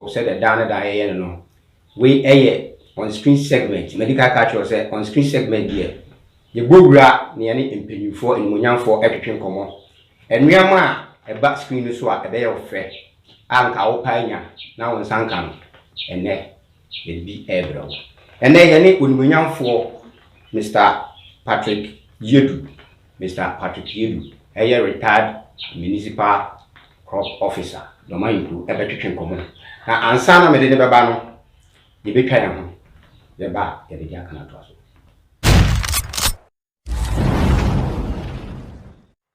Sɛdeɛ daa ne daa yɛyɛ no no, wei yɛ on screen segment. Madi kan aka akyerɛ wo sɛ on screen segment deɛ, yɛbɔ wura na yɛne mpanyinfoɔ, animuonyamfoɔ twetwe nkɔmmɔ. Nneɛma a ɛba screen no so a ɛbɛyɛ wo fɛ a nka wopɛ anya na wo nsa nka no, ɛnnɛ yɛde bi rebrɛ wo. Ɛnnɛ yɛne onimuonyamfoɔ Mister Patrick Yedu, Mister Patrick Yedu, ɛyɛ retired municipal crop officer, Dɔm Ahenkuro ɛbɛtwetwe nkɔmmɔ. Na ansa na mede ne bɛba no, yɛbɛtwa yɛn ho. Yɛba a, yɛde deɛ aka no atoa so.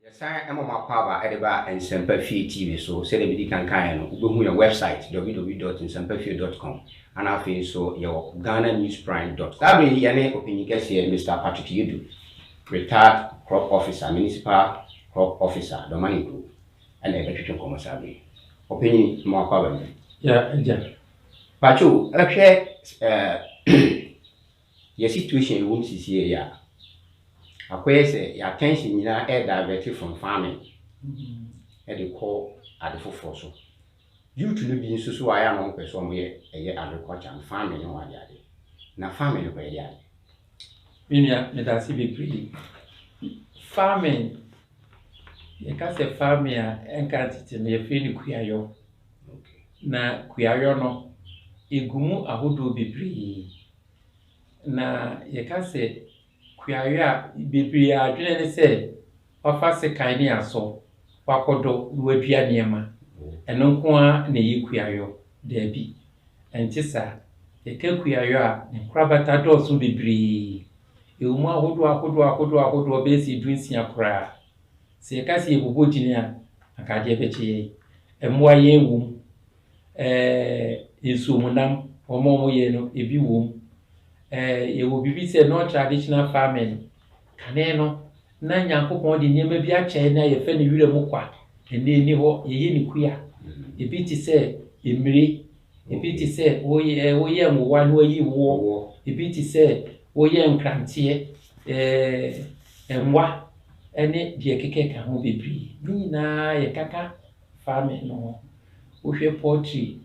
Yɛsan ma mo akwaaba de ba Nsɛmpa Fie TV so. Sɛdeɛ medi kan kaeɛ no, wobɛhu yɛn website www dot nsɛmpafie dot com ana afei nso yɛwɔ ghananewsprime dot Saa berɛ yi yɛne ɔpanyin kɛseɛ Mister Patrick Yedu, retired crop officer, municipal crop officer, Dɔmane Kuro, ɛna yɛbɛtwetwe nkɔmmɔ saa berɛ yi. Ɔpanyin, ma wakwaaba ni. Ya, agya. Pacho, ɛhwɛ ɛɛ yɛ situation a ɛwɔ mu sisi yi a, akɔyɛ sɛ yɛ attention nyinaa ɛyɛ divert from farming ɛde kɔ ade foforɔ so. Youth no bi nso so ayɛ a na wɔpɛ sɛ wɔyɛ ɛyɛ agriculture no, farming ne ho ade ade. Na farming no kɔyɛ de ade. Me nua, meda ase bebree. Farming, yɛka sɛ farming a, ɛnka tete no yɛfrɛ no kuayɔ. Na kuayɔ no, ɛgu mu ahodoɔ bebree. Na yɛka sɛ kuayɔ a, bebree adwene ne sɛ wafa sekan ne asɔ, wakɔdɔ na wadua nneɛma. Ɛno nko ara na ɛyɛ kuayɔ. Daabi, ɛnte saa. Yɛka kuayɔ a, ne nkorabata dɔɔso bebree. Ɛwɔ mu ahodoɔ ahodoɔ ahodoɔ ahodoɔ bɛyɛ sɛ 16 koraa. Sɛ yɛka sɛ yɛbobɔ din a, anka adeɛ bɛkye yɛn. Mmoa yɛn wɔ mu. Nsuomunam, wɔn a wɔyɛ no, ebi wɔ mu. Yɛwɔ biribi sɛ non-traditional farming. Kane no, na Nyankopɔn de nneɛma bi akyɛ na yɛfɛ no wira mu kwa. Ɛnnɛ ɛnni hɔ, yɛyɛ ne kua. Ebi te sɛ mmire, ebi te sɛ woyɛ nwowa na wayi woɔ, ebi te sɛ woyɛ nkranteɛ, nwa ne deɛ ɛkeka ho bebree. Ne nyinaa yɛkaka farming no ho. Wohwɛ poultry,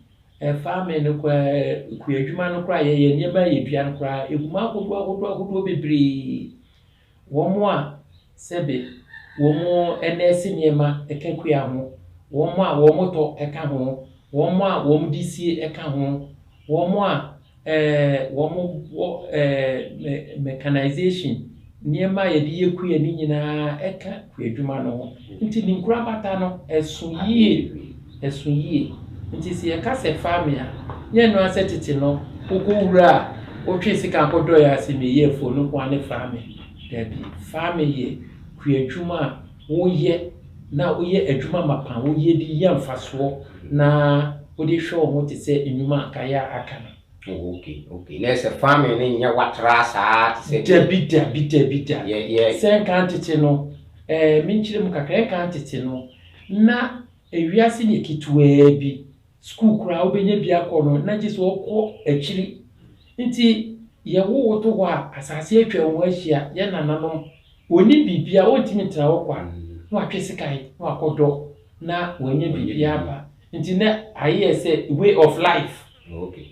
farming no koraa, kuadwuma no koraa yɛyɛ nneɛma a yɛdua no koraa, ɛgu mu ahodoɔ ahodoɔ ahodoɔ bebree. Wɔn a sɛbe wɔn nɛɛse nneɛma ka kua ho, wɔn a wɔtɔ ka ho, wɔn a wɔde sie ka ho, wɔn a wɔn wɔ mechanization, nneɛma a yɛde yɛ kua no nyinaa ka kuadwuma no ho. Nti ne nkorabata no, ɛso yie, ɛso yie. Nti sɛ yɛka sɛ farming a, nyɛ no ara sɛ tete no, wokɔ wura a, wotwe sika kɔdɔeɛ a sɛ meyɛ afuo no nko ara ne farming. Daabi, farming yɛ kuadwuma a woyɛ na woyɛ adwuma mapa, woyɛ de nya mfasoɔ na wode hwɛ wo ho te sɛ nnwuma a nkaeɛ a aka no. Oh, okay. Na sɛ farming no nyɛ watra saa te sɛ Dabi, dabi, dabi da. Yɛ Sɛ nka tete no, menkyerɛ mu kakra, nka tete no, na ewiase ne ketewaa bi, sukuu koraa wobɛnya bi akɔ no, na gye sɛ wɔkɔ akyiri. Nti yɛwo wo to hɔ a, asase atwa wo ho ahyia, yɛ nananom, wɔnnim biribia, wɔntumi ntena hɔ kwa, na watwe sekan, na wakɔdɔ, na wanya biribi aba. Nti na ayɛ sɛ way of life.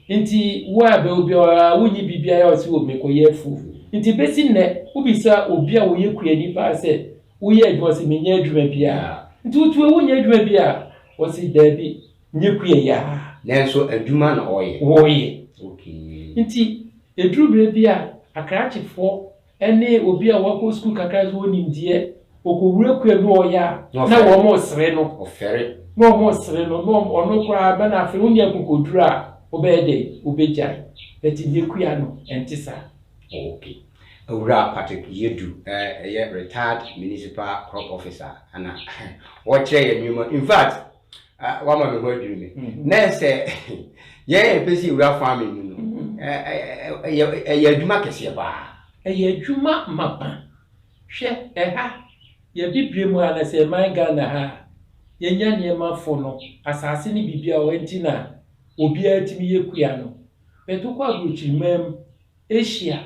Nti wo a bɛ obiara wonyi biribiara a ɔsi wɔ mekɔyɛ afuo. Nti bɛsi nnɛ, wobisa obi a wɔyɛ kuani paa sɛ, woyɛ adwuma, ɔsi menyɛ adwuma biara. Nti wotu wonyɛ adwuma biara, ɔsi daabi, nyɛ kua yi ara. Nanso adwuma na ɔyɛ. Wɔyɛ. Nti eduru berɛ bi a, akrakyefoɔ ne obi a wakɔ sukuu kakra so wɔ nimdeɛ, ɔkɔwura kua bi ɔyɛ a, na wɔn resere no. Ɔfɛre. Na wɔn resere no, na ɔno koraa bɛ na afei wonyɛ akokoduru a, wobɛyɛ dɛ, wobɛgyae. But nyɛ kua no, ɛnte saa. Okay. Owura Patrick Yedu, ɛyɛ retired municipal crop officer, ana wɔkyerɛ yɛn nneɛma. In fact, wama me ho adwiri me. Na sɛ yɛn yɛpɛ sɛ yɛwura farming mu no, ɛyɛ adwuma kɛseɛ paa. Ɛyɛ adwuma mapa. Hwɛ, ɛha, yɛbibire mu ha na sɛ ɛman Ghana ha a, yɛnya nneɛma fo no, asase ne biribi a wɔ nti na obiara tumi yɛ kua no. But wokɔ aburokyiriman mu, Asia,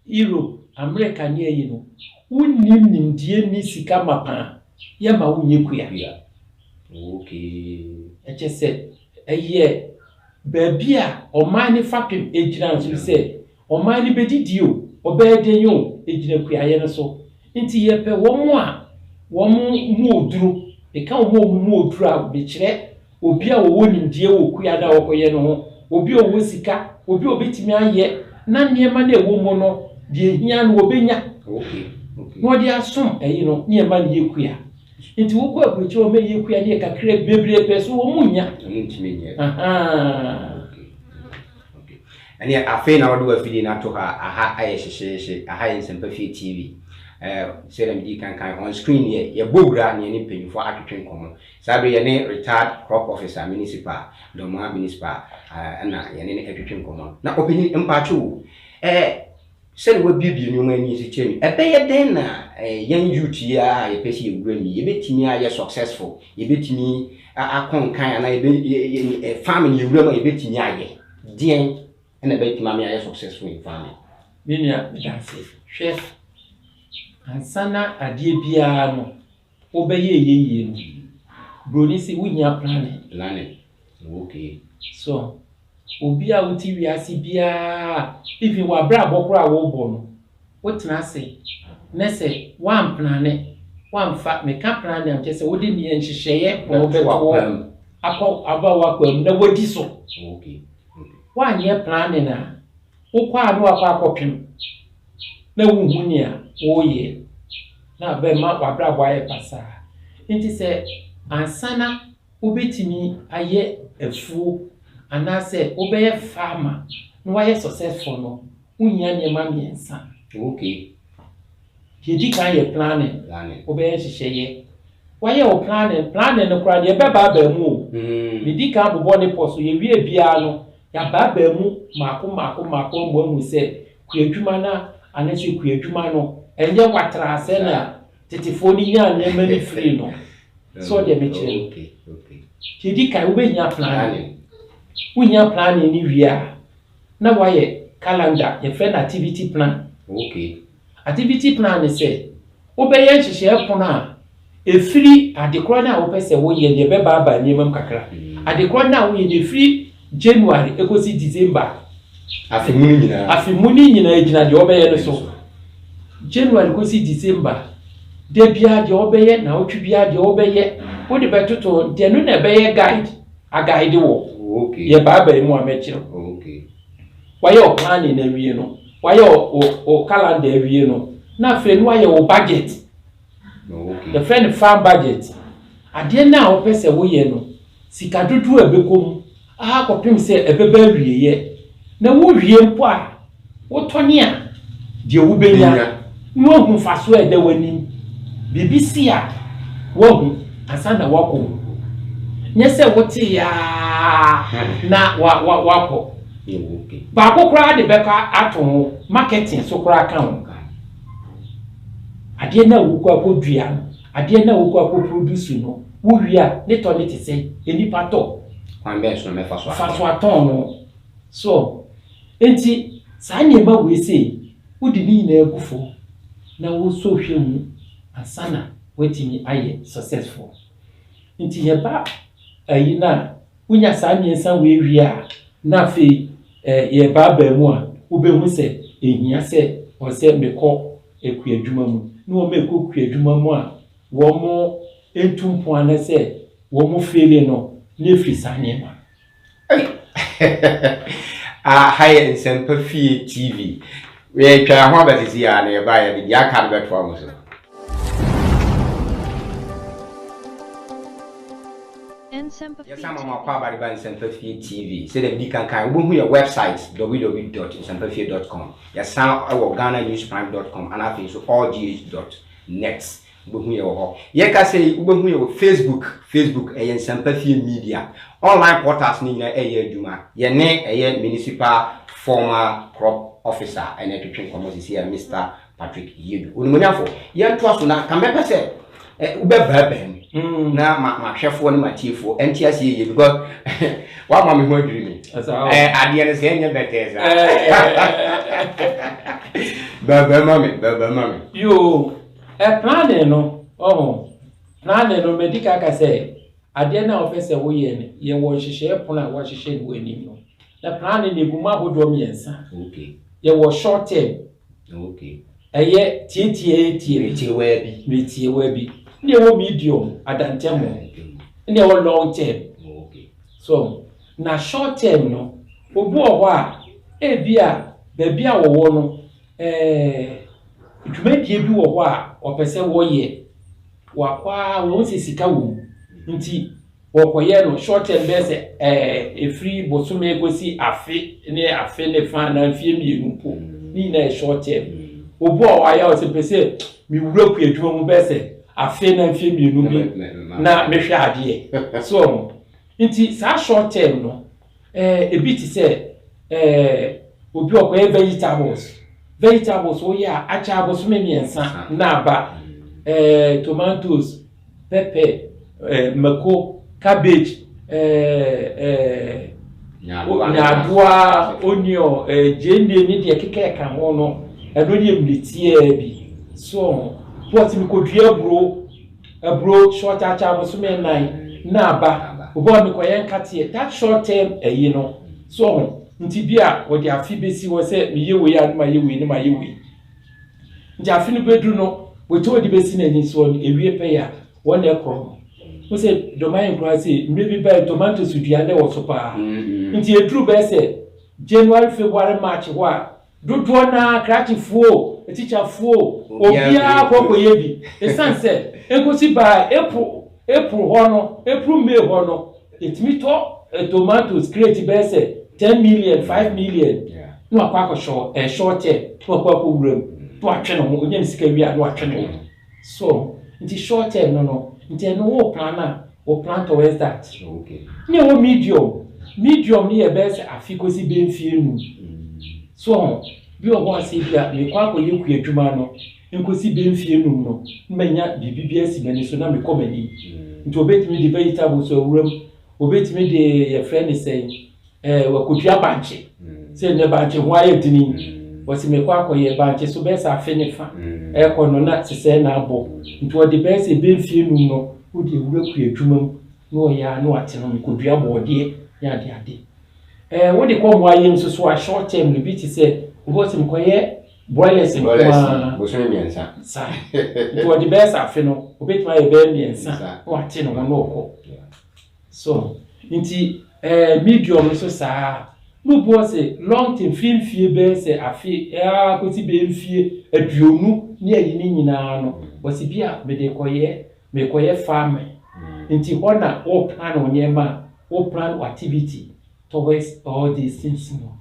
Europe, America ne ayi no, wonnim nimdeɛ ni sika mapa a, yɛma wonyɛ kua. Ɛkyɛ sɛ ɛyɛ Baabi a ɔman no fapem gyina nso ne sɛ, ɔman no bɛdidi o, ɔbɛyɛ dɛn o, ɛgyina kuayɛ no so. Nti yɛpɛ wɔn a wɔn mu ɔduro. Meka wɔn a wɔn mu ɔduro a, mekyerɛ obi a ɔwɔ nimdeɛ wɔ kua no a ɔrekɔyɛ no ho, obi a ɔwɔ sika, obi a ɔbɛtumi ayɛ na nneɛma no a ɛwɔ mu no, deɛ ɛhia no ɔbɛnya na ɔde asom ɛyi no, ne yɛma no yɛ kua. Nti wokɔ aburokyire wɔn yɛ kua no yɛ kakra bebree pɛ so wɔn nnya. Wɔn ntumi nyɛ. Ahaa. Okay. Ɛneɛ afei na wɔde w'afidie no ato ha aha ayɛ hyehyeehye aha yɛ Nsɛmpa Fie TV. Ɛɛ sɛdeɛ medii kan kan on screen yɛ yɛbɔ wura ne yɛne mpanyinfoɔ atwetwe nkɔmmɔ. Saa bere yɛne retired crop officer municipal Dormaa municipal ɛna yɛne no atwetwe nkɔmmɔ. Na ɔpanyin mpaakye o ɛɛ Sɛdeɛ woabuebue nneɛma ani so kyerɛ me, ɛbɛyɛ dɛn na yɛn youth yi ara a yɛpɛ sɛ yɛwura mu yi, yɛbɛtumi ayɛ successful, yɛbɛtumi akɔ nkan anaa yɛbɛ farming yɛwura mu a yɛbɛtumi ayɛ? Deɛn na ɛbɛtumi ama yɛayɛ successful in farming? Me nua, meda ase. Hwɛ, ansa na adeɛ biara no wobɛyɛ ɛyɛ yie no, buroni se wohia planning. Planning, okay. So, Obi a wote wiase biara even w'abrabɔ koraa a wobɔ no, wotena ase na sɛ woamplane, woamfa, meka plane a kyerɛ sɛ wode nea nhyehyɛeɛ na wobɛto hɔ akɔ aba w'akwan mu na woadi so. Woanyɛ planning a, wokɔ a na wakɔ akɔpem na wonhu nea woreyɛ na abɛma w'abrabɔ ayɛ basaa. Nti sɛ ansa na Wobɛtumi ayɛ afuo anaasɛ wobɛyɛ farmer na woayɛ successful no, wohia nneɛma mmiɛnsa. Okay. Deɛ ɛdi kan yɛ planning. Planning. Wobɛyɛ nhyehyɛeɛ. Woayɛ wo planning, planning no koraa deɛ ɛbɛbaabaa mu o. Medi kan bobɔ ne pɔ so, yɛwie biara no, yɛabaabaa mu mmaako mmaako mmaako ama woahu sɛ kuadwuma no anaasɛ kuadwuma no, ɛnyɛ watraa sɛnea tetefoɔ no nyaa nneɛma no firii no. So ɔdeɛ mekyerɛ no. Deɛ ɛdi kan wobɛhia planning. Wohia planning no wie a, na woayɛ calendar, yɛfrɛ no activity plan. Activity plan ne sɛ wobɛyɛ nhyehyɛɛ pono a ɛfiri adekorɔ no a wopɛ sɛ woyɛ no, yɛbɛbaabaa nneɛma mu kakra. Adekorɔ no a woyɛ no ɛfiri January ɛkɔsi December. Afe mu no nyinaa. Afe mu no nyinaa gyina deɛ wobɛyɛ no so. January kɔsi December, da biara deɛ wobɛyɛ, naawɔtwe biara deɛ wobɛyɛ, wode bɛtoto nti ɛno na ɛbɛyɛ guide, aguide wɔ. Okay. Yɛbaabae mu a mɛkyerɛ wo. Okay. Wayɛ wo planning awie no, wayɛ wo wo calendar awie no, na afei no wayɛ wo budget. Okay. Yɛfrɛ no farm budget. Adeɛ no a wopɛ sɛ woyɛ no, sika dodoɔ a ɛbɛkɔ mu ara kɔpem sɛ ɛbɛba awieɛ. Na wowie mpo a, wotɔne a, deɛ wobɛnya na woahu mfasoɔ a ɛda w'anim. Biribi si a, woahu ansa na woakɔ mu. Nyɛ sɛ woteeɛ ara na woakɔ. Baako koraa de bɛkɔ ato ho, marketing so koraa ka ho. Adeɛ no a wokɔ akɔdua no, adeɛ no a wokɔ akɔ produce no, wowie a, ne tɔ no te sɛn? Nnipa tɔ. Kwan bɛn so na mɛfa so atɔn? Fa so atɔn no. So, enti saa nneɛma wei sei, wode ne nyinaa gu fam na wosɔ hwɛ mu ansa na woatumi ayɛ successful. Nti yɛba ayi no a, wonya saa mmiɛnsa wei wie a, na afei eh, yɛbaabaa mu a, wobɛhu sɛ ɛhia sɛ ɔsɛ mekɔ kuadwuma mu. Ne wɔn a ɛkɔ kuadwuma mu a, wɔn ntu mpon anaasɛ wɔn feeli no, na ɛfiri saa nneɛma no. Ei! Aha yɛ Nsɛmpa Fie TV. Yɛtwa yɛn ho aba sisi a na yɛba yɛde deɛ aka no bɛtoa mo so. Yɛsan ma mo akɔ aba de ba Nsɛmpa Fie TV. Sɛdeɛ medi kan kan, wobɛhu yɛ website www.nsɛmpafie.com. Yɛsan wɔ ghananewsprime.com ana afei nso allgh.net. Wobɛhu yɛ wɔ hɔ. Yɛkasa yi, wobɛhu yɛ wɔ Facebook. Facebook, ɛyɛ Nsɛmpa Fie Media. Online portals no nyinaa ɛyɛ adwuma. Yɛne ɛyɛ Municipal Former Crop Officer ɛna ɛtwetwe nkɔmmɔ sisi a, Mister Patrick Yiedu. Onimuonyamfo, yɛntoa so na ka mɛpɛ sɛ wobɛbaabaa mu na mahwɛfoɔ ne matiefoɔ ɛnte aseɛ yie because woama me ho adwiri me. Adeɛ no sɛ ɛnyɛ bɛtɛɛ saa. Baabaa ma me, baabaa ma me. Yoo. Ɛ planning no, ɔho, planning no, madi kan aka sɛ, Adeɛ no a wopɛ sɛ woyɛ no, yɛwɔ nhyehyɛeɛ pono a wɔahyehyɛ no wɔ anim no. Na plan no egu mu ahodoɔ mmiɛnsa. Yɛwɔ short term. Ɛyɛ tietie bi. Tiewaa bi. Metiewa bi. Ne ɛwɔ medium, adantɛmo. Ne ɛwɔ long term. So na short term no, obi wɔ hɔ a, ebi a baabi a wɔwɔ no, dwumadie bi wɔ hɔ a ɔpɛ sɛ wɔyɛ. Wakɔ a wɔn sɛ sika wɔ mu nti wɔkɔyɛ no short term, bɛyɛ sɛ efiri bosome kɔsi afe ne afe ne fa na mfie 2 mpo, ne nyinaa yɛ short term. Obi wɔ hɔ a yɛ ɔsɛ pɛ sɛ mewura kua adwuma mu bɛyɛ sɛ afe na mfie 2 bi na mehwɛ adeɛ so. Nti saa short term no, ebi te sɛ obi ɔkɔyɛ vegetables. Vegetables woyɛ a, akyɛ abosome 3 na aba. Tomatoes, pepper, mako, cabbage, ɛɛ ɛɛ nyaadoa, onion, gyeene ne deɛ keka ɛka ho no, ɛno yɛ mmiritiaa bi so. Pɔt mi kɔdua aburo. Aburo short, akyɛ abosome 4 na aba. Obi a mekɔyɛ nkateɛ, that short term ɛyi no so ho. Nti bi a wɔde afe besi hɔ sɛ meyɛ wei a, ne ma yɛ wei, ne ma yɛ wei. Nti afe no bɛduru no, wɔte wɔde bɛsi n'ani soɔ no, ewie pɛ yɛ a, wɔn na ɛkorɔ no wo sɛ dɔman nkora sɛ mmerɛ bi bɛyɛ tomatoes dua ne wɔ so paa. Nti eduru bɛyɛ sɛ January, February, March hɔ a, dodoɔ naa krakyefoɔ, atikyafoɔ, obiara kɔkɔyɛ bi. Esan sɛ nkosi baa April hɔ no, April, May hɔ no, yɛtumi tɔ tomatoes crate bɛyɛ sɛ 10 million, 5 million, na wakɔ akɔhyɛ short term, na wakɔ akɔ wura mu na watwe ne ho. Onye ne sika wie a, na watwe ne ho so. Nti short term no, nti ɛno wo plan a, wo plan towards that. Ne ɛwɔ medium. Medium ne yɛ bɛyɛ sɛ afe kɔsi bɛyɛ mfie 5 so. Bi wɔ hɔ ase bi a mekɔ akɔyɛ kua adwuma no nkosi bɛyɛ mfie 5 no, na manya biribi bi asi m'ani so na mekɔ m'anim. Nti obetumi de vegetables awura mu, obetumi de yɛfrɛ ne sɛn, wakɔdua bankye sɛ nnɛ bankye ho ayɛ dini. Wɔsi mekɔ akɔyɛ bankye so bɛyɛ sɛ afe ne fa ɛkɔ no na sesɛɛ na abɔ. Nti wɔde bɛyɛ sɛ bɛyɛ mfie 5 no, wode ewura kua adwuma mu na ɔyɛ a, na wate no mekɔdua bɔɔdeɛ ne ade ade. Wode kɔ mmoa yɛ nso so a, short term no bi te sɛ obi wɔ sɛ mekɔyɛ broilers nkoaa. Bosome 3. Saa nti wɔde bɛyɛ sɛ afe no, obetumi ayɛ bɛyɛ 3 na wate ne ho na ɔkɔ so. Nti medium nso saa. Na obi wɔ sɛ long term, firi mfie bɛyɛ sɛ afe kɔsi bɛyɛ mfie 20 ne ayi ne nyinaa no, wɔsi bi a mede kɔyɛ, mekɔyɛ farming. Nti hɔ na wo plan wo nneɛma a, wo plan wo activity towards all these things no.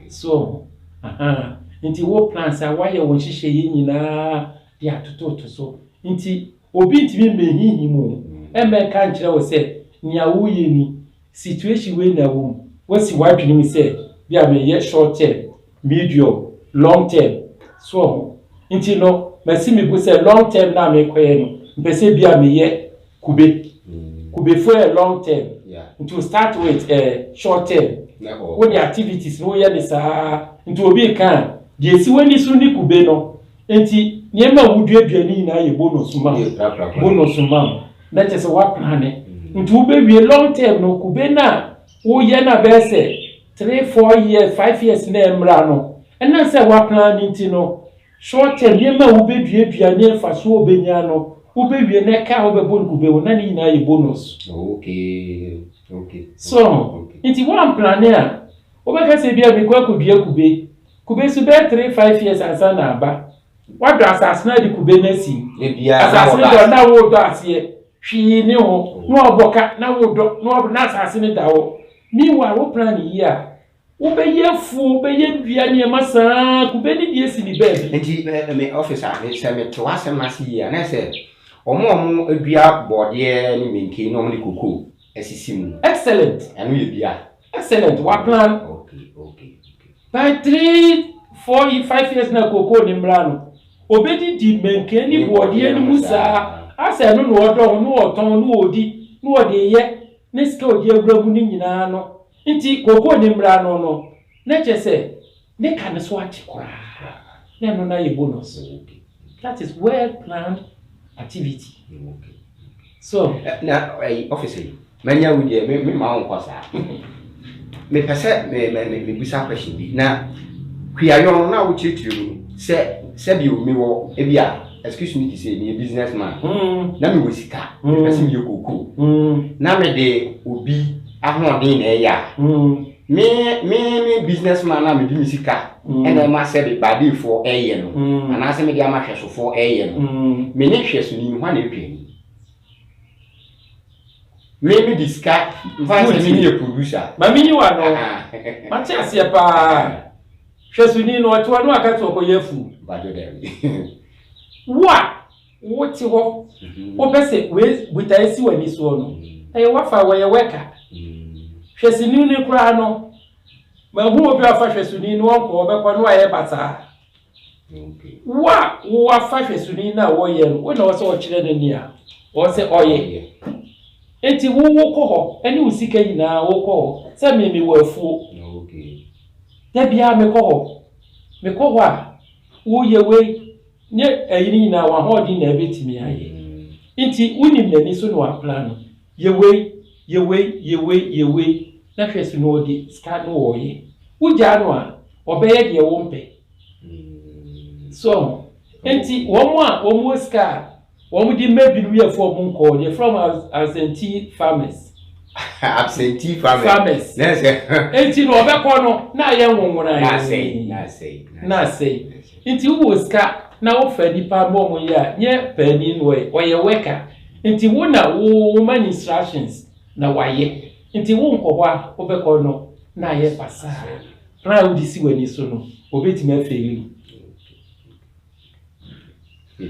So aha nti wo plan sɛ woayɛ wo nhyehyɛeɛ nyinaa de atototo so. Nti obi ntumi mmɛhihi mu ɛmmɛnka nkyerɛ wo sɛ nea woyɛ ni, situation wei na ɛwɔ mu. Woasi w'adwene mu sɛ bi a meyɛ short term, medium, long term so ho. Nti no masi me bo sɛ long term na mekɔyɛ no, mpɛ sɛ bi a meyɛ kube. Kubefo yɛ long term. Nti o start with short term, wode activities no woyɛ ne saa. Nti obi ka a, deɛ esi w'ani so ne kube no. Nti nneɛma a woduadua ne nyinaa yɛ bonus ma wo, bonus ma wo, na kyerɛ sɛ woaplane. Nti wobɛwie long term no, kube no a woyɛ no a, bɛyɛ sɛ 3, 4 years, 5 years na ɛmmra no, ɛnam sɛ woaplane nti no, short term nneɛma a wobɛduadua ne mfasoɔ wobɛnya no, wobɛwie na ɛka a wobɛbɔ no kube wo na ne nyinaa yɛ bonus. So nti woamplane a, wobɛka sɛ bi a mekɔ akɔdua kube. Kube so bɛyɛ 3, 5 years ansa na aba. Wadɔ asase no ade kube no asi asase no dɔ na wodɔ aseɛ hwee ne ho na wabɔ ka na wodɔ na wabɔ na asase no da hɔ. Meanwhile, wo plan yie a, wobɛyɛ afuo, wobɛyɛ nnua nneɛma saa, kube no deɛ si ne baabi. Nti me officer, me sɛ mete w'asɛm no ase yie a, na sɛ ɔmo a ɔmo adua bɔɔdeɛ ne menke na ɔmo de koko asisi mu no. Excellent. Ɛno yɛ bia. Excellent, wa plan. By 3, 4, 5 years na koko ne mmra no, obɛdidi menke ne bɔɔdeɛ no mu saa asɛ ɛno na ɔdɔ ho na ɔtɔn na ɔdi na ɔde yɛ ne sika ɔde awura mu ne nyinaa no. Nti koko ne mmra no, na kyerɛ sɛ ne ka ne so ate koraa na ɛno na yɛ bonus. That is well planned activity. So. Na ɛyi office yi manya wo deɛ, me ma wo nkɔ saa. Mepɛ sɛ me me me mebisa question bi. Na kuayɔ no na wokyerɛkyerɛ mu no sɛ, sɛbi o, mewɔ ebi a, excuse me to say, meyɛ business man na mewɔ sika, mepɛ sɛ meyɛ kookoo na mede obi ahoɔden na ɛyɛ a, me business man na mede me sika ɛna ɛma sɛbi baadeefoɔ ɛyɛ no anaasɛ mede ama hwɛsofoɔ ɛyɛ no, me ne hwɛsoni no, hwan na ɛtwa ani? Me de sika mfa sɛ me ne yɛ producer. Ma menyi wa no. Mate aseɛ paa. Hwɛsoni no, ɔte hɔ no, aka sɛ ɔkɔyɛ afu. Badwo dɛbi. Wo a wote hɔ, wopɛ sɛ wei botaeɛ si w'ani soɔ no, ɛyɛ wafa wɔyɛ wɛka. Hwɛsoni no koraa no, mahu obi a ɔfa hwɛsoni no, ɔnkɔ, ɔbɛkɔ no, ayɛ basaa. Wo a wowafa hwɛsoni no a wɔyɛ no, wo na wɔ sɛ ɔkyerɛ no nea ɔwɔ sɛ ɔyɛ. Nti wo wokɔ hɔ ɛne wo sika nyinaa, wokɔ hɔ sɛ me mewɔ afuo. Da biara mekɔ hɔ. Mekɔ hɔ a, woyɛ wei ne ɛyi no nyinaa, w'ahoɔden na ɛbɛtumi ayɛ. Nti wonim n'ani so na waplan no. Yɛ wei, yɛ wei, yɛ wei, yɛ wei, na hwɛ so na ɔde sika no wɔɔyɛ. Wogyaa no a, ɔbɛyɛ deɛ wompɛ. So nti wɔn a wɔn wɔ sika a wɔn de mma binom yɛ fo, wɔn nkɔɔ, yɛfrɛ wɔn absentee farmers. Absentee farmers. Farmers. Na sɛ Nti na ɔbɛkɔ no na ayɛ nwonwona. Na asɛe, na asɛe. Na asɛe. Nti wowɔ sika na wofa nipa ma ɔmo yɛ a, nyɛ paani no, ɔyɛ worker. Nti wo na wo woma no instructions na wayɛ. Nti wo nkɔ hɔ a, wobɛkɔ no na ayɛ basaa. Plan a wode si w'ani so no, obetumi afail wo.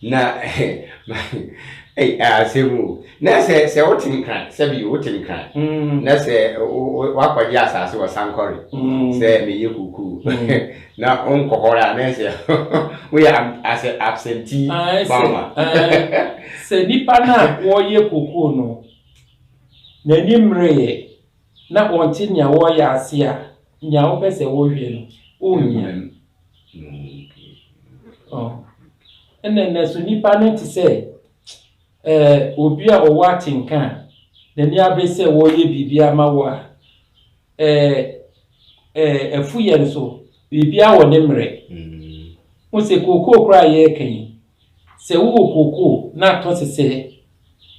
Na ɛy asɛm o. Na sɛ wote Nkran, sɛbi wote Nkran na sɛ wakɔgye asase wɔ Sankɔre sɛ meyɛ kokoo na wonkɔ hɔ a, na sɛ woyɛ asɛ absentee farmer. Sɛ nipa no a wɔreyɛ kokoo no n'ani mmerɛyɛ na ɔnte nea wɔreyɛ ase a, nea wopɛ sɛ wohwɛ no, wonnya. Ɛna nnɛ so nipa no te sɛ obi a ɔwɔ atenka a n'ani abere sɛ wɔreyɛ biribi ama wo a, ɛɛ ɛɛ afuyɛ nso, biribiara wɔ ne mmerɛ. Wo sɛ kookoo koraa a yɛreka yi, sɛ wowɔ kookoo na atɔ sesɛɛ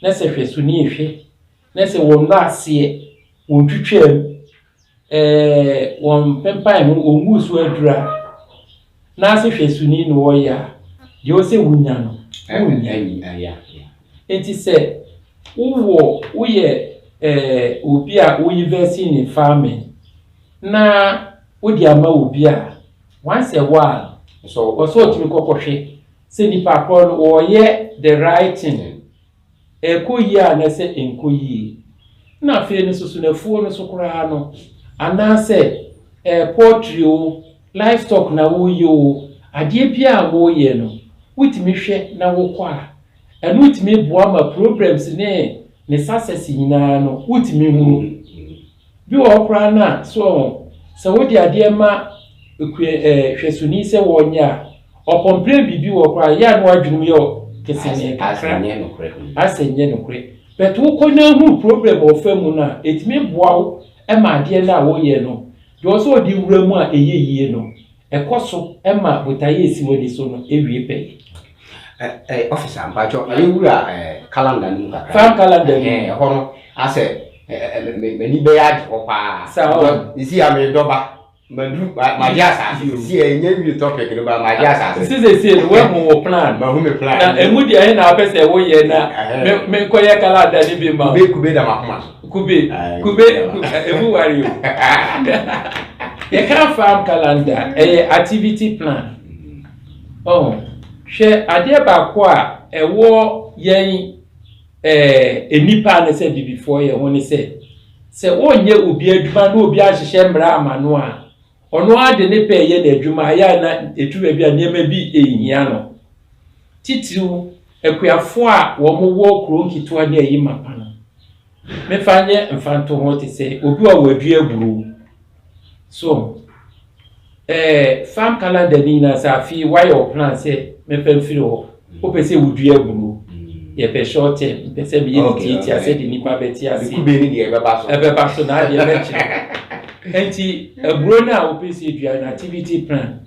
na sɛ hwɛ so ni ehwɛ na sɛ wɔn nnɔ aseɛ, wɔn twitwam, wɔn pempan ho, wɔn ngu so adura na ase hwɛ so ni na wɔyɛ a, deɛ ɔsɛ wunya no, wonnya. Nti sɛ wowɔ woyɛ obi a wo invest in farming na wode ama obi a, once a while so ɔsɛ ɔtumi kɔkɔhwɛ sɛ nipa korɔ no wɔyɛ the right thing, ɛkɔ yie a na sɛ nkɔ yie. Na afei no soso n'afuo no so koraa no, anaasɛ poultry o, livestock na woyɛ o, adeɛ bi a woyɛ no, wotumi hwɛ na wokɔ a, ɛno wotumi boa ma problems ne success nyinaa no wotumi hunu. Bi wɔ hɔ koraa na so sɛ wode adeɛ ma ekue hwɛsoni sɛ wɔnyɛ a, ɔcomplain biribi wɔ koraa yɛ a, na wadwene mu yɛ kɛse kakra. Asɛ nyɛ nokorɛ. Asɛ nyɛ nokorɛ, but wokɔ na hu problem a ɔfa mu no a, ɛtumi boa wo ma adeɛ no a woyɛ no deɛ ɔsɛ ɔde wura mu a ɛyɛ yie no, ɛkɔ so ma botaeɛ esi w'ani so no ewie pɛyɛ. Officer, mpakyɛ ɛyɛ wura calendar no mu kakra. Farm calendar no mu. Ɛhɔ no asɛ ɛ ɛ m'ani bɛyɛ agye hɔ paa. Saa o. Nsi a medɔba madu magye asase si ɛnyɛ wie topic no ba, magye asase. Sisi no woahu wo plan. Mahu me plan. Na emu deɛ ɛhe na apɛ sɛ woyɛ na me nkɔyɛ calendar no bi ma wo? Kube, kube da makoma so. Kube. Aye. Kube emu ware o. Yɛka farm calendar, ɛyɛ activity plan. Ɔho hwɛ, adeɛ baako a ɛwɔ yɛn nipa ne sɛ bibifoɔ yɛ ho ne sɛ wɔnyɛ obi adwuma na obi ahyehyɛ mmara ama no a, ɔno ara de ne pɛ yɛ n'adwuma ayɛ a, na etu baabi a nneɛma bi ehia no. Titiriw akuafoɔ a wɔn wɔ kuro nketewa ne ayi mapa no, mefa nyɛ mfanto ho te sɛ obi a wɔadua aburo so farm calendar ni nyinaa, sɛ afei wayɛ wɔ plan sɛ mefa mfiri hɔ, wopɛ sɛ wodua aburo. Yɛpɛ short term, mpɛ sɛ meyɛ ne tiatia sɛdeɛ nnipa bɛte aseɛ. Kube ni deɛ ɛbɛba so. Ɛbɛba so na adeɛ bɛkyerɛ. Nti aburo no a wopɛ sɛ dua no, activity plan,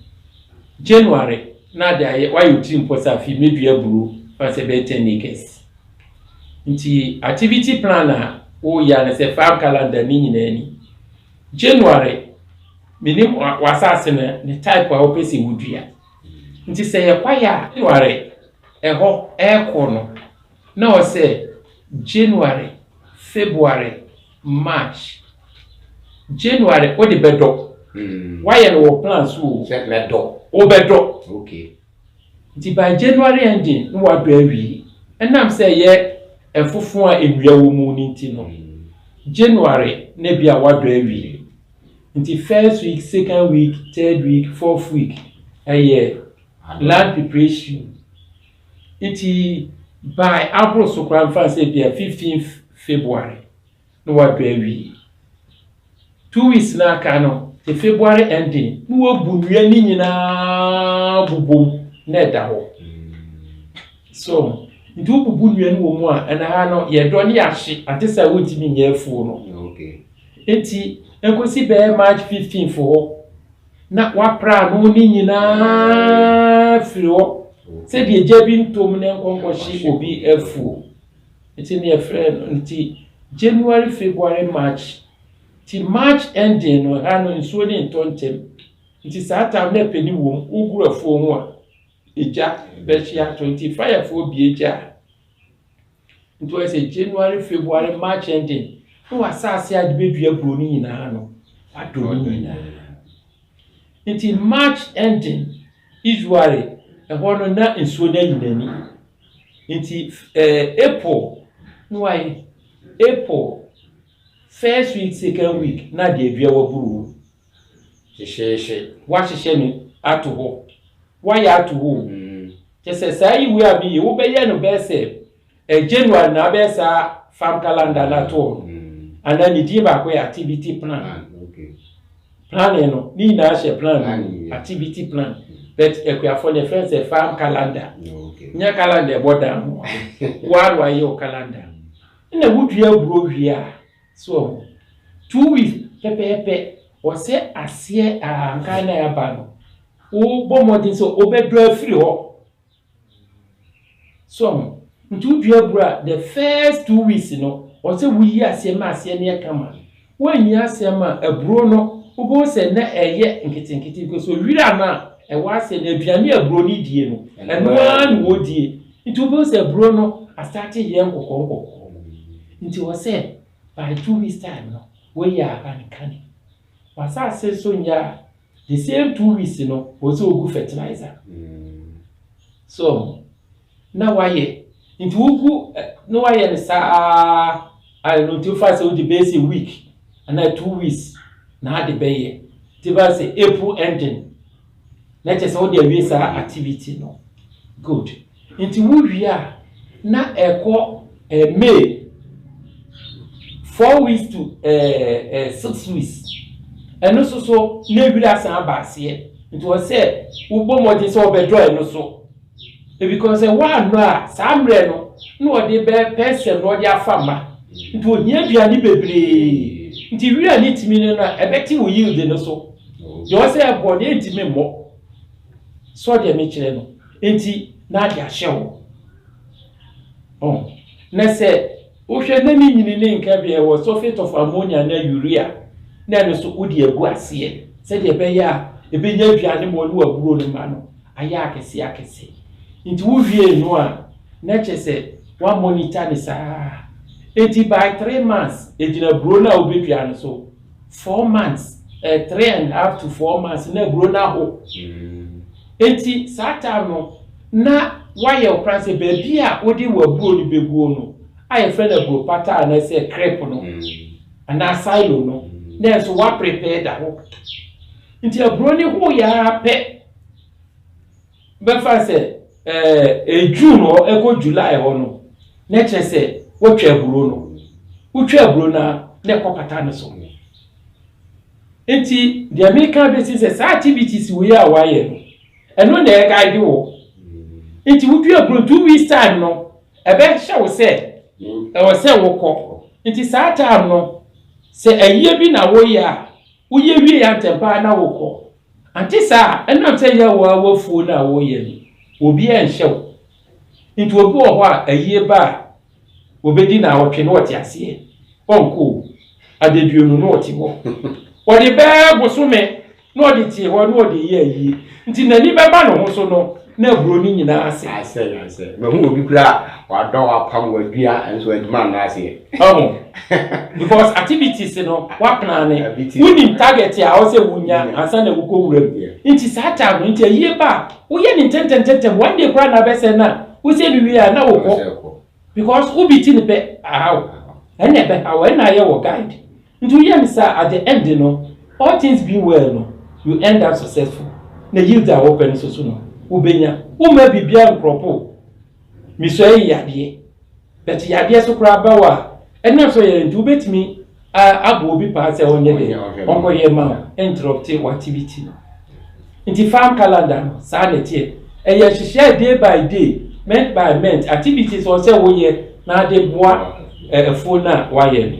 January na de ayɛ, wayɛ otiri mpɔ sɛ afei mɛdua aburo fa sɛ bɛyɛ 10 acres. Nti activity plan a woyɛ a no sɛ farm calendar ne nyinaa ni. January, menim w'asase no ne type a wopɛ sɛ wodua. Nti sɛ yɛ kwaeɛ a, January ɛhɔ ɛrekɔ no na ɔsɛ January, February, March. January wode bɛdɔ. Wayɛ no wɔ plan so o. Sɛ mɛdɔ. Wobɛdɔ. Nti by January ending na wadɔ awie. Ɛnam sɛ ɛyɛ ɛfofo a nnua wɔ mu no nti no, January na bi a wadɔ awie. Nti first week, second week, third week, fourth week ɛyɛ land preparation. Nti by aboro so koraa, mfa sɛ bi a 15 February na wadɔ awie. 2 weeks na aka no te February ending na wabu nnua ne nyinaa bobom na ɛda hɔ. So nti wobubu nnua no wɔ mu a, ɛna ha no yɛdɔ ne yɛahye ante sɛ wontumi nyɛ afuo no. Nti nkosi bɛyɛ March 15 hɔ na wapra ano ne nyinaa firi hɔ sɛdeɛ gya bi ntom ne nkɔnkɔhye obi afuo. Nti ne yɛfrɛ no nti January, February, March. Nti March ending no, ha no nsuo ne ntɔ ntɛm, nti saa time na ɛpɛ ni wɔ mu, woguru afuo ho a egya bɛhye ato, nti firefoɔ bie gya a. Nti wɔyɛ sɛ January, February, March ending na wasase a de bɛdua buro no nyinaa no wadɔ no nyinaa. Nti March ending usually ɛhɔ no na nsuo no ayi n'ani. Nti April na wayɛ April first week, second week na de adua waburu hɔ. Hyehyɛhyɛ. Wahyehyɛ no ato hɔ, wayɛ ato hɔ o. Kyɛ sɛ saa yi wei a meyɛ, wobɛyɛ no bɛyɛ sɛ January na abɛyɛ saa farm calendar no ato hɔ no. Anaa ne din baako yɛ activity plan. Planning no ne nyinaa hyɛ plan no. Planning, yeah. Activity plan, but akuafoɔ no yɛfrɛ no sɛ farm calendar. Nyɛ calendar ɛbɔ dan ho waa na wayɛ wo calendar na wodua aburo wie a so 2 weeks pɛpɛɛpɛ ɔsɛ aseɛ ahankan na ɛaba no, wobɔ mmɔden sɛ wobɛdɔ afiri hɔ so. Nti wodua aburo a, the first 2 weeks no ɔsɛ woyi aseɛ ma aseɛ no yɛ kama. Woanyi aseɛ ma aburo no, wobɛhu sɛ na ɛyɛ nketenkete because owira no a ɛwɔ aseɛ no, aduane a aburo no die no, ɛno ara na wɔdie. Nti wobɛhu sɛ aburo no asate yɛ nkɔkɔɔ nkɔkɔɔ. Nti wɔ sɛ by 2 weeks time no woyi ahankane wasase so nyɛ a, the same 2 weeks no wɔ sɛ wogu fertilizer. So na wayɛ nti wogu na wayɛ no saa ayɛ no. Nti wofa sɛ wode bɛyɛ sɛ week anaa 2 weeks na ade bɛyɛ. Nti ba sɛ April ending na kyerɛ sɛ wode awie saa activity no. Good. Nti wowie a na ɛkɔ May, 4 weeks to 6 weeks. Ɛno nso so na ewira asan aba aseɛ. Nti wɔ sɛ wobɔ mmɔden sɛ wɔbɛdɔ ɛno so, because woanɔ a, saa mmerɛ no na ɔde bɛ pɛsɛm na ɔde afa ma. Nti ohia aduane bebree. Nti wira ne timi no a ɛbɛte wo yield no so deɛ ɔsɛ ɛbɔ deɛ ntumi mmɔ so deɛ mekyerɛ no. Nti na ade ahyɛ wo ɔn na sɛ wohwɛ na ne nyini ne nka bi ɛwɔ sulphate of ammonia na urea na ɛno so wode agu aseɛ sɛdeɛ ɛbɛyɛ a ɛbɛnya aduane ma ɔne waburo no ma no ayɛ akɛse akɛse. Nti wowie no a na kyerɛ sɛ woamonitor ne saa. Nti by 3 months egyina buro no a wobɛdua no so, 4 months, 3.5 to 4 months na buro no aho. Nti saa time no na wayɛ wo plan sɛ baabi a wode w'aburo no bɛguo no a yɛfrɛ no aburo pata anaasɛ crib no anaa silo no na nso woaprepare da hɔ. Nti aburo no ho yɛ ara pɛ, bɛfa sɛ June hɔ ɛkɔ July hɔ no na kyerɛ sɛ woatwa aburo no. Wotwa aburo no a na ɛkɔ pata no so. Nti deɛ meka bɛsi sɛ saa activities wei a wayɛ no, ɛno na ɛguide wɔ. Nti wodua aburo 2 weeks time no. Ɛbɛhyɛ wo sɛ ɛwɔ sɛ wokɔ. Nti saa time no, sɛ ayie bi na woyɛ a, woyɛ wie a ntɛm paa na wokɔ. Ante saa a, ɛnam sɛ yɛ wo a wafuo no a woyɛ no, obiara nhyɛ wo. Nti obi wɔ hɔ a, ayie ba a, obɛdi naawɔtwe na ɔte aseɛ. Ɔnkɔ o. Adaduonu na ɔte hɔ. Ɔde bɛɛ bosome na ɔde te hɔ na ɔde yɛ ayie. Nti n'ani bɛba ne ho so no, na aburo no nyinaa ase. Asɛ asɛ. Mahu obi kura a wadɔ, wapam, wadua, nso adwuma anna aseɛ. Ɔho. Because activities no, waplan. Wonim target a ɔsɛ wonya ansa na wokɔ wura mu. Nti saa time no, nti ayie ba a, woyɛ ne ntɛntɛntɛntɛm. One day koraa na abɛsɛ na wosɛ no wie a na wokɔ. Because wobi ti ne pɛ ahaw. Ɛna ɛbɛhaw, ɛna ayɛ wɔ guide. Nti woyɛ no saa, at the end no, all things being well no, you end up successful. Na yield a wopɛ no so no, wobɛnya. Womma biribiara nkorɔpo. Mesua yi yadeɛ. But yadeɛ so koraa ba wɔ a, ɛnam so yɛ nti wobɛtumi abɔ obi paa sɛ ɔnyɛ dɛ, ɔnkɔyɛ ma wo, interrupt wo activity no. Nti farm calendar no, saa na ɛteɛ. Ɛyɛ nhyehyɛ day by day, month by month, activities wɔ sɛ woyɛ na ade boa afuo no a woayɛ no.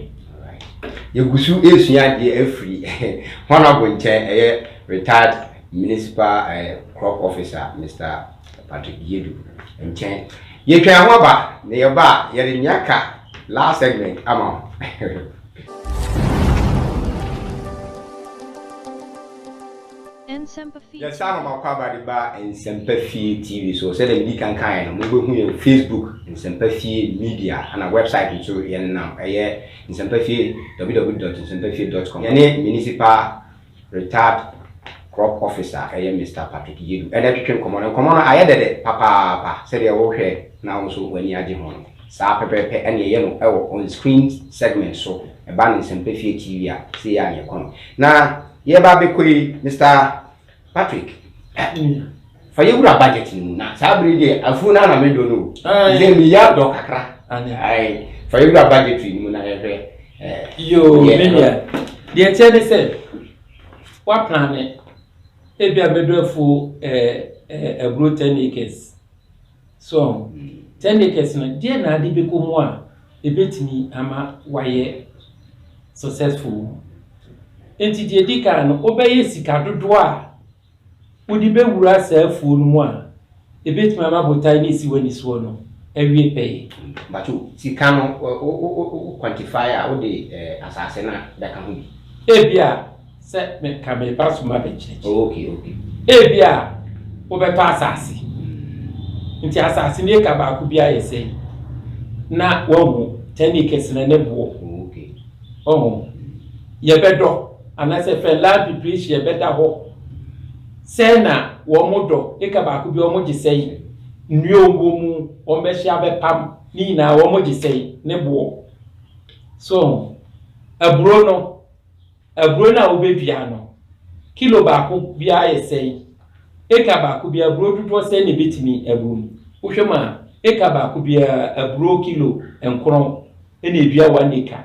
Yɛgu so esua adeɛ afiri Honourable nkyɛn, ɛyɛ retired municipal crop officer Mr Patrick Yedu nkyɛn. Yɛtwa ho aba na yɛba a, yɛde nea ka last segment ama wo. Yɛsan mo akɔ aba de ba Nsɛmpa Fie TV so. Sɛdeɛ medi kan kaeɛ no, mobɛhu yɛn Facebook Nsɛmpa Fie Media, ana website nso yɛnenam, ɛyɛ Nsɛmpa Fie, www.nsɛmpafie.com. Yɛne municipal retired crop officer, ɛyɛ Mr Patrick Yedu, ɛna ɛtwetwe nkɔmmɔ no. Nkɔmmɔ no ayɛ dɛdɛ papaapa. Sɛdeɛ wohwɛ na wo nso w'ani agye ho no, saa pɛpɛɛpɛ ɛne ɛyɛ no ɛwɔ On Screen segment so. Ɛba ne Nsɛmpa Fie TV a, sɛ yɛ a ne ɛkɔ no na yɛba abɛkɔ yi. Mr Patrick, fa yɛwura budget no mu. Na saa bere deɛ, afuo no ana medɔ no o, sɛ meyɛ dɔ kakra. Ae, fa yɛwura budget no mu na yɛhwɛ. Yoo, me nua, deɛ ɛteɛ ne sɛ woaplan ebi a bɛdɔ afuo aburo 10 acres so. 10 acres no deɛ, na ade bɛkɔ mu a ebɛtumi ama wayɛ successful. Nti deɛ di kan no, wobɛyɛ sika dodoɔ a wode bɛwura saa afuo no mu a ebɛtumi ama botae ne esi w'ani soɔ no awie pɛyɛ. Bato sika no, wo quantify a, wode asase no bɛka ho bi. Ebi a sɛ meka meba so ma bɛkyerɛkyerɛ. Okay. Ebi a wobɛtɔ asase, nti asase no eka baako bi ayɛ sɛ na wahu 10 acres na ne boɔ. Ɔho yɛbɛdɔ anaasɛ fɛ land preparation yɛbɛda hɔ sɛ na wɔn dɔ eka baako bi, wɔn gye sɛn, nnua wɔ mu, wɔn bɛhyɛ abɛpam ne nyinaa, wɔn gye sɛn ne boɔ so. Aburo no, aburo no a wobɛdua no, kilo baako biara yɛ sɛn, eka baako biara aburo dodoɔ sɛn na ebɛtumi aburo mu. Wohwɛ mu a, eka baako biara aburo kilo 9 ɛna edua 1 acre.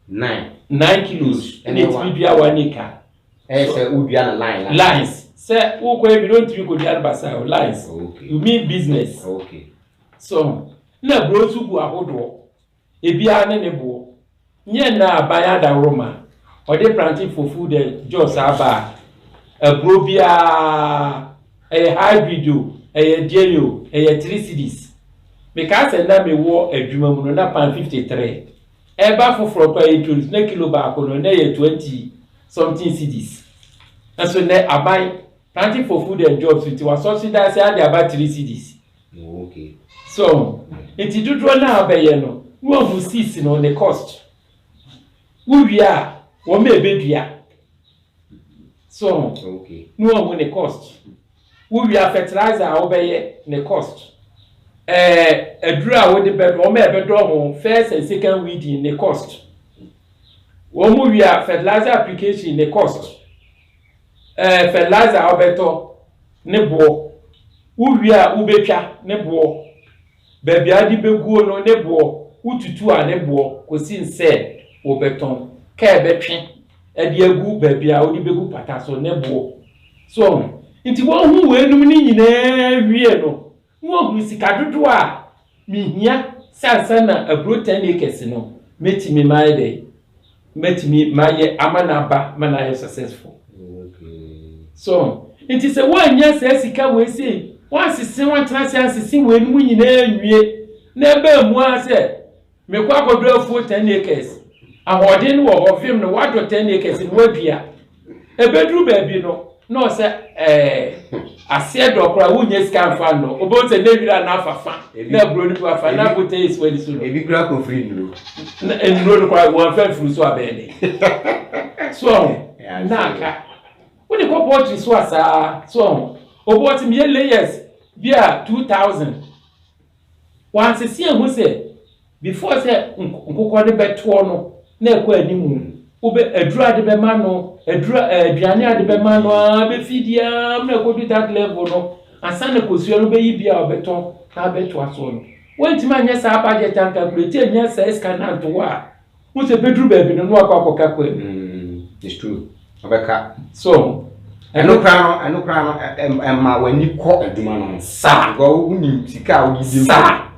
9. 9 kilos ɛna etumi dua 1 acre. Ɛyɛ sɛ wodua no line line. Lines, sɛ wokɔ ebi no, ntumi kɔdua no basa o, lines. You mean business. So na aburo nso gu ahodoɔ, ebiara ne ne boɔ. Nyɛ nna aban adaworo ma ɔde Planting for Food and Jobs aba a, aburo biara, ɛyɛ hybrid o, ɛyɛ deɛ o, ɛyɛ 3 cedis. Mekaa sɛ na mewɔ adwuma mu no na pan 53 ɛba foforɔ pa introduce na kilo baako no na ɛyɛ 20 something cedis. Nso nɛ aban Planting for Food and Jobs nti wa subsidize ade aba 3 cedis. So nti dodoɔ no a bɛyɛ no, na wahu seeds no ne cost. Wowie a, wɔn a ɛbɛdua so na wahu ne cost. Wowie a, fertilizer a wobɛyɛ ne cost, aduro a wode bɛdɔ, wɔn a ɛbɛdɔ ho first and second weeding ne cost. Wɔn wie a, fertilizer application ne cost, fertilizer a wobɛtɔ ne boɔ. Wowie a, wobɛtwa ne boɔ, baabi a wode bɛguo no ne boɔ, wotutu a ne boɔ, kɔsi nsɛ wobɛtɔn kaa bɛtwe ɛde agu baabi a wode bɛgu pata so ne boɔ so. Nti wɔhu weinom ne nyinaa wie no, na wɔhu sika dodoɔ a mehia. sɛ ansa na aburo 10 acres no mɛtumi mayɛ dɛ, mɛtumi mayɛ ama no aba ma no ayɛ successful. So nti sɛ woanya saa sika wei sei, woansese, woantena ase ansese wei no mu nyinaa nwie na ɛbaa mu a sɛ mekɔ akɔdɔ afuo 10 acres, ahoɔden no wɔ hɔ, vim no woadɔ 10 acres no, woadua, ɛbɛduru baabi no na ɔsɛ aseɛ dɔ koraa, wonya sika mfa no, wobɛhu sɛ na wira na afa fa na aburo no bi afa na abotɛ yi si w'ani so no. Ebi kura kɔfiri nnuro. Na nnuro no koraa wɔmfa mfiri so abɛɛ de so ɔho na aka wode kɔ poultry so a saa so ɔho obi wɔte meyɛ layers bi a 2000, wansese ehu sɛ before sɛ nkokɔ no bɛtoɔ no na ɛkɔ anim, wobɛ aduro ade bɛma no, aduro aduane ade bɛma no aa bɛfi diaa na ɛkɔdu that level no ansa na kosua no bɛyi bi a ɔbɛtɔn na abɛtoa soɔ no. Wɔntumi anyɛ saa budget ancalculate anya saa sika no anto hɔ a, wo sɛ bɛduru baabi no na wakɔ akɔka kɔ mu. It's true, ɔbɛka. So ɛno kora no ɛma w'ani kɔ adwuma no ho. Saa. Because wonim sika a wode di. Saa.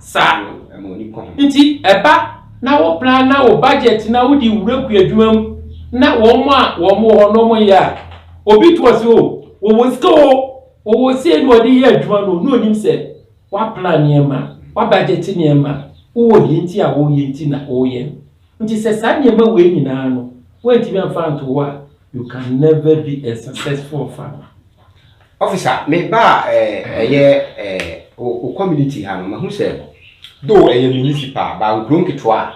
Ɛma w'ani kɔ ho. Nti ɛba na wo plan na wo budget na wode wura kua adwuma mu na wɔn a wɔn wɔ hɔ na wɔn yɛ a, obi to ɔsɛ o wɔwɔ sika o, wɔwɔ sie na wɔde yɛ adwuma no, na onim sɛ waplan nneɛma, wabudget nneɛma, wowɔ deɛ nti a wɔyɛ nti na wɔyɛ. Nti sɛ saa nneɛma wei nyinaa no wɔntumi amfa nto hɔ a, you can never be a successful farmer. Officer, me ba ɛyɛ o community ha no, mahu sɛ though ɛyɛ municipal ba, nkuro nketewa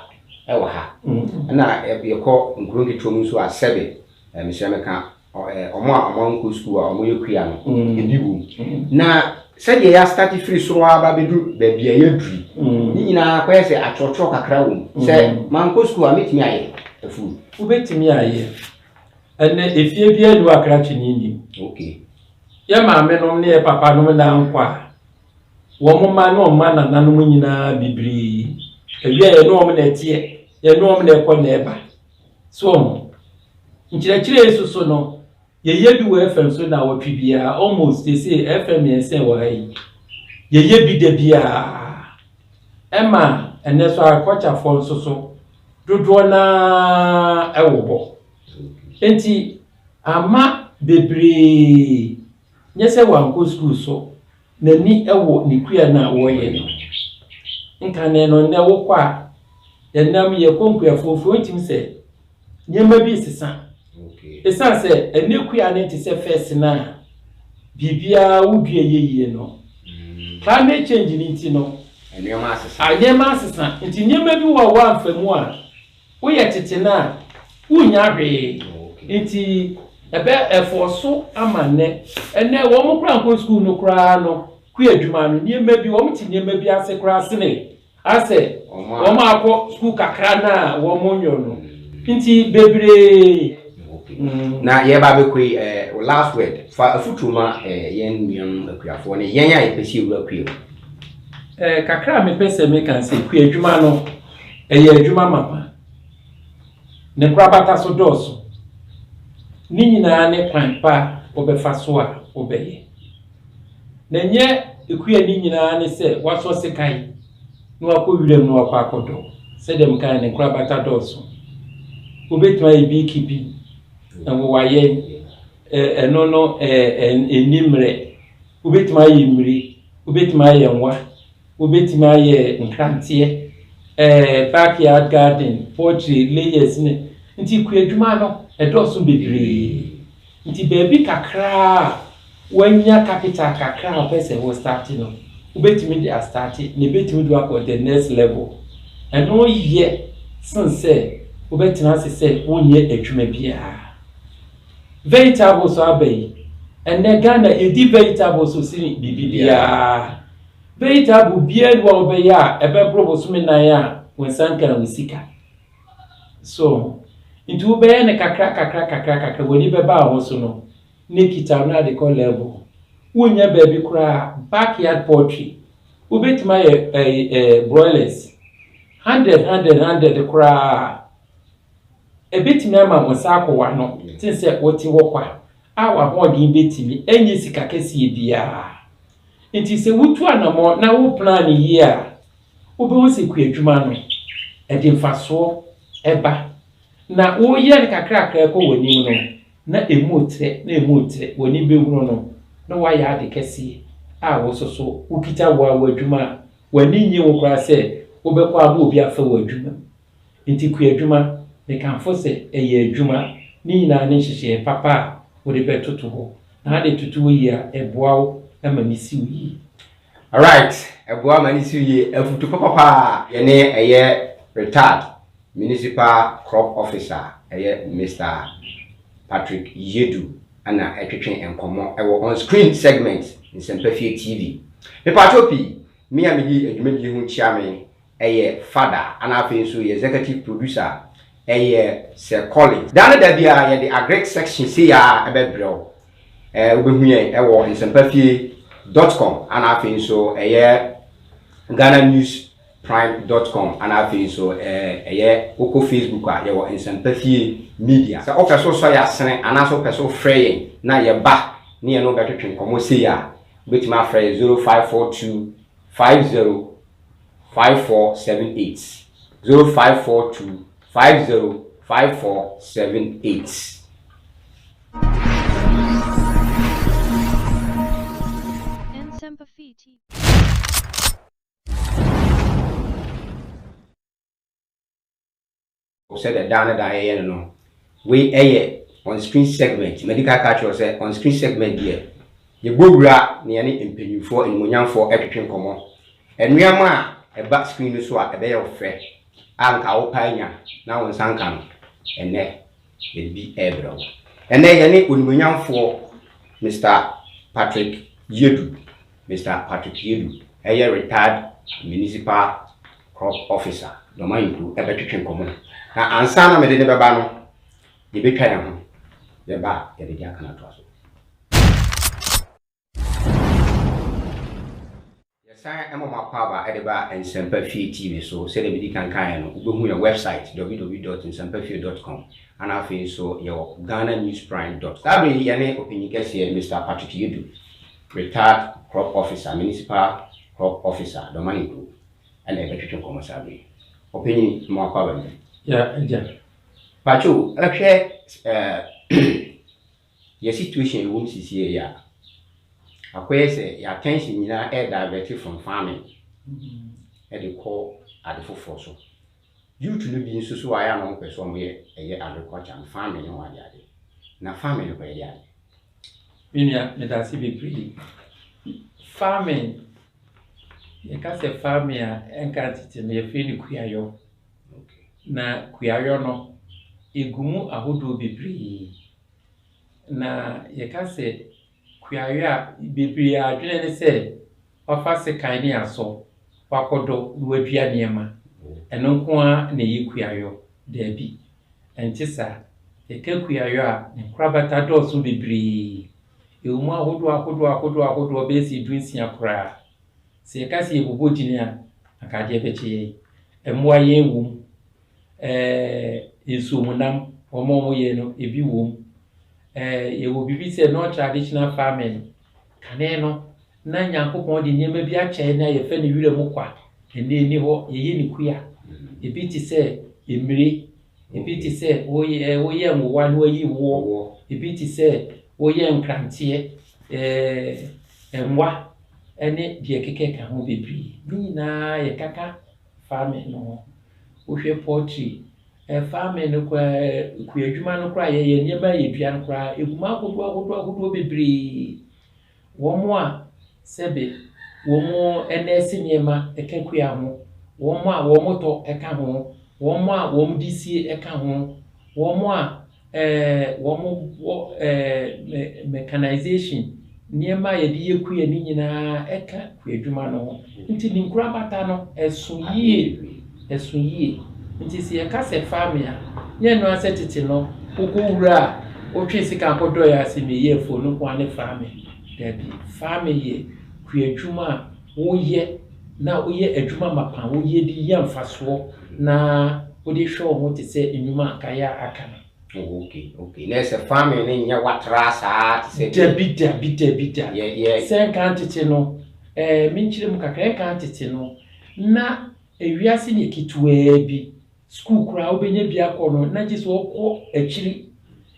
ɛwɔ ha, ɛna yɛkɔ nkuro nketewa mu nso a, sɛbe mesrɛ meka, ɔmo a ɔmo ankɔ sukuu a ɔmo yɛ kua no, ebi wɔ mu. Na sɛdeɛ yɛastart firi soro aba bɛduru baabi a yɛaduru, ne nyinaa kɔyɛ sɛ atwerɛtwerɛ kakra wɔ mu sɛ mankɔ sukuu a, mɛtumi ayɛ afuo? Wobɛtumi ayɛ. Ɛnɛ efie bi anu akrakye ne nim. Yɛ maame nom ne yɛ papa nom na nkɔ a, wɔn mma ne wɔn mma nananom nyinaa bebree awia, yɛ ne wɔn na ɛteɛ, yɛ ne wɔn na ɛkɔ na ɛba so. Wɔn nkyerɛkyerɛ yi soso no, yɛyɛ bi wɔ FM so na wɔtwe biara, almost te sɛ FM 3 wɔ ha yi, yɛyɛ bi da biara. Ɛma ɛnɛ so akɔkyafoɔ nso so dodoɔ naa ɛwɔ hɔ, nti ama bebree nyɛ sɛ wankɔ sukuu so, n'ani wɔ ne kua no a wɔreyɛ no. Nkane no, nnɛ wokɔ a, yɛnam yɛkɔ nkuafoɔ fo, ntumi sɛ nneɛma bi sesa. Ɛsiane sɛ ɛnɛ kua no nte sɛ first no a biribiara wodua yɛ yie no, climate change ni nti no, nneɛma asesa. A nneɛma asesa, nti nneɛma bi wɔ a wɔamfa mu a woyɛ tete no a, wonnya hwee. Nti ɛbɛ ɛfɔ so ama nnɛ, ɛnɛ wɔn koraa nkɔ sukuu no koraa no, kua adwuma no, nneɛma bi wɔn te nneɛma bi ase koraa sene asɛ wɔn akɔ sukuu kakra na wɔn nyɔ no, nti bebree. Na yɛba abɛkɔ yi, last word, fa afotuo ma yɛn nuanom akuafoɔ ne yɛn a yɛpɛ sɛ yɛwura kua mu. Kakra a mepɛ sɛ meka sɛ kua adwuma no ɛyɛ adwuma mapa, ne korabata so dɔɔso, ne nyinaa ne kwan pa wɔbɛfa so a wɔbɛyɛ na nyɛ ekua ne nyinaa ne sɛ wasɔ sekan na wakɔ wiram na wakɔ akɔdɔ. Sɛdeɛ meka, ne nkorabata dɔɔso. Wobɛtumi ayɛ beekeeping, nwowayɛ, ɛno no ɛni mmerɛ. Wobɛtumi ayɛ mmiri, wobɛtumi ayɛ nwa, wobɛtumi ayɛ nkranteɛ, backyard garden, poultry, layers ne. Nti kua adwuma no ɛdɔɔso bebree, nti baabi kakraa a wanya capital kakra a wɔpɛ sɛ wɔ start no, wobɛtumi de astart na ebɛtumi de akɔ the next level. Ɛno yɛ sen sɛ wobɛtena ase sɛ wonyɛ adwuma biara. Vegetables aba yi, ɛnɛ Ghana yɛdi vegetables sini biribi biara. Vegetable biara ni wɔ a wobɛyɛ a ɛbɛboro bosome 4 a wɔn nsa nka wo sika so. Nti wobɛyɛ no kakra kakra kakra kakra, w'ani bɛba ho so no ne kita no ade kɔ level. Wonya baabi koraa, backyard poultry, wobɛtumi ayɛ ɛɛ ɛɛ broilers 100 100 100 koraa, ebɛtumi ama wo nsa akɔ w'ano te sɛ wote hɔ kwa a w'ahoɔden bɛtumi ɛnyɛ sika kɛseɛ biara. Nti sɛ wotu anammɔ na wo plan yie a, Wobɛhu sɛ kuadwuma no, ɛde mfasoɔ ba. Na woreyɛ no kakrakra rekɔ w'anim no, na ɛmu retrɛ, na ɛmu retrɛ. W'ani bɛhunu no, na woayɛ ade kɛseɛ a wo nso so wokita wo ara w'adwuma a w'ani nnye ho koraa sɛ wobɛkɔ ama obi afa wo adwuma mu. Nti kuadwuma, mekamfo sɛ ɛyɛ adwuma. Ne nyinaa ne nhyehyɛeɛ papa a wode bɛtoto hɔ. Na wode toto hɔ yie a, ɛboa wo ma no si wo yie. Alright, ɛboa ma no si wo yie. Afutu papa paa. Yɛne ɛyɛ retired Municipal Crop Officer ɛyɛ Mister Patrick Yedu na ɛtwetwe nkɔmmɔ ɛwɔ On Screen segment Nsɛmpa Fie TV. Mepaakyɛw pii, me a medi dwumadie ho kyia me ɛyɛ Fada ɛna afei nso yɛ Executive Producer ɛyɛ Sir Collins. Da ne da biara yɛde Agric section sei ara ɛbɛbrɛ wo. Ɛɛ wobɛhu yɛn ɛwɔ nsɛmpafie dot com ɛna afei nso ɛyɛ Ghana News Prime dot com ɛna afei nso ɛɛ ɛyɛ wokɔ Facebook a yɛwɔ Nsɛmpafie Media. Sɛ wopɛ sɛ wosɔ yɛn asene anaasɛ wopɛ sɛ wofrɛ yɛn na yɛba ne yɛne wo bɛtwetwe nkɔmmɔ sei a, wobɛtumi afrɛ yɛn 0542 50 5478, 0542 50 5478. Nsɛmpafie TV. Sɛdeɛ daa ne daa yɛyɛ no no, wei yɛ on screen segment. Madi kan aka akyerɛ wo sɛ on screen segment deɛ, yɛbɔ wura na yɛne mpanyinfoɔ, animuonyamfoɔ twetwe nkɔmmɔ. Nneɛma a ɛba screen no so a ɛbɛyɛ wo fɛ a nka wopɛ anya na wo nsa nka no, ɛnnɛ yɛde bi rebrɛ wo. Ɛnnɛ yɛne onimuonyamfoɔ Mister Patrick Yedu, Mister Patrick Yedu, ɛyɛ retired municipal crop officer, Dɔm bɛtwetwe nkɔmmɔ. Na ansa na mede no bɛba no, yɛbɛtwa yɛn ho. Yɛba a, yɛde deɛ aka no atoa so. Yɛsan ma mo akwaaba de ba Nsɛmpa Fie TV so. Sɛdeɛ medi kan kaeɛ no, wobɛhu yɛn website www dot nsɛmpafie dot com ana afei nso yɛwɔ ghananewsprime dot com. Saa berɛ yi yɛne Ɔpanyin Kɛseɛ Mister Patrick Yedu, retired crop officer, municipal crop officer, Dɔmane Kuro, ɛna yɛbɛtwetwe nkɔmmɔ saa berɛ yi. Ɔpanyin, ma wakwaaba no. Ya, agya. Pacho, ɛhwɛ ɛɛ yɛ situation ɛwɔ mu sisi yi a, akɔyɛ sɛ yɛ attention nyinaa ɛyɛ divert from farming ɛde kɔ ade foforɔ so. Youth no bi nso so ayɛ a na wɔn pɛ sɛ wɔn yɛ ɛyɛ agriculture no, farming ne ho ade ade. Na farming no kɔ yɛ de ade. Me nua, meda ase bebree. Farming, yɛka sɛ farming a, ɛnka tete no yɛfrɛ no kuayɔ. Na kuayɔ no, ɛgu mu ahodoɔ bebree. Na yɛka sɛ kuayɔ a, bebree adwene ne sɛ wafa sekan ne asɔ, wakɔdɔ na wadua nneɛma. Ɛno nko ara na ɛyɛ kuayɔ. Daabi, ɛnte saa. Yɛka kuayɔ a, ne nkorabata dɔɔso bebree. Ɛwɔ mu ahodoɔ ahodoɔ ahodoɔ ahodoɔ bɛyɛ sɛ 16 koraa. Sɛ yɛka sɛ yɛbobɔ gyini a, anka adeɛ bɛkye yɛn. Mmoa yɛn wɔ mu. Nsuomunam, wɔn a wɔyɛ no, ebi wɔ mu. Yɛwɔ biribi sɛ non-traditional farming. Kane no, na Nyankopɔn de nneɛma bi akyɛ yɛn a yɛfrɛ no wira mu kwa. Ɛnnɛ ɛnni hɔ, yɛyɛ no kua. Ebi te sɛ mmire, ebi te sɛ woyɛ woyɛ nwowa na wayi woɔ, ebi te sɛ woyɛ nkranteɛ, nwa ne deɛ ɛkeka ho bebree. Ne nyinaa yɛkaka farming no ho. Wohwɛ poultry, farming no koraa, kuadwuma no koraa yɛyɛ nneɛma a yɛdua no koraa, ɛgu mu ahodoɔ ahodoɔ ahodoɔ bebree. Wɔn a sɛbe wɔn nɛɛse nneɛma ka kua ho, wɔn a wɔtɔ ka ho, wɔn a wɔde sie ka ho, wɔn a wɔwɔ mechanization, nneɛma a yɛde yɛ kua no nyinaa ka kuadwuma no ho. Nti ne nkorabata no, ɛso yie, ɛso yie. Nti sɛ yɛka sɛ farming a, nyɛ ɛno ara sɛ tete no, wokɔ wura a, wotwe sika kɔdɔeɛ a sɛ meyɛ afuo no nko ara ne farming. Daabi, farming yɛ kuadwuma a woyɛ na woyɛ adwuma mapa, woyɛ de nya mfasoɔ na wode hwɛ wo ho te sɛ nnwuma a nkaeɛ a aka no. Oh, okay, okay. Na sɛ farming no nyɛ watra saa te sɛ. Dabi, dabi, dabi, da. Yɛ yɛ. Sɛ nka tete no, menkyerɛ mu kakra, nka tete no, na Ewiase no yɛ ketewaa bi. Sukuu koraa wobɛnya bi akɔ no, na gye sɛ wokɔ akyiri.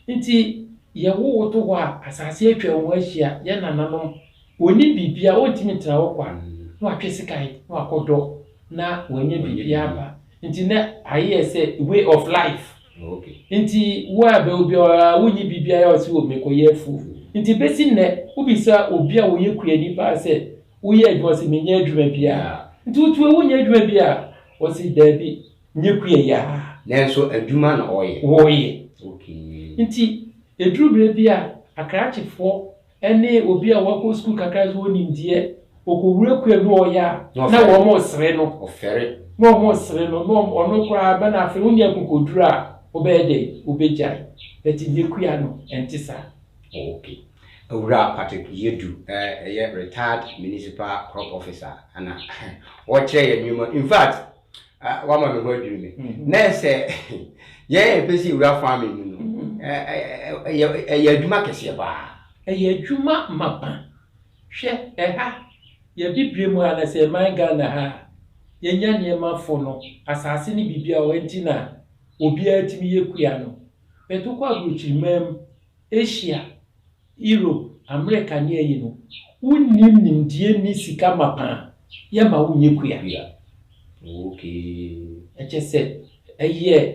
Nti yɛwo wo to hɔ a, asase atwa wo ho ahyia, yɛn nananom, wɔnnim biribiara, wɔntumi ntena hɔ kwa, na wɔatwe sekan na wɔakɔdɔ na wɔanya biribi aba. Nti na ayeyɛ sɛ way of life. Nti wo a bɛ obi a wonnyi biribiara yɛ a ɔse o mekɔyɛ afuo. Nti bɛsi nnɛ wobisa obi a ɔyɛ kuani paa sɛ woyɛ adwuma ɔse menyɛ adwuma biara. Nti wotu a wonyɛ adwuma biara? Ɔse daabi nyɛ kua yi ara. Nanso adwuma na ɔyɛ. Wɔyɛ. Nti ɛduru berɛ bi a akrakyefoɔ ne obi a wakɔ sukuu kakra nso wɔ nimdeɛ, ɔkɔwura kua mu ɔyɛ a, na wɔn resere no. Ɔfɛre. Na wɔn resere no, na ɔno koraa bɛ na afei wonni akokoduru a, wobɛyɛ dɛn? Wobɛgyae. But nnɛ kua no, ɛnte saa. Okay. Owura Patrick Yedu, ɛyɛ retired municipal crop officer, ɛna ɔkyerɛ yɛn nneɛma. In fact, wama me ho adwiri me. Na sɛ yɛn a yɛpɛ sɛ yɛwura farming mu no, ɛyɛ adwuma kɛseɛ paa. Ɛyɛ adwuma mapa. Hwɛ ɛha, yɛn mu ha na sɛ ɛman Ghana ha a, yɛnya nneɛma fo no, asase ne biribiara wɔ hɔ nti na obiara tumi yɛ kua no. But wokɔ aburokyiriman mu, Asia, Europe, America ne ayi no, wonnim nimdeɛ nni sika mapa a, yɛmma wonyɛ kua. Okay. Ɛkyɛ sɛ ɛyɛ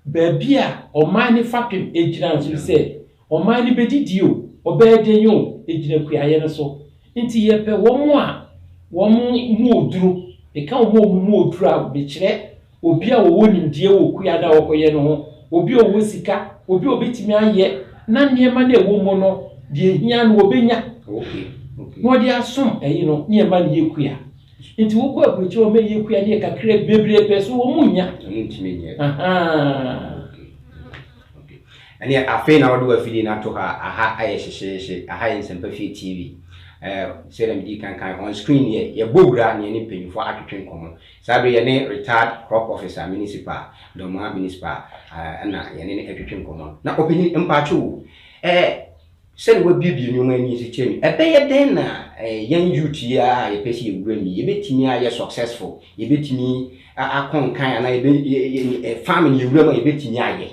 baabi a ɔman no fapem gyina nso sɛ ɔman no bɛdidi o, ɔbɛyɛ dɛn o, ɛgyina kuayɛ no so. Nti yɛpɛ wɔn a wɔn mu oduro, meka wɔn a wɔn mu oduro a, mekyerɛ obi a ɔwɔ nimdeɛ wɔ kua no a ɔkɔyɛ no ho, obi a ɔwɔ sika, obi a ɔbɛtumi ayɛ na nneɛma no a ɛwɔ mu no, deɛ ehia no ɔbɛnya. Na ɔde asom ɛyi no, ne ɛma no yɛ kua. Nti wokɔ aburokyire wɔn yɛ kua ne yɛ kakra bebree pɛ so wɔn mu nya. Wɔn ntumi nyɛ. Ɛne afei na wɔde wafidie no ato ha, aha ayɛ hyehyeehye, aha yɛ Nsɛmpa Fie TV. Sɛdeɛ medi kankan on screen yɛ yɛbɔ wura ne yɛne mpanyinfoɔ atwetwe nkɔmmɔ. Saa bere yɛne retired crop officer municipal, Dormaa municipal, ɛna yɛne no atwetwe nkɔmmɔ. Na ɔpanyin mpaakye o, sɛdeɛ wabiebie nneɛma ani si kyerɛ mi, ɛbɛyɛ dɛn na yɛn youth yi a yɛpɛ sɛ yɛwura mu yi, yɛbɛtumi ayɛ successful, yɛbɛtumi akɔ nkan anaa yɛbɛ farming yɛwura mu a yɛbɛtumi ayɛ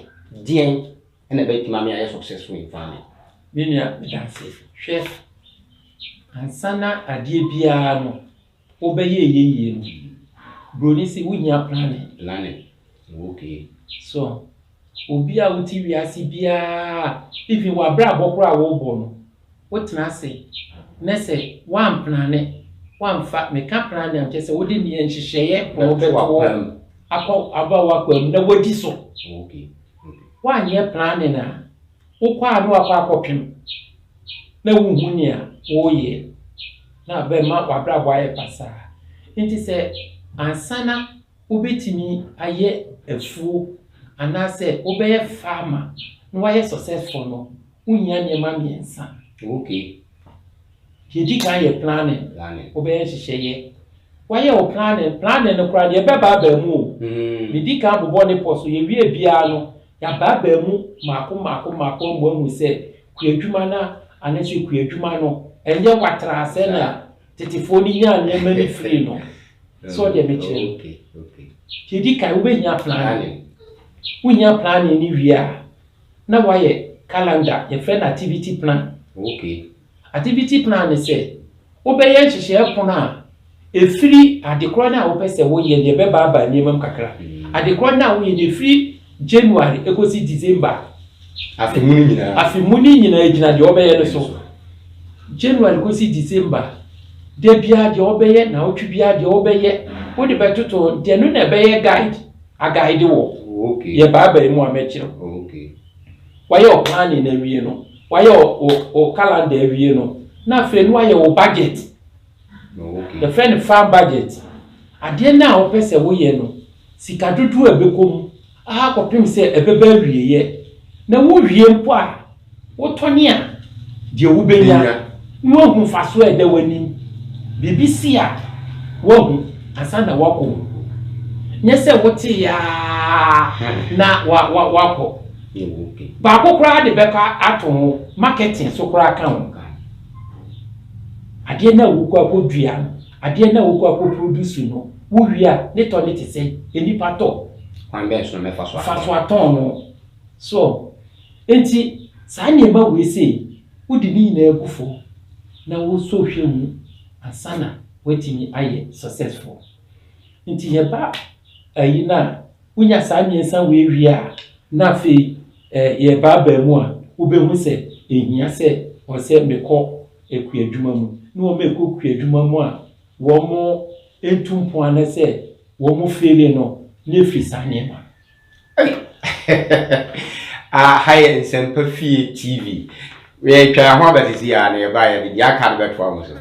deɛn ɛna ɛbɛtumi ama ayɛ successful in farming? Me nua, meda ase. Hwɛ, ansa na adeɛ biara no wobɛyɛ ɛyɛ yie no, buroni sɛ wohia planning. Planning, okay. So, obi a wote wiase biara, even w'abrabɔ koraa a wɔrebɔ no, wotena ase na sɛ woamplan, woamfa, meka planning a nkyerɛ sɛ wode nneɛ nhyehyɛeɛ pono bɛto hɔ akɔ aba w'akwan mu na woadi so. Woanyɛ planning a, wokɔ a na wakɔ akɔpem na wohu nea wɔreyɛ na bɛma w'abrabɔ ayɛ basaa. Nti sɛ ansa na wobɛtumi ayɛ afuo anaasɛ wobɛyɛ farmer na woayɛ successful no, wohia nneɛma mmiɛnsa. Deɛ di kan yɛ planning. Planning. Wobɛyɛ nhyehyɛeɛ. Wayɛ wo planning, planning no koraa deɛ ɛbɛbaabaa mu o. Medi kan bobɔ ne pɔ so, yɛwie biara no, yɛabaabaa mu mmaako mmaako mmaako ama woahu sɛ kuadwuma no anaasɛ kuadwuma no ɛnyɛ watraa sɛ na tetefoɔ no nyaa nneɛma no firi no. Sɛ ɔdeɛ mekyerɛ no. Deɛ di kan wobɛhia planning. Wohia planning no wie a, na woayɛ calendar, yɛfrɛ no activity plan. Activity plan ne sɛ wobɛyɛ nhyehyɛeɛ pono a ɛfiri adekorɔ no a wopɛ sɛ woyɛ deɛ ɛbɛbaabaa nneɛma mu kakra. Adekorɔ no a woyɛ no ɛfiri January ɛkɔsi December. Afe mu no nyinaa. Afe mu no nyinaa gyina deɛ wobɛyɛ no so. January kɔsi December, da biara deɛ wobɛyɛ, naawɔtwe biara deɛ wobɛyɛ, wode bɛtoto nti ɛno na ɛbɛyɛ guide, aguide wɔ. Yɛbaabaa mu a mɛkyerɛ wo. Wayɛ wo planning no awie no, wayɛ wo calendar awie no, na afei no wayɛ wo budget. Yɛfrɛ no farm budget. Adeɛ no a wopɛ sɛ woyɛ no, sika dodoɔ a ɛbɛkɔ mu aha kɔpem sɛ ɛbɛba awieeɛ. Na wowie mpo a, wotɔne a, deɛ wobɛnya na woahu mfasoɔ a ɛda w'anim. Biribi si a, woahu ansa na woakɔ mu. Nyɛ sɛ wote aa na wakɔ. Baako koraa de bɛkɔ ato ho, marketing so koraa ka ho. Adeɛ no a wokɔ akɔdua no, adeɛ no a wokɔ akɔ produce no, Wowie a, ne tɔ ne te sɛ nnipa tɔ. Kwan bɛn so na mɛfa so fa so atɔn no? So nti saa nneɛma wei sei, wode ne nyinaa gu fam na wosɔ hwɛ mu ansa na woatumi ayɛ successful. Nti yɛba ayi no a, wonya saa mmiɛnsa wei wie a, na afei yɛbaabaa mu a, wobɛhu sɛ ɛhia sɛ ɔsɛ mekɔ akua adwuma mu. Na wɔn ɛkɔ kua adwuma mu a, wɔn ntu mpo ana sɛ wɔn fail no ne efiri saa nneɛma. Aha yɛ Nsɛmpa Fie TV. Yɛtwa yɛn ho aba sisi a, na yɛba yɛde deɛ aka no bɛtoa mo so.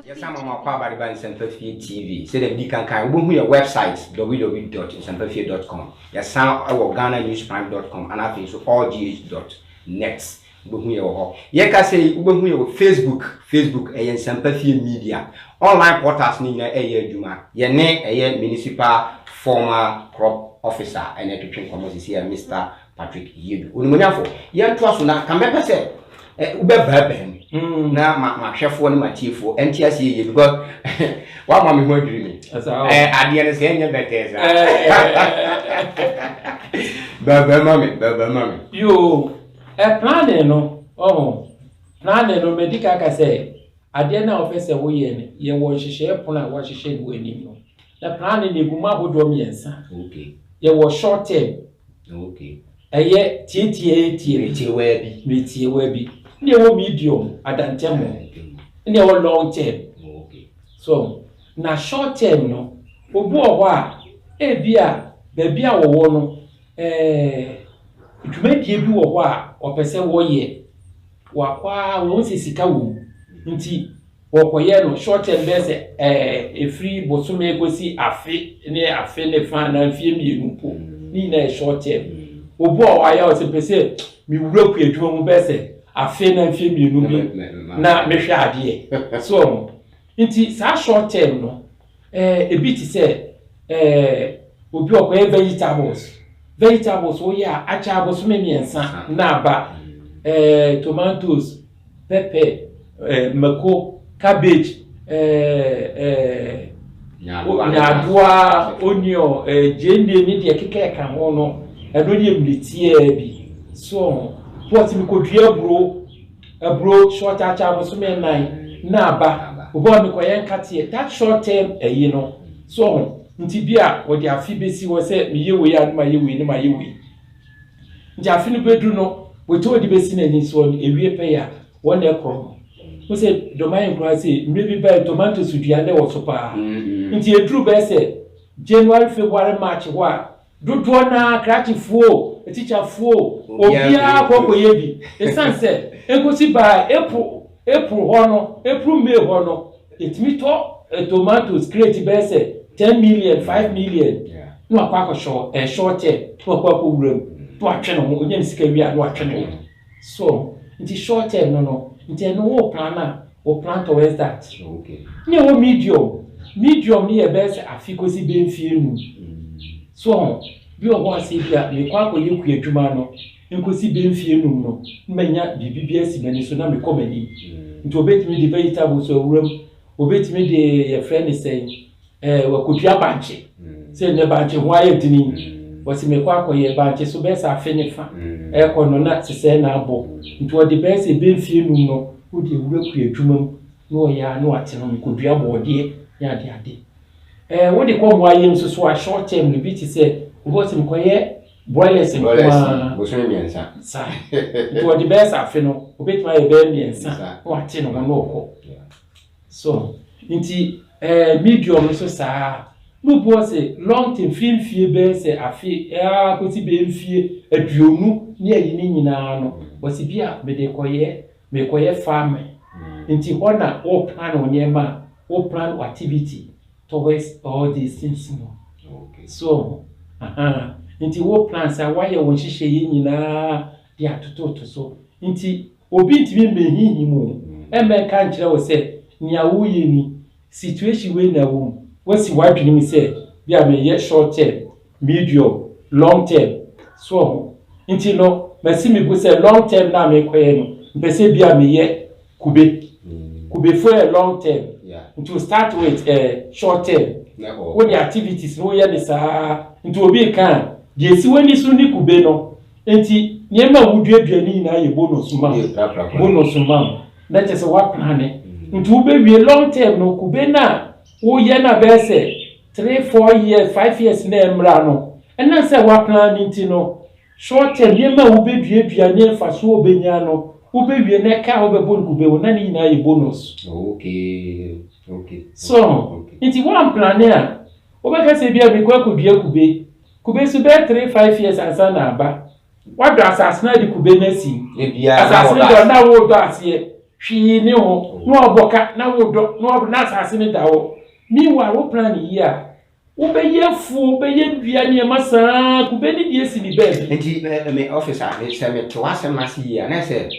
Yɛsan ma mo akɔ aba de ba Nsɛmpa Fie TV. Sɛdeɛ medi kan kan, wobɛhu yɛ website www.nsɛmpafie.com. Yɛsan wɔ ghananewsprime.com ana afei nso allgh.net. Wobɛhu yɛ wɔ hɔ. Yɛka sɛ yi, wobɛhu yɛ wɔ Facebook. Facebook ɛyɛ Nsɛmpa Fie Media. Online portals no nyinaa ɛyɛ adwuma. Yɛne ɛyɛ municipal former crop officer ɛna ɛtwetwe nkɔmmɔ sisi yɛ Mr. Patrick Yiedu. Onimonyafo, yɛntoa so na ka mɛpɛ sɛ wobɛbaabaa mu na mahwɛfoɔ ne matiefoɔ ɛnte aseɛ yie because woama me ho adwiri me. Adeɛ no sɛ ɛnyɛ bɛtɛɛ saa. Baabaa ma me, baabaa ma me. Yoo, planning no, ɔho, planning no, medi ka ka sɛ, adeɛ no a wɔpɛ sɛ woyɛ no, yɛwɔ nhyehyɛeɛ pono a wɔahyehyɛ no wɔ anim no. Na planning no egu mu ahodoɔ mmiɛnsa. Yɛwɔ short term. Ɛyɛ tietie tie. Metiewaa bi. Metiewaa bi. Ne ɛwɔ medium, adantɛmo. Ne ɛwɔ long term. So, na short term no, obi wɔ hɔ a, ebi a baabi a wɔwɔ no, dwumadie bi wɔ hɔ a ɔpɛ sɛ wɔyɛ. Wakɔ a wɔn sɛ sika wɔ mu. Nti wɔkɔyɛ no short term bɛyɛ sɛ efiri bosome kɔsi afe ne afe ne fa na mfie 2 mpo. Ne nyinaa yɛ short term. Obi wɔ hɔ a yɛ ɔsɛ pɛ sɛ mewura kua adwuma mu bɛyɛ sɛ afe na mfie 2 bi na mehwɛ adeɛ. So nti saa short term no, ebi te sɛ obi ɔkɔyɛ vegetables. Vegetables woyɛ a akyɛ abosome 3 na aba. Tomatoes, pepper, mako, cabbage, nyaadoa, onion, gyeene ne deɛ keka ɛka ho no, ɛno deɛ mmeretiaa bi. So pɔt mekɔdua aburo, aburo short akyɛ abosome 4 na aba. Obi a mekɔyɛ nkateɛ, that short term ɛyi no. So nti bi a wɔde afe bɛsi hɔ sɛ meyɛ wei a ne ma yɛ wei ne ma yɛ wei. Nti afe no bɛduru no, wɔte wɔde bɛsi n'ani soɔ no, ewie pɛ yɛ a, wɔn na ɛkorɔ no. Wo sɛ dɔman nkora sɛ mmerɛ bi bɛyɛ tomatoes dua ne wɔ so paa. Nti eduru bɛyɛ sɛ January, February, March hɔ a, dodoɔ naa krakyefoɔ, atikyafoɔ, obiara kɔkɔyɛ bi. Ɛsiane sɛ nkosi baa April, April hɔ no, April May hɔ no, ɛtumi tɔ tomatoes crate bɛyɛ sɛ 10 million, 5 million. Na wakɔ akɔhyɛ short term, na wakɔ akɔ wura mu, na watwe ne ho, onya ne sika wie a na watwe ne ho. So nti short term no, nti ɛno wo plan a, wo plan towards that. Ne ɛwɔ medium. Medium ne yɛ bɛyɛ sɛ afe kɔsi bɛyɛ mfie 5. So bi wɔ hɔ a sɛ bi a mekɔ akɔyɛ kua adwuma no, nkosi bɛyɛ mfie 5 no, na manya biribi bi asi m'ani so na mekɔ m'anim. Nti obetumi de vegetables awura mu, obetumi de yɛfrɛ ne sɛn, wakɔdua bankye. Sɛ nnɛ bankye ho ayɛ dini, wɔsi mekɔ akɔyɛ bankye so bɛyɛ sɛ afe ne fa. Ɛkɔ no na sesɛɛ na abɔ. Nti wɔde bɛyɛ sɛ bɛyɛ mfie 5 no, wode awura kua adwuma mu na ɔyɛ a na wate no, mekɔdua bɔɔdeɛ ne ade ade. Wode kɔ mmoa yam nso so a short term no bi te sɛ obi wɔ sɛ mekɔyɛ broilers nko ara. Bosome 3. Saa. Nti wɔde bɛyɛ sɛ afe no, obetumi ayɛ bɛyɛ 3 na wate ne ho na ɔkɔ. So nti medium nso saa. Na obi wɔ sɛ long term mfie bɛyɛ sɛ afe kɔsi bɛyɛ mfie 20 ne ayi ne nyinaa no, wɔsi bi a mede kɔyɛ, mekɔyɛ farming. Nti hɔ na wo plan wo nneɛma a, wo plan wo activity towards all these things no. So nti wo plan sɛ woayɛ wo nhyehyɛeɛ nyinaa de atototo so. Nti obi ntumi mmɛhinhim wo, ɛmmɛnka nkyerɛ wo sɛ nea woyɛ ni, situation wei na ɛwɔ mu. Woasi w'adwene mu sɛ bi a meyɛ short term, medium, long term. So nti no, masi me bo sɛ long term na mekɔyɛ no, mpɛ sɛ bi a meyɛ kube. Kubefuo yɛ long term. Nti wo start with short term. Wode activities no woyɛ ne saa nti obi ka a, deɛ esi w'ani so ne kube no. Nti nneɛma a woduadua ne nyinaa yɛ bonus ma wo, bonus ma wo, na kyerɛ sɛ woaplane. Nti wobɛwie long term no, kube no a woyɛ no a bɛyɛ sɛ 3, 4 years, 5 years na ɛmmra no, ɛnam sɛ woaplane nti no, short term nneɛma a wobɛduadua ne mfasoɔ a wobɛnya no, wobɛwie na ɛka a wobɛbɔ no kube wo na ne nyinaa yɛ bonus. So nti woamplane a, wobɛka sɛ bia mekɔ akɔdua kube. Kube so bɛyɛ 3, 5 years ansa na aba. Wadɔ asase no ade kube no asi. Asase no dɔ na wodɔ aseɛ hwee ne ho na wabɔ ka na wodɔ na wabɔ na asase no da hɔ. Meanwhile, wo plan yie a, wobɛyɛ afuo, wobɛyɛ dua nneɛma saa, kube no deɛ si ne baabi. Nti me officer, sɛ mete w'asɛm no ase yie a, na sɛ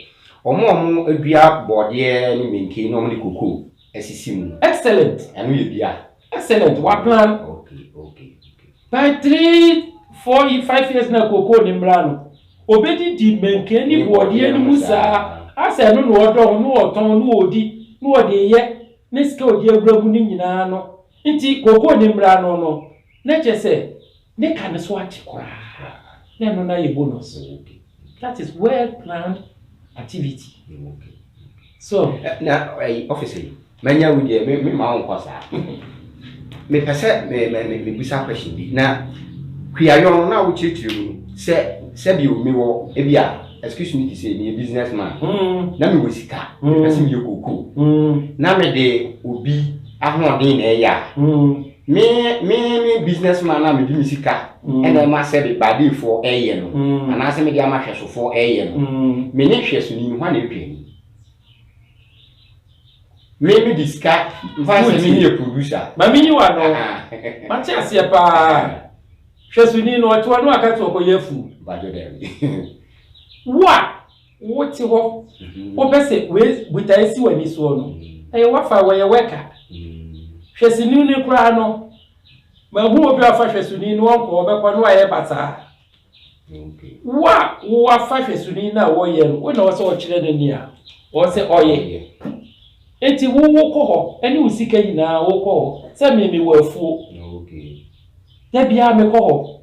ɔmo a ɔmo adua bɔɔdeɛ ne menken na ɔmo de kokoo asisi mu. Excellent. Ɛno yɛ bia. Excellent, wa plan. By 3, 4, 5 years na kokoo ne mmra no, obɛdidi menken ne bɔɔdeɛ no mu saa asɛ ɛno na ɔdɔ ho na ɔtɔn na ɔdi na ɔde yɛ ne sika a ɔde awura mu no nyinaa no. Nti kokoo ne mmra no, na kyerɛ sɛ ne ka ne so ate koraa na ɛno na yɛ bonus. That is well planned activity. So Na ɛyi, officer yi, manya wo deɛ, me ma wo nkɔ saa. Mepɛ sɛ me me me mebusa question bi. Na kuayɔ no na wokyerɛkyerɛ mu no sɛ sɛbi o, mewɔ ebi a, excuse me to say, meyɛ business man na mewɔ sika, mepɛ sɛ meyɛ kokoo na mede obi ahoɔden na ɛyɛ a, me business man na mede me sika ɛna ɛma sɛbi baadeefoɔ ɛyɛ no anaasɛ mede ama hwɛsofoɔ ɛyɛ no, me ne hwɛsoni no, hwan na ɛtwa ni? Me de sika nfa sɛ me yɛ producer. Maame yi wa no, mate aseɛ paa. Hwɛsoni no ɔte hɔ no, aka sɛ ɔkɔyɛ afu. Badwo dɛbi. Wo a wote hɔ, wopɛ sɛ wei botaeɛ si w'ani soɔ no, ɛyɛ wafa wɔyɛ wɛka. Hwɛsoni no koraa no, mahu obi a wafa hwɛsoni no, ɔnkɔ, ɔbɛkɔ no wayɛ basaa. Wo a wowafa hwɛsoni no a wɔyɛ no, wo na wɔ sɛ ɔkyerɛ no nea ɔwɔ sɛ ɔyɛ. Nti wo wokɔ hɔ ɛne wo sika nyinaa, wokɔ hɔ sɛ me mewɔ afuo da biara mekɔ hɔ.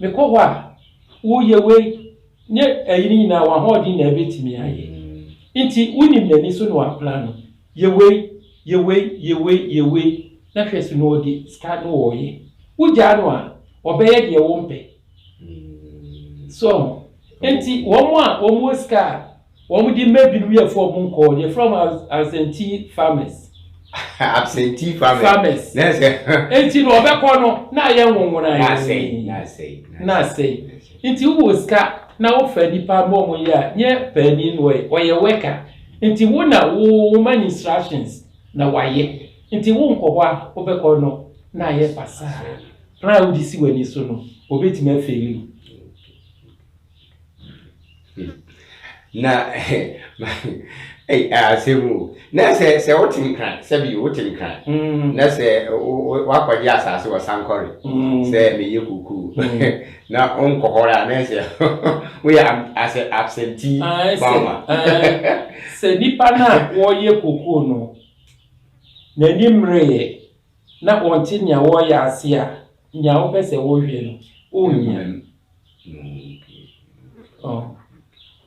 Mekɔ hɔ a, woyɛ wei nye ɛyi no nyinaa, w'ahoɔden na ɛbɛtumi ayɛ. Nti wonim n'ani so na waplan no, yɛ wei, yɛ wei, yɛ wei, yɛ wei, na hwɛ so na ɔde sika no wɔɔyɛ. Wogyaa no a, ɔbɛyɛ deɛ wompɛ so. Nti wɔn a wɔn wɔ sika a wɔn de mma binom yɛ fo, wɔn nkɔɔ yɛfrɛ wɔn absentee farmers. Absentee farmers. Farmers. Na sɛ Nti na ɔbɛkɔ no na ayɛ nwonwona. Na asɛe, na asɛe. Na asɛe. Nti wowɔ sika na wofa nipa ma ɔmo yɛ a, nyɛ paani no, ɔyɛ worker. Nti wo na wo woma no instructions na wayɛ. Nti wo nkɔ hɔ a, wobɛkɔ no na ayɛ basaa. Plan a wode si w'ani so no, obetumi afail wo. Na ɛy asɛm o. Na sɛ wote Nkran, sɛbi wote Nkran na sɛ wakɔgye asase wɔ Sankɔre sɛ meyɛ kokoo na wonkɔ hɔ a, na sɛ woyɛ asɛ absentee farmer. Sɛ nipa no a wɔreyɛ kokoo no n'ani mmerɛyɛ na ɔnte nea wɔreyɛ ase a, nea wopɛ sɛ wohwɛ no ɔnnya.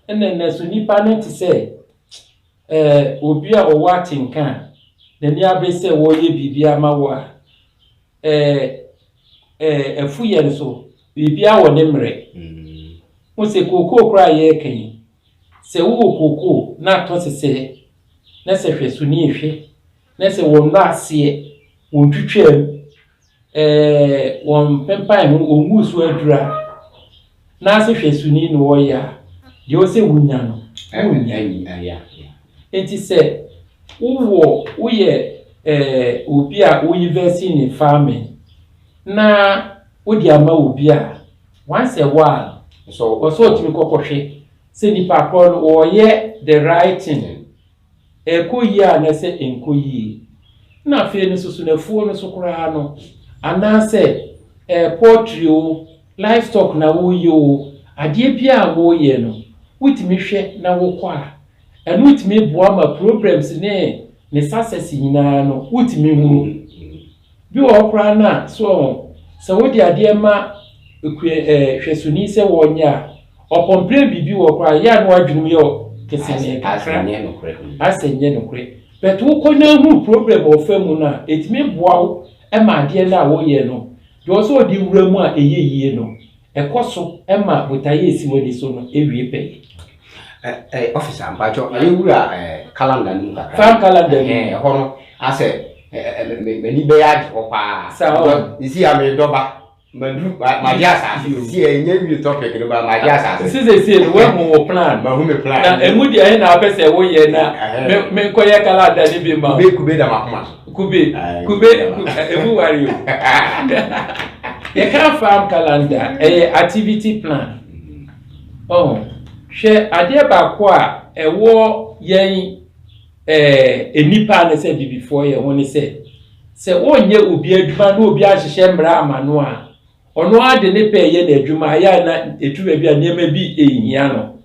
Ɛna nnɛ so nipa no te sɛ obi a ɔwɔ atenka a n'ani abere sɛ wɔreyɛ biribi ama wo a, ɛɛ ɛɛ ɛfuyɛ nso biribiara wɔ ne mmerɛ. Wo sɛ kookoo koraa a yɛreka yi, sɛ wowɔ kookoo na atɔ sesɛɛ na sɛ hwɛ so ne ehwɛ na sɛ wɔn nnɔ aseɛ, wɔn twitwam, wɔn pempan ho, wɔn ngu so adura na ase hwɛ so ni na wɔyɛ a, deɛ ɔsɛ wunya no wunya. Nti sɛ wowɔ woyɛ obi a wo invest in farming na wode ama obi a, once a while ɔsɛ ɔtumi kɔkɔhwɛ sɛ nipa korɔ no wɔyɛ the right thing, ɛkɔ yie a na sɛ nkɔ yie. Na afei no soso n'afuo no so koraa no, anaasɛ poultry o, livestock na woyɛ o, adeɛ bi a woyɛ no, wotumi hwɛ na wokɔ a, ɛno wotumi boa ma problems ne Ne success nyinaa no, wotumi hunu. Bi wɔ hɔ koraa no a, so ɔho, sɛ wode adeɛ ma ekua hwɛsoni sɛ wɔnyɛ a, ɔcomplain biribi wɔ koraa, yɛ a na wadwene mu yɛ kesene kakra. Asɛ nyɛ nokorɛ. Asɛ nyɛ nokorɛ. But wokɔ na hu problem a ɔfa mu no a, ɛtumi boa wo ma adeɛ no a woyɛ no, deɛ ɔsɛ ɔde wura mu a ɛyɛ yie no, ɛkɔ so ma botaeɛ a ɛsi w'ani so no ɛwie pɛyɛ. Officer, mpakyɛ ɛyɛ wura calendar no mu kakra. Farm calendar no mu. Ɛhɔ no asɛ m'ani bɛyɛ agye hɔ paa. Saa o. Nsi a medɔba madu magye asase si ɛnyɛ wie topic no ba magye asase. Sisiesie no, woahu wo plan. Mahu me plan. Na emu deɛ ɛhe na wopɛ sɛ woyɛ na menkɔyɛ calendar no bi ma wo? Kube, kube da m'akoma so. Kube, kube, emu ware o. Yɛka farm calendar, ɛyɛ activity plan. Oh, hwɛ, adeɛ baako a ɛwɔ yɛn nnipa ne sɛ bibifoɔ yɛ ho ne sɛ wonyɛ obi adwuma na obi ahyehyɛ mmara ama no a, ɔno ara de ne pɛ yɛ n'adwuma ayɛ a, na ɛtu baabi a nneɛma bi ɛhia no.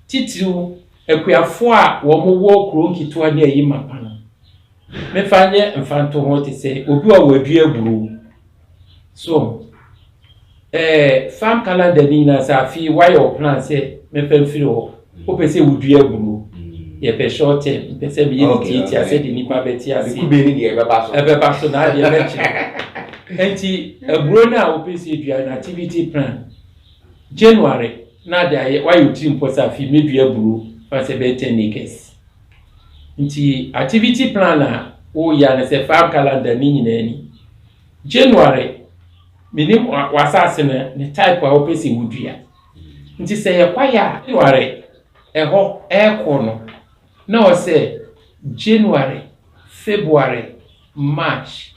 Titiriw akuafoɔ a wɔwɔ kuro nketewa ne ayi mapa no, mefa nyɛ mfanto ho te sɛ obi a wadua aburo so farm calendar ni nyinaa, sɛ afei wayɛ wɔ plan sɛ mefa mfiri hɔ, wopɛ sɛ wodua aburo, yɛpɛ short term, mpɛ sɛ meyɛ ne tietia sɛdeɛ nipa bɛte ase. Kube ni deɛ ɛbɛba so. Ɛbɛba so na adeɛ bɛkyerɛ. Nti aburo no a wopɛ sɛ dua no, activity plan, January na ade ayɛ, wayɛ otiri mpɔ sɛ afei mɛdua aburo fa sɛ bɛyɛ 10 acres. Nti activity plan a woyɛ no sɛ farm calendar ne nyinaa ni, January menim w'asase no ne type a wopɛ sɛ wodua. Nti sɛ yɛ kwaeɛ a, January ɛhɔ ɛrekɔ no na ɔsɛ January, February, March.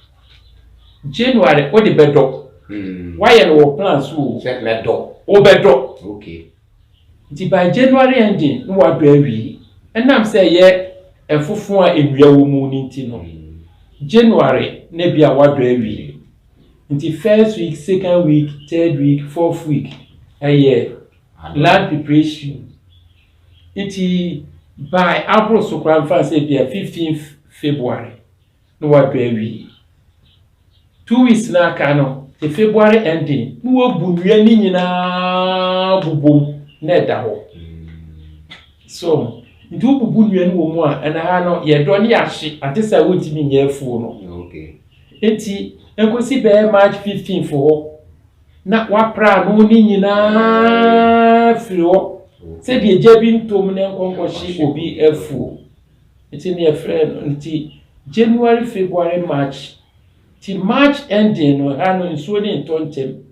January wode bɛdɔ. Wayɛ no wɔ plan so o. Sɛ mɛdɔ. Wobɛdɔ. Nti by January ending na wadɔ awie. Ɛnam sɛ ɛyɛ ɛfofo a nnua wɔ mu no nti no, January na bi a wadɔ awie. Nti first week, second week, third week, fourth week ɛyɛ land preparation. Nti by aboro so koraa, mfa sɛ bi a 15 February na wadɔ awie. 2 weeks na aka no te February ending na wabu nnua ne nyinaa bobom na ɛda hɔ so. Nti wobubu nnua no wɔ mu a, ɛna ha no yɛdɔ ne yɛahye ante sɛ wontumi nyɛ afuo no. Nti nkosi bɛyɛ March 15 hɔ na wapra ano ne nyinaa firi hɔ sɛdeɛ gya bi ntom ne nkɔnkɔhye obi afuo. Nti ne yɛfrɛ no nti January, February, March. Nti March ending no, ha no nsuo ne ntɔ ntɛm,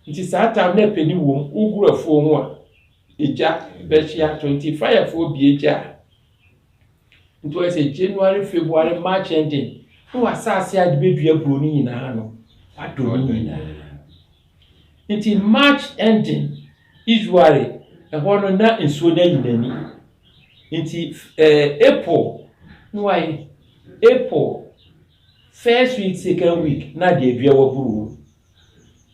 nti saa time na pɛ ni wɔ mu, woguru afuo ho a egya bɛhye ato. Nti firefoɔ bie gya a, nti wɔyɛ sɛ January, February, March ending na wasase a de bɛdua aburo no nyinaa no, wadɔ no nyinaa. Nti March ending usually ɛhɔ no na nsuo no ayi n'ani. Nti April na wayɛ April first week, second week na de adua waburo.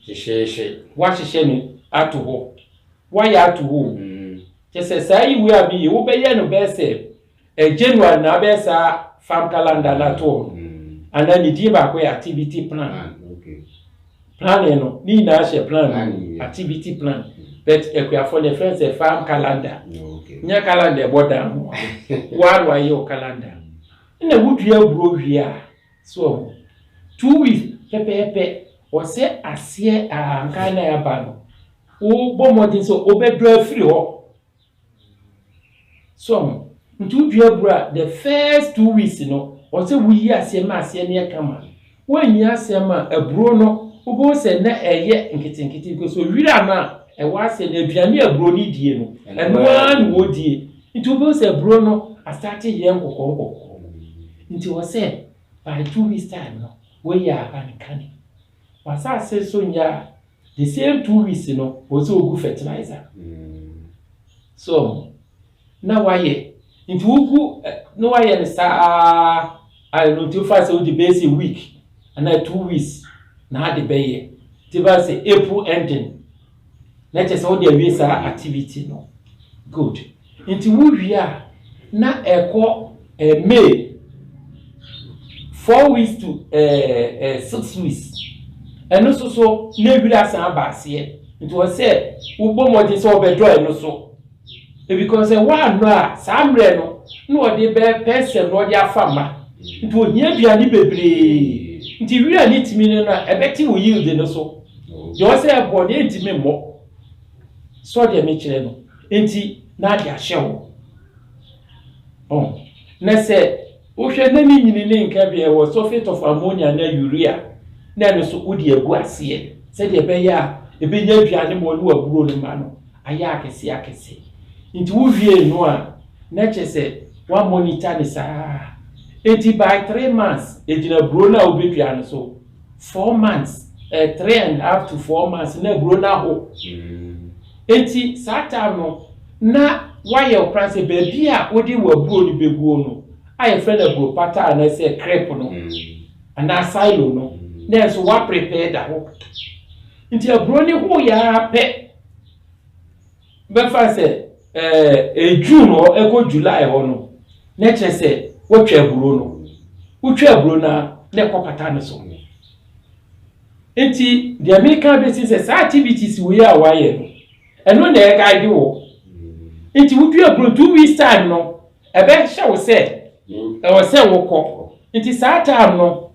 Hyehyɛhye. Wahyehyɛ no ato hɔ, wayɛ ato hɔ o. Kyɛ sɛ saa yi wei a meyɛ, wobɛyɛ no bɛyɛ sɛ January na abɛyɛ saa farm calendar no ato hɔ no. Anaa ne din baako yɛ activity plan. Planning no ne nyinaa hyɛ plan no Planning, mu. Yeah. Activity plan, but akuafoɔ no yɛfrɛ no sɛ farm calendar. Nyɛ calendar ɛbɔ dan ho a waa na wayɛ wo calendar na wodua aburo wie a so 2 weeks pɛpɛɛpɛ ɔsɛ aseɛ ahankan na ɛaba no, wobɔ mmɔden sɛ wobɛdɔ afiri hɔ so. Nti wodua aburo a, the first 2 weeks no ɔsɛ woyi aseɛ ma aseɛ no yɛ kama. Woanyi aseɛ ma aburo no, wobɛhu sɛ na ɛyɛ nketenkete because owira no a ɛwɔ aseɛ no, aduane a aburo no die no, ɛno ara na wɔdie. Nti wobɛhu sɛ aburo no asate yɛ nkɔkɔɔ nkɔkɔɔ. Nti wɔ sɛ by 2 weeks time no woyi ahankane wasase so nyɛ a, the same 2 weeks no wɔ sɛ wogu fertilizer. So na wayɛ nti wogu na wayɛ no saa ayɛ no. Nti wofa sɛ wode bɛyɛ sɛ week anaa 2 weeks na ade bɛyɛ. Nti ba sɛ April ending na kyerɛ sɛ wode awie saa activity no. Good. Nti wowie a na ɛkɔ May. 4 weeks to 6 weeks, ɛno nso so na ewira asan aba aseɛ. Nti wɔ sɛ wobɔ mmɔden sɛ wɔbɛdɔ ɛno so, because sɛ woanɔ a, saa mmerɛ no na ɔde bɛ pɛsɛm na ɔde afa ma, nti ohia aduane bebree. Nti wira ne tumi no a ɛbɛte wo yield no so deɛ, ɔsɛ ɛbɔ ne ntumi mmɔ so deɛ mekyerɛ no. Nti na ade ahyɛ wo ɔn na sɛ wohwɛ na ne nyini ne nka bi ɛwɔ sulphate of ammonia na urea na ɛno so wode agu aseɛ sɛdeɛ ɛbɛyɛ a ɛbɛnya aduane ma ɔne waburo no ma no ayɛ akɛse akɛse. Nti wowie no a, na kyerɛ sɛ woamonitor ne saa. Nti by 3 months, ɛgyina buro no a wobɛdua no so, 4 months, 3.5 to 4 months na aburo no aho. Nti saa time no na wayɛ wo plan sɛ baabi a wode w'aburo no bɛguo no a yɛfrɛ no aburo pata anaasɛ crib no anaa silo no, na nso woaprepare da hɔ. Nti aburo no ho yɛ ara pɛ, bɛfa sɛ June hɔ ɛkɔ July hɔ no, na kyerɛ sɛ wotwa aburo no. Wotwa aburo no a, na ɛkɔ pata no so. Nti deɛ meka bɛsi sɛ saa activities wei a wayɛ no, ɛno na ɛguide wɔ. Nti wodua aburo, 2 weeks time no ɛbɛhyɛ wo sɛ ɛwɔ sɛ wokɔ. Nti saa time no,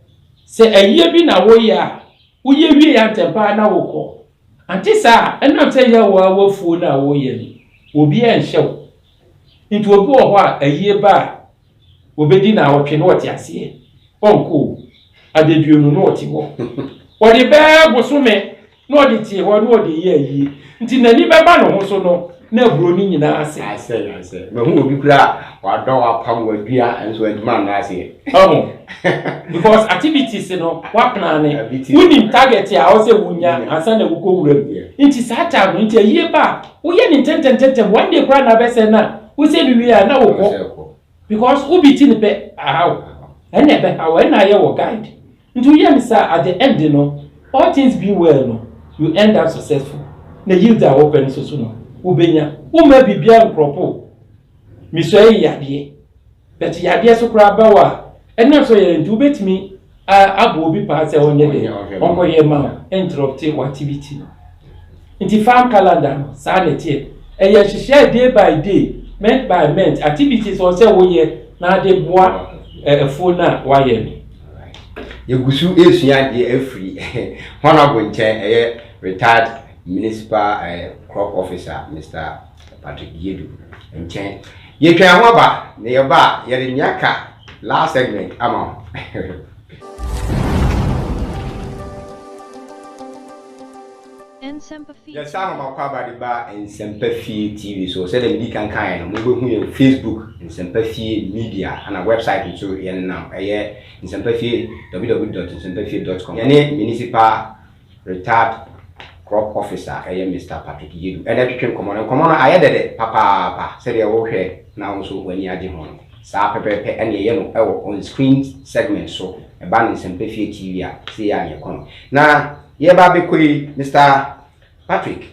sɛ ayie bi na woyɛ a, woyɛ wie yɛ ntɛm na wokɔ. Ante saa, ɛnam sɛ yɛ wɔ awafuo no a woyɛ no, obi ɛnhyɛ wo. Nti obi wɔ hɔ a, ayie ba a, obɛdi na awɔtwe na ɔte aseɛ, ɔnkɔ o. Adaduonu na ɔte hɔ, ɔde bɛɛ bosome na ɔde te hɔ na ɔde yɛ ayie. Nti n'ani bɛba ne ho so no, na aburo no nyinaa ase. Asɛ asɛ, mahu obi kura a wadɔ, wapam, wadua, nso adwuma nna aseɛ. Ɔho because activities no waplan, wonim target a ɔsɛ wonya ansa na wokɔ wura mu. Nti saa time no, nti ayie ba a, woyɛ ne ntɛntɛntɛntɛm. One day koraa na abɛsɛ na wosɛ no wie a na wokɔ, because wobi ti ne pɛ ahaw, ɛna ɛbɛhaw, ɛna ayɛ wɔ guide. Nti woyɛ no saa, at the end no, all things being well no, you end up successful, na yield a wɔpɛ no soso no wobɛnya. Woma biribiara nkorɔpo misua yi yadeɛ, but yadeɛ so koraa ba wɔ a, ɛnam so yɛ. Nti wobɛtumi abɔ obi paa sɛ ɔnyɛ dɛ ɔnkɔyɛ ma wo, interrupt wɔ activity no. Nti farm calendar no, saa na ɛteɛ. Ɛyɛ nhyehyɛ day by day, month by month activities ɔsɛ woyɛ na ade boa ɛfuo no a wayɛ no. Yɛgu so esua adeɛ afiri Honourable nkyɛn, ɛyɛ retired municipal crop officer Mr Patrick Yedu nkyɛn. Yɛtwa ho aba na yɛba a, yɛde nea ka last segment ama wo. Nsɛmpa Fie. Yɛsan mo makɔ aba de ba Nsɛmpa Fie TV so. Sɛdeɛ medi kan kaeɛ no, mobɛhu yɛn Facebook, Nsɛmpa Fie Media, ana website nso yɛnenam, ɛyɛ Nsɛmpa Fie, www.nsɛmpafie.com. Yɛne municipal retired crop officer, ɛyɛ Mr Patrick Yedu, ɛna ɛtwetwe nkɔmmɔ no. Nkɔmmɔ no ayɛ dɛdɛ papaapa sɛdeɛ wohwɛ na wo nso w'ani agye ho no. Saa pɛpɛɛpɛ ɛne ɛyɛ no ɛwɔ On Screen segment so. Ɛba ne Nsɛmpa Fie TV a, sɛ yɛ a ne yɛkɔ no na yɛba abɛkɔ yi. Mr Patrick,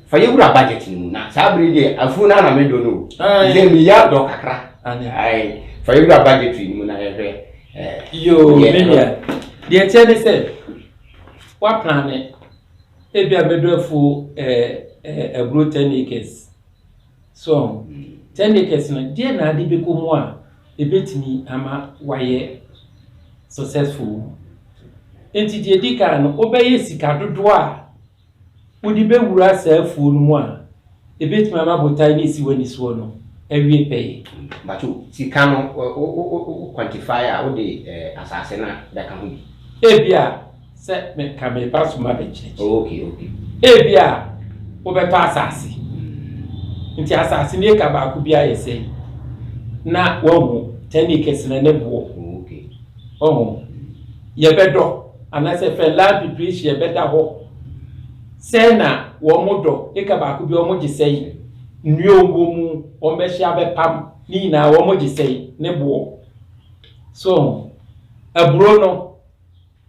fa yɛwura budget no mu. Na saa bere deɛ, afuo no ana medɔ no o, sɛ meyɛ dɔ kakra. Ae, fa yɛwura budget no mu na yɛhwɛ. Yoo, me nua, deɛ kyɛ ne sɛ waplan ebi a bɛdɔ afuo aburo 10 acres so. 10 acres no deɛ, na ade bɛkɔ mu a ebɛtumi ama wayɛ successful. Nti deɛ di kan no, wobɛyɛ sika dodoɔ a wode bɛwura saa afuo no mu a ebɛtumi ama botae ne esi w'ani soɔ no awie pɛyɛ. Bato sika no, wo quantify a, wode asase no bɛka ho bi. Ebi a sɛ meka meba so ma bɛkyerɛkyerɛ. Okay. Ebi a wobɛtɔ asase, nti asase no eka baako bi ayɛ sɛ na wahu 10 acres na ne boɔ. Ɔho yɛbɛdɔ anaasɛ fɛ land preparation yɛbɛda hɔ sɛ na wɔn dɔ eka baako bi, wɔn gye sɛn, nnua wɔ mu, wɔn bɛhyɛ abɛpam ne nyinaa, wɔn gye sɛn ne boɔ so. Aburo no,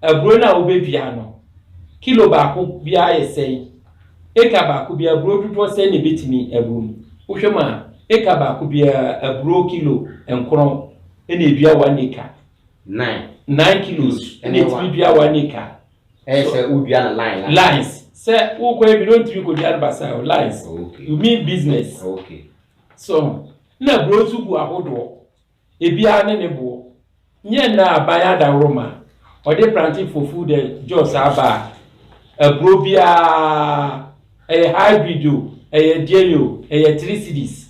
aburo no a wobɛdua no, kilo baako biara yɛ sɛn, eka baako biara aburo dodoɔ sɛn na ebɛtumi agu mu. Wohwɛ mu a, eka baako biara aburo kilo 9 ɛna edua 1 acre. 9. 9 kilos ɛna etumi dua 1 acre. Ɛyɛ sɛ wodua no line line. Lines sɛ wokɔ ebi no ntumi kɔ dua no basa o, lines. You mean business. So na aburo nso gu ahodoɔ, ebiara ne ne boɔ. Nyɛ nna aban adaworoma ɔde Planting for Food and Jobs aba a, aburo biara, ɛyɛ hybrid o, ɛyɛ deɛ o, ɛyɛ 3 cedis.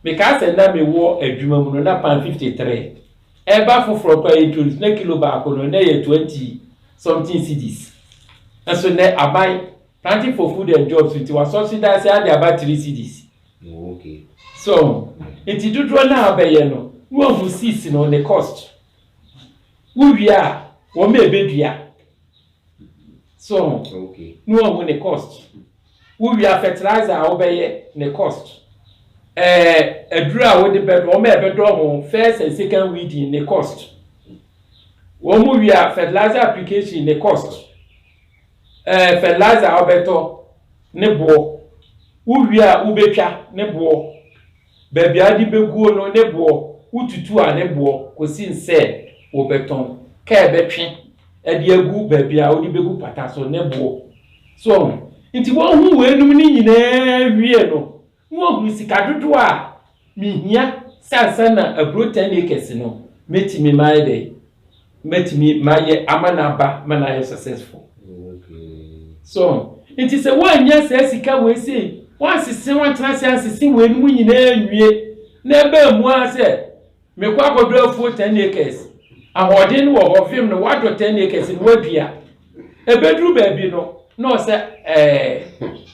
Mekaa sɛ na mewɔ adwuma mu no na pan 53 ɛba foforɔ kora introduce na kilo baako no na yɛ 20 something cedis. Nso nɛ aban Planting for Food and Jobs nti wa subsidize ade aba 3 cedis. So nti dodoɔ no a bɛyɛ no na wahu seeds no ne cost. Wowie a, wɔn a ɛbɛdua so na wahu ne cost. Wowie a, fertilizer a wobɛyɛ ne cost, aduro a wode bɛdɔ wɔn a ɛbɛdɔ ho, first and second weeding ne cost. Wɔn mu wie a, fertilizer application ne cost, fertilizer a wobɛtɔ ne boɔ. Wowie a, wobɛtwa ne boɔ, baabi a wode bɛguo no ne boɔ, wotutu a ne boɔ, kɔsi nsɛ wobɛtɔn kaa bɛtwe ɛde agu baabi a wode bɛgu pata so ne boɔ so. Nti wɔn ho weinom ne nyinaa wie no, wɔn sika dodoɔ a mihia sansa na aburo 10 acres no mɛtumi mayɛ dɛ, mɛtumi mayɛ ama n'aba ma n'ayɛ successful. So nti sɛ wɔanya saa sika wei sei, wɔasese, wɔantena ase asese wei no mu nyinaa nwie na ɛbɛn mu a sɛ mekɔ akɔdɔ afuo 10 acres, ahoɔden no wɔ hɔ, vim no wadɔ 10 acres no wadua, ebeduru baabi no na ɔsɛ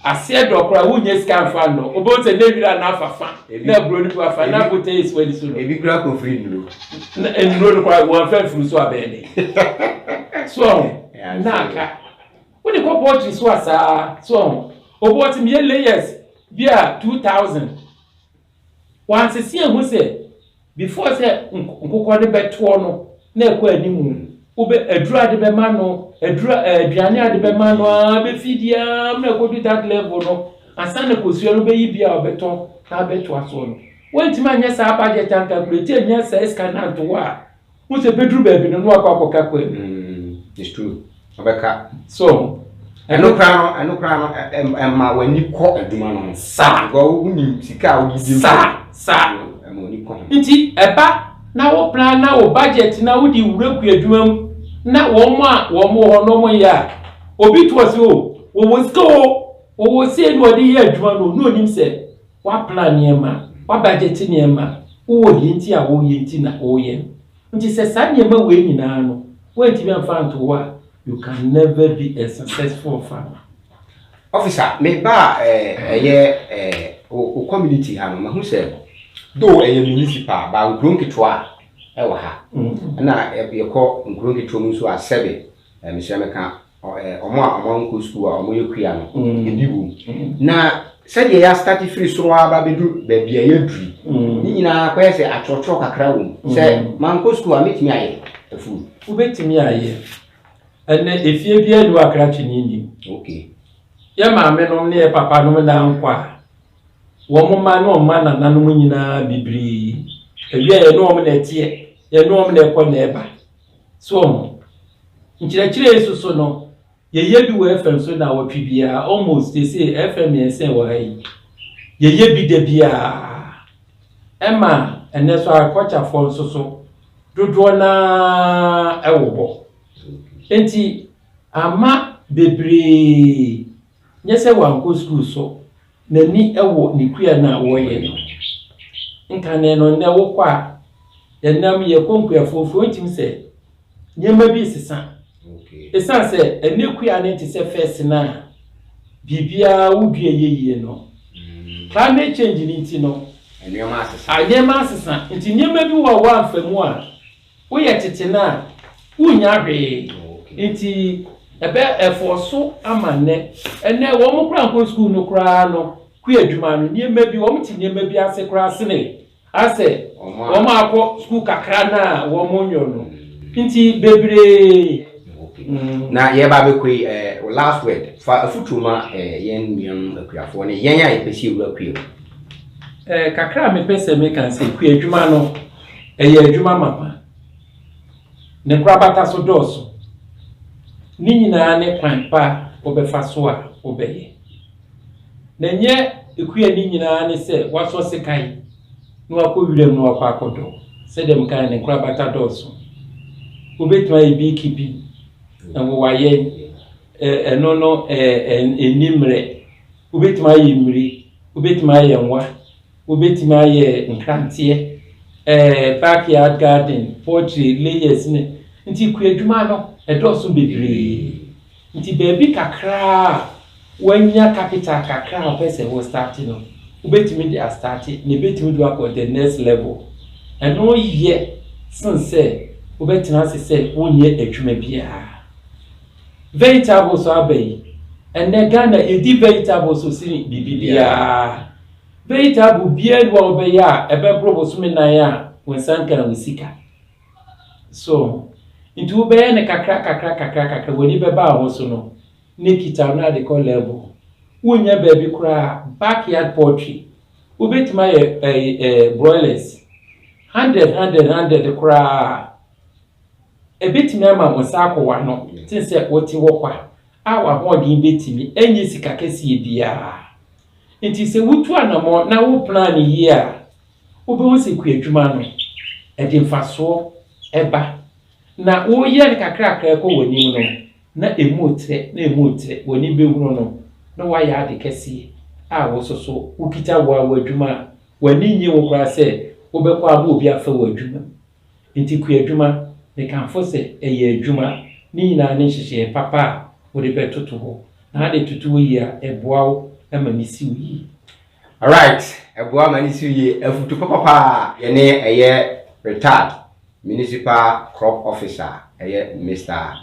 aseɛ dɔ koraa, wonyɛ sika nfa no, obɛn sɛ ne wira na afa fa na aburo no bi afa na abotɛ yɛ siwa ni so no. Ebi kura kɔ firi nnuro. Na nnuro no koraa wɔn fɛn firi so abɛn de so ɔho na aka wode kɔ poultry so asaa so ɔho obi wɔte meyɛ layers bi a 2000, wansese ehu sɛ before sɛ nkokɔ no bɛtoɔ no na ɛkɔ anim, wobɛ aduro ade bɛma no, aduro aduane ade bɛma no aa bɛfi aa na ɛkɔdu that level no ansa na kosua no bɛyi bi a ɔbɛtɔn na abɛtoa soɔ no. Wɔntumi anyɛ saa budget ancalculate anyɛ saa sika no anto hɔ a, wo sɛ bɛduru baabi no na wakɔ akɔka kɔ mu. It's true, ɔbɛka. So ɛno koraa no ɛma w'ani kɔ adwuma no ho. Because wonim sika a wode di. Saa. Ɛma w'ani kɔ ho. Nti ɛba na wo plan na wo budget na wode wura kua adwuma mu na wɔn a wɔn wɔ hɔ no wɔn yɛ a, obi to ɔsɛ o wɔwɔ sika o, wɔwɔ sie na wɔde yɛ adwuma no na onim sɛ waplan nneɛma, wabudget nneɛma, wowɔ deɛ nti a wɔyɛ nti na wɔyɛ no. Nti sɛ saa nneɛma wei nyinaa no wɔntumi amfa nto hɔ a, you can never be a successful farmer. Officer, me ba ɛyɛ o community ha no, mahu sɛ though ɛyɛ municipal ba, nkuro nketewa ɛwɔ ha, ɛna yɛkɔ nkuro nketewa mu nso a, sɛbe mesrɛ meka ɔmo a ɔmo nkɔ sukuu a ɔmo yɛ kua no ebi wɔ mu. Na sɛdeɛ yɛastart firi soro aba bɛdu baabi a yɛaduru ne nyinaa kɔyɛ sɛ atwerɛtwerɛ kakra wɔ mu sɛ mankɔ sukuu a, mɛtumi ayɛ afuo? Wobɛtumi ayɛ. Ɛnɛ efie biara ni wɔ akrakye ne nim. Yɛ maame nom ne yɛ papa nom na nkɔ a, wɔn mma ne wɔn mma nananom nyinaa bebree awia yɛ ne wɔn na ɛteɛ, yɛ ne wɔn na ɛkɔ na ɛba so. Wɔn nkyerɛkyerɛ yi soso no, yɛyɛ bi wɔ FM so na wɔtwe biara almost they say FM 3 wɔ ha yi, yɛyɛ bi da biara. Ɛma ɛnɛ so agriculturefoɔ nso so dodoɔ naa ɛwɔ hɔ, nti ama bebree nyɛ sɛ wankɔ sukuu so, n'ani wɔ ne kua no a wɔreyɛ no. Nkane no, nnɛ wokɔ a, yɛnam yɛkɔ nkuafoɔ fie, wontumi sɛ nneɛma bi sesa. Ɛsiane sɛ ɛnɛ kua no nte sɛ first no a biribiara wodua yɛ yie no, climate change no nti no nneɛma asesa. A nneɛma asesa, nti nneɛma bi wɔ a wɔamfa mu a woyɛ tete no a wonnya hwee. Nti ɛbɛ ɛfɔ so ama nnɛ ɛnɛ wɔn koraa nkɔ sukuu no koraa no, kua adwuma no nneɛma bi wɔn te nneɛma bi ase koraa sene asɛ wɔn akɔ sukuu kakra na wɔn nyɔ no, nti bebree. Na yɛba abɛkɔ yi, last word fa afutuo ma yɛn nuanom akuafoɔ ne yɛn a yɛpɛ sɛ yɛwura kua mu. Kakra a mepɛ sɛ meka sɛ kua adwuma no ɛyɛ adwuma mapa. Ne nkorabata so dɔɔso. Ne nyinaa ne kwan pa a wobɛfa so a wobɛyɛ. Na ɛnyɛ kuani nyinaa ne sɛ wasɔ sekan na wakɔ wiram na wakɔ akɔdɔ. Sɛdeɛ mekaeɛ no, ne nkorabata dɔɔso. Wobɛtumi ayɛ beekeeping, nwowayɛn, ɛno no ɛnni mmerɛ. Wobɛtumi ayɛ mmire, wobɛtumi ayɛ nwa, wobɛtumi ayɛ nkranteɛ, backyard garden, poultry, layers ne nti kuadwuma no ɛdɔɔso bebree. Nti baabi kakra a woanya capital kakra a wopɛ sɛ wo start no, wobɛtumi de astart na ɛbɛtumi de akɔ the next level. Ɛno yɛ sen sɛ wobɛtena ase sɛ wonyɛ adwuma biara. Vegetables aba yi, ɛnnɛ Ghana yɛdi vegetables sene biribi biara. Vegetable biara ni hɔ a wobɛyɛ a ɛbɛboro bosome nan a wo nsa nka wo sika. So, nti wobɛyɛ no kakra kakra kakra kakra w'ani bɛba wo ho so no, na ekita wo na ade kɔ level. Wonnya baabi koraa backyard poultry. Wobɛtumi ayɛ ɛɛ ɛɛ broilers 100 100 100 koraa ɛbɛtumi ama wo nsa akɔ w'ano sen sɛ wote hɔ kwa a w'ahoɔden bɛtumi ɛnyɛ sika kɛseɛ biara. Nti sɛ wotu anammɔn na wo plan yie a, wobɛhu sɛ kuadwuma no ɛde mfasoɔ ɛba. Na woyɛ no kakrakra kɔ w'anim no, na emu trɛ na emu trɛ w'ani bɛhunu no na woayɛ ade kɛseɛ a wo nso so wokita wo a w'adwuma a w'ani nnye wo koraa sɛ wobɛkɔ ama obi afa w'adwuma mu. Nti kuadwuma, mekamfo sɛ ɛyɛ adwuma. Ne nyinaa ne nhyehyɛeɛ papa a wode bɛtoto hɔ. Na ade toto hɔ yie a, ɛboa wo ma ne si wo yie. Alright, ɛboa ma ne si wo yie. Afutu papapaa yɛne ɛyɛ retired municipal crop officer ɛyɛ Mr.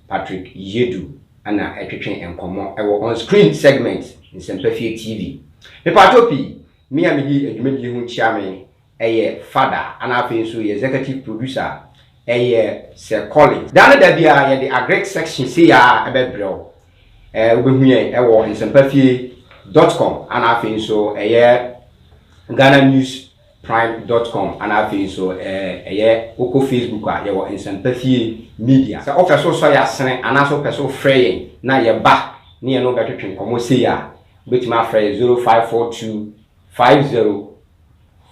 Patrick Yedu ɛna ɛtwetwe nkɔmmɔ ɛwɔ on screen segment Nsɛmpa Fie TV. Mepatwo pii, me a medi adwumadie ho kyia me ɛyɛ Fada, ana afei nso yɛ executive producer ɛyɛ Sir Collins. Daa ne da biara yɛde agric section sei a ɛbɛbrɛ wo. Wobɛhu yɛn ɛwɔ nsɛmpafie.com, ana afei nso ɛyɛ Ghana News Prime.com, ana afei nso ɛyɛ wokɔ Facebook a yɛwɔ Nsɛmpa Fie Media. Sɛ wopɛ so sɔ yɛ asene anaasɛ wopɛ so frɛ yɛn na yɛba ne yɛn no bɛtwetwe nkɔmmɔ sei a, wobɛtumi afrɛ yɛ 0542 50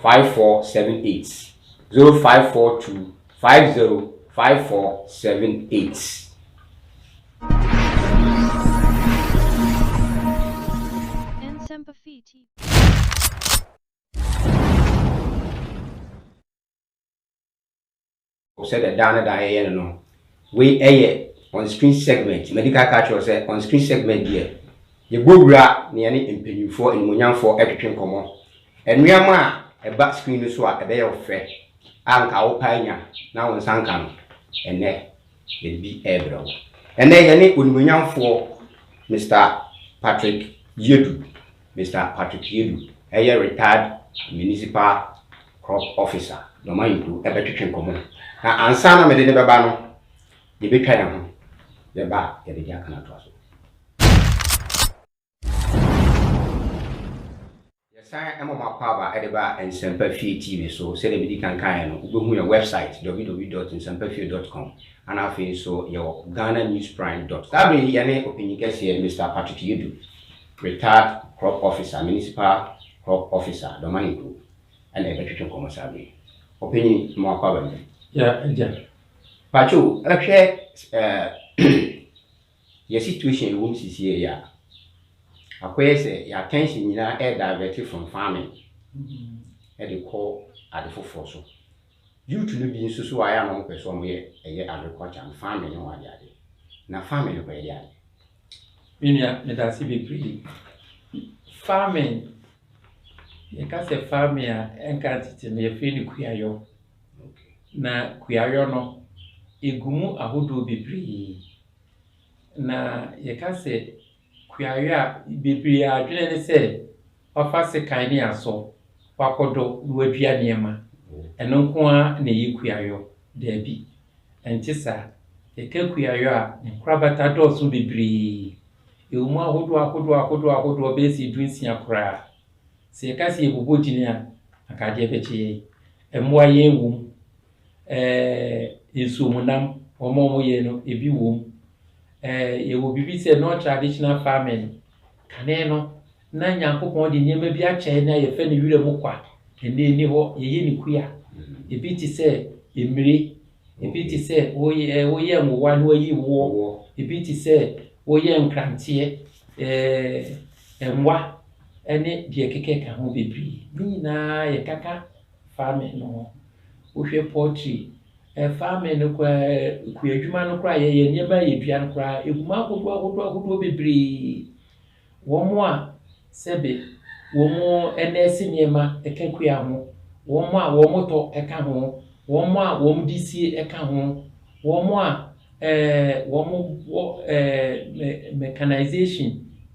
5478, 0542 50 5478. Nsempa Fie TV. Sɛdeɛ daa ne daa yɛyɛ no, wei ɛyɛ on screen segment. Madi ka ka kyerɛ sɛ on screen segment deɛ, yɛbɔ wura na yɛne mpanyinfoɔ animonyamfoɔ ɛtwetwe nkɔmmɔ. Nneɛma a ɛba screen no so a ɛbɛyɛ wo fɛ a nka wo paa nya na wo nsa nka no, ɛnɛ yɛde bi ɛrebrɛ wo. Ɛnɛ yɛne onimonyamfoɔ Mr. Patrick Yedu, Mr. Patrick Yedu ɛyɛ retired municipal crop officer Dɔmayinkuro ɛbɛtwetwe nkɔmmɔ. Na ansa na mede ne bɛba no, yɛbɛtwa yɛn ho, yɛba a yɛde de aka no atoa so. Yɛsan ma mo akɔ aba de ba Nsɛmpa Fie TV so. Sɛdeɛ medi kan kaeɛ no, wobɛhu yɛn website www.nsɛmpafie.com, ana afei nso yɛwɔ Ghana News Prime dot. Saa bere yi yɛne ɔpanyin kɛseɛ Mr. Patrick Yedu, retired crop officer, municipal crop officer Dɔmayinkuro, ɛna yɛbɛtwetwe nkɔmmɔ saa bere yi. Ɔpanyin, ma wakɔ aba bi. Ya, agya. Pacho, ɛhwɛ yɛ situation ɛwɔ mu sisi yɛ a, akɔyɛ sɛ yɛ attention nyinaa ɛ divert from farming ɛde kɔ ade foforɔ so. Youth no bi nso so ayɛ a na wɔpɛ sɛ wɔyɛ ɛyɛ agriculture no, farming ne ho ade ade. Na farming no kɔyɛ de ade. Me nua, meda ase bebree. Farming, yɛka sɛ farming a, ɛnka tete no yɛfrɛ no kuayɔ. Na kuayɔ no, ɛgu mu ahodoɔ bebree. Na yɛka sɛ kuayɔ a, bebree adwene ne sɛ wafa sekan ne asɔ, wakɔdɔ na wadua nneɛma. Ɛno nko ara na ɛyɛ kuayɔ. Daabi, ɛnte saa. Yɛka kuayɔ a, ne nkorabata dɔɔso bebree. Ɛwɔ mu ahodoɔ ahodoɔ ahodoɔ ahodoɔ bɛyɛ sɛ 16 koraa. Sɛ yɛka sɛ yɛbobɔ din a, anka adeɛ bɛkye yɛn. Mmoa yɛn wɔ mu. Nsuomunam, wɔn a wɔyɛ no, ebi wɔ mu. Yɛwɔ biribi sɛ non-traditional farming. Kane no, na Nyankopɔn de nneɛma bi akyɛ yɛn a yɛfrɛ no wira mu kwa. Ɛnnɛ ɛnni hɔ, yɛyɛ no kua. Ebi te sɛ mmire, ebi te sɛ woyɛ nwowa na wayi woɔ, ebi te sɛ woyɛ nkranteɛ, nwa ne deɛ ɛkeka ho bebree. Ne nyinaa yɛkaka farming no ho. Wohwɛ poultry, farming no koraa, kuadwuma no koraa yɛyɛ nneɛma a yɛdua no koraa, ɛgu mu ahodoɔ ahodoɔ ahodoɔ bebree. Wɔn a sɛbe wɔn nɛɛse nneɛma ka kua ho, wɔn a wɔtɔ ka ho, wɔn a wɔde sie ka ho, wɔn a wɔwɔ mechanization,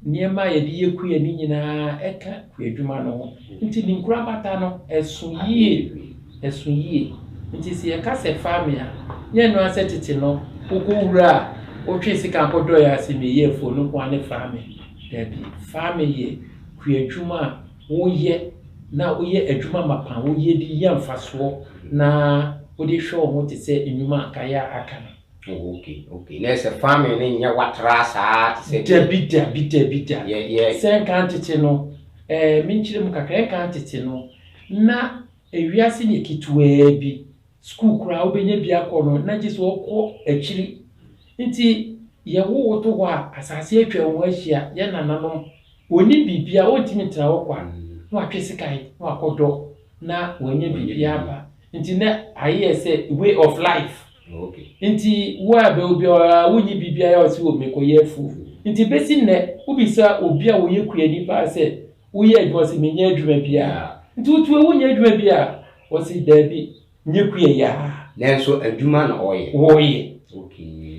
nneɛma a yɛde yɛ kua no nyinaa ka kuadwuma no ho. Nti ne nkorabata no, ɛso yie, ɛso yie. Nti sɛ yɛka sɛ farming a, nyɛ ɛno ara sɛ tete no, wokɔ wura a, wotwe sekan kɔdɔeɛ a sɛ meyɛ afuo no nko ara ne farming. Dabi, farming yɛ kuadwuma a woyɛ na woyɛ adwuma mapa, woyɛ de nya mfasoɔ na wode hwɛ wo ho te sɛ nnwuma a nkaeɛ a aka no. Oh, okay. Na sɛ farming no nyɛ watra saa te sɛ Dabi, dabi, dabi da. Yɛ Sɛ nka tete no, menkyerɛ mu kakra, nka tete no, na ewiase yɛ ketewaa bi. Sukuu koraa wobɛnya bi akɔ no, na gye sɛ wɔkɔ akyiri. Nti yɛwo wo to hɔ a, asase atwa wo ho ahyia, yɛn nananom, wɔnnim biribiara, wɔntumi ntena hɔ kwa. Na watwe sekan, na wakɔdɔ, na wanya biribi aba. Nti na ayɛ sɛ way of life. Nti wo a bɛ obiara wonyi biribiara a ɔse wɔ mekɔyɛ afuo. Nti bɛsi nnɛ, wobisa obi a wɔyɛ kuani paa sɛ, woyɛ adwuma sɛ menyɛ adwuma biara. Nti wotu wonyɛ adwuma biara, wɔse daabi, nyɛ kua yi ara. Nanso adwuma na ɔyɛ. Wɔyɛ.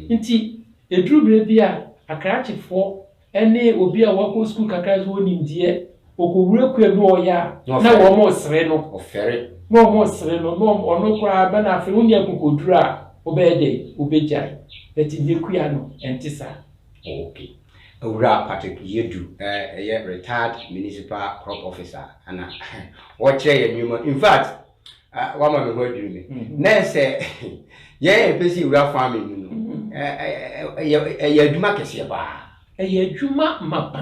Nti ɛduru berɛ bi a, akrakyefoɔ ne obi a wakɔ sukuu kakra nso wɔ nimdeɛ, ɔkɔwura kua bi ɔyɛ a, na wɔn resere no. Ɔfɛre. Na wɔn resere no, na ɔno koraa bɛ na afei wonya akokoduru a, wobɛyɛ dɛ, wobɛgyae. But nyɛ kua no, ɛnte saa. Okay. Owura Patrick Yedu, ɛyɛ retired municipal crop officer, ana ɔkyerɛ yɛn nneɛma. In fact, wama me ho adwiri me. Na sɛ yɛn yɛpɛ sɛ yɛwura farming mu no, ɛyɛ adwuma kɛseɛ paa. Ɛyɛ adwuma mapa.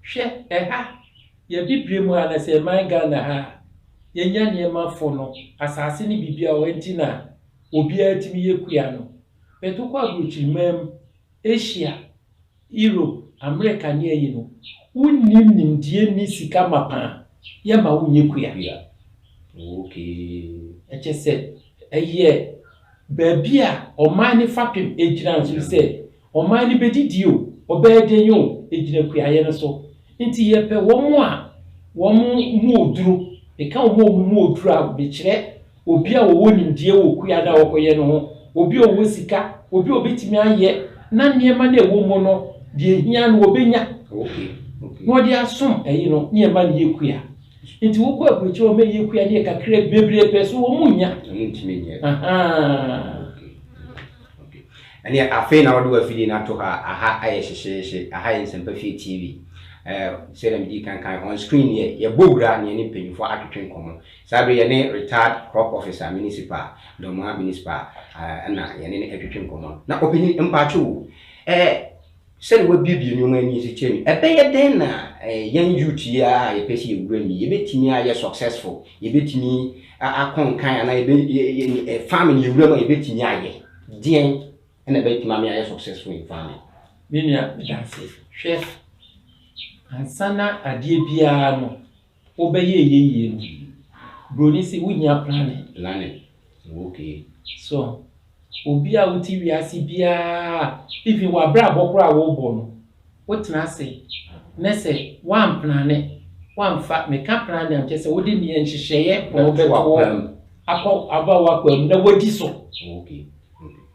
Hwɛ ɛha, yɛbibire mu ha na sɛ ɛman Ghana ha a, yɛnya nneɛma fo no, asase ne biribi a wɔ nti na obiara tumi yɛ kua no. But wokɔ aburokyiriman mu, Asia, Europe, America ne ayi no, wonnim nimdeɛ ni sika mapa a, yɛma wonyɛ kua. Ɛkyɛ sɛ ɛyɛ baabi a ɔman ne fapem gyina nso sɛ ɔman no bɛdidi o, ɔbɛyɛ den o, ɛgyina kuayɛ no so. Nti yɛpɛ wɔn a wɔn mu oduro, meka wɔn a wɔn mu oduro a, mekyerɛ obi a wɔwɔ nimdeɛ wɔ kua no a wɔkɔyɛ no ho, obi a ɔwɔ sika, obi a obɛtumi ayɛ na nneɛma no a ɛwɔ mu no, deɛ ehia no wɔbɛnya. Na ɔde asom ɛyi no, ne ɛma no yɛ kua. Nti wokɔ aburokyire wɔn ɛyɛ kua ne yɛ kakra bebree pɛ so wɔn nya. Wɔn ntumi nyɛ. Ɛne afei na wɔde wafidie no ato ha, aha ayɛ hyehyeehye, aha yɛ Nsɛmpa Fie TV. Sɛdeɛ medi kankan on screen yɛ yɛbɔ wura ne yɛne mpanyinfoɔ atwetwe nkɔmmɔ. Saa bere yɛne retired crop officer municipal, Dormaa municipal, ɛna yɛne no atwetwe nkɔmmɔ. Na ɔpanyin mpaakye o, sɛdeɛ wabiebie nneɛma ani nso kyerɛ mi, ɛbɛyɛ dɛn na yɛn youth yi a yɛpɛ sɛ yɛwura mu yi, yɛbɛtumi ayɛ successful, yɛbɛtumi akɔ nkan anaa yɛbɛ farming yɛwura mu a yɛbɛtumi ayɛ deɛn ɛna ɛbɛtumi ama ayɛ successful in farming? Me nua, meda ase. Hwɛ, ansa na adeɛ biara no, wobɛyɛ ɛyɛ yie no, buroni sɛ wohia planning. Planning, okay. So, obi a wote wiase biara, even w'abrabɔ koraa a wɔrebɔ no, wotena ase na sɛ woamplan, woamfa, meka planning a kyerɛ sɛ wode nea nhyehyɛeɛ na wobɛto akɔ aba w'akwan mu na woadi so. Okay.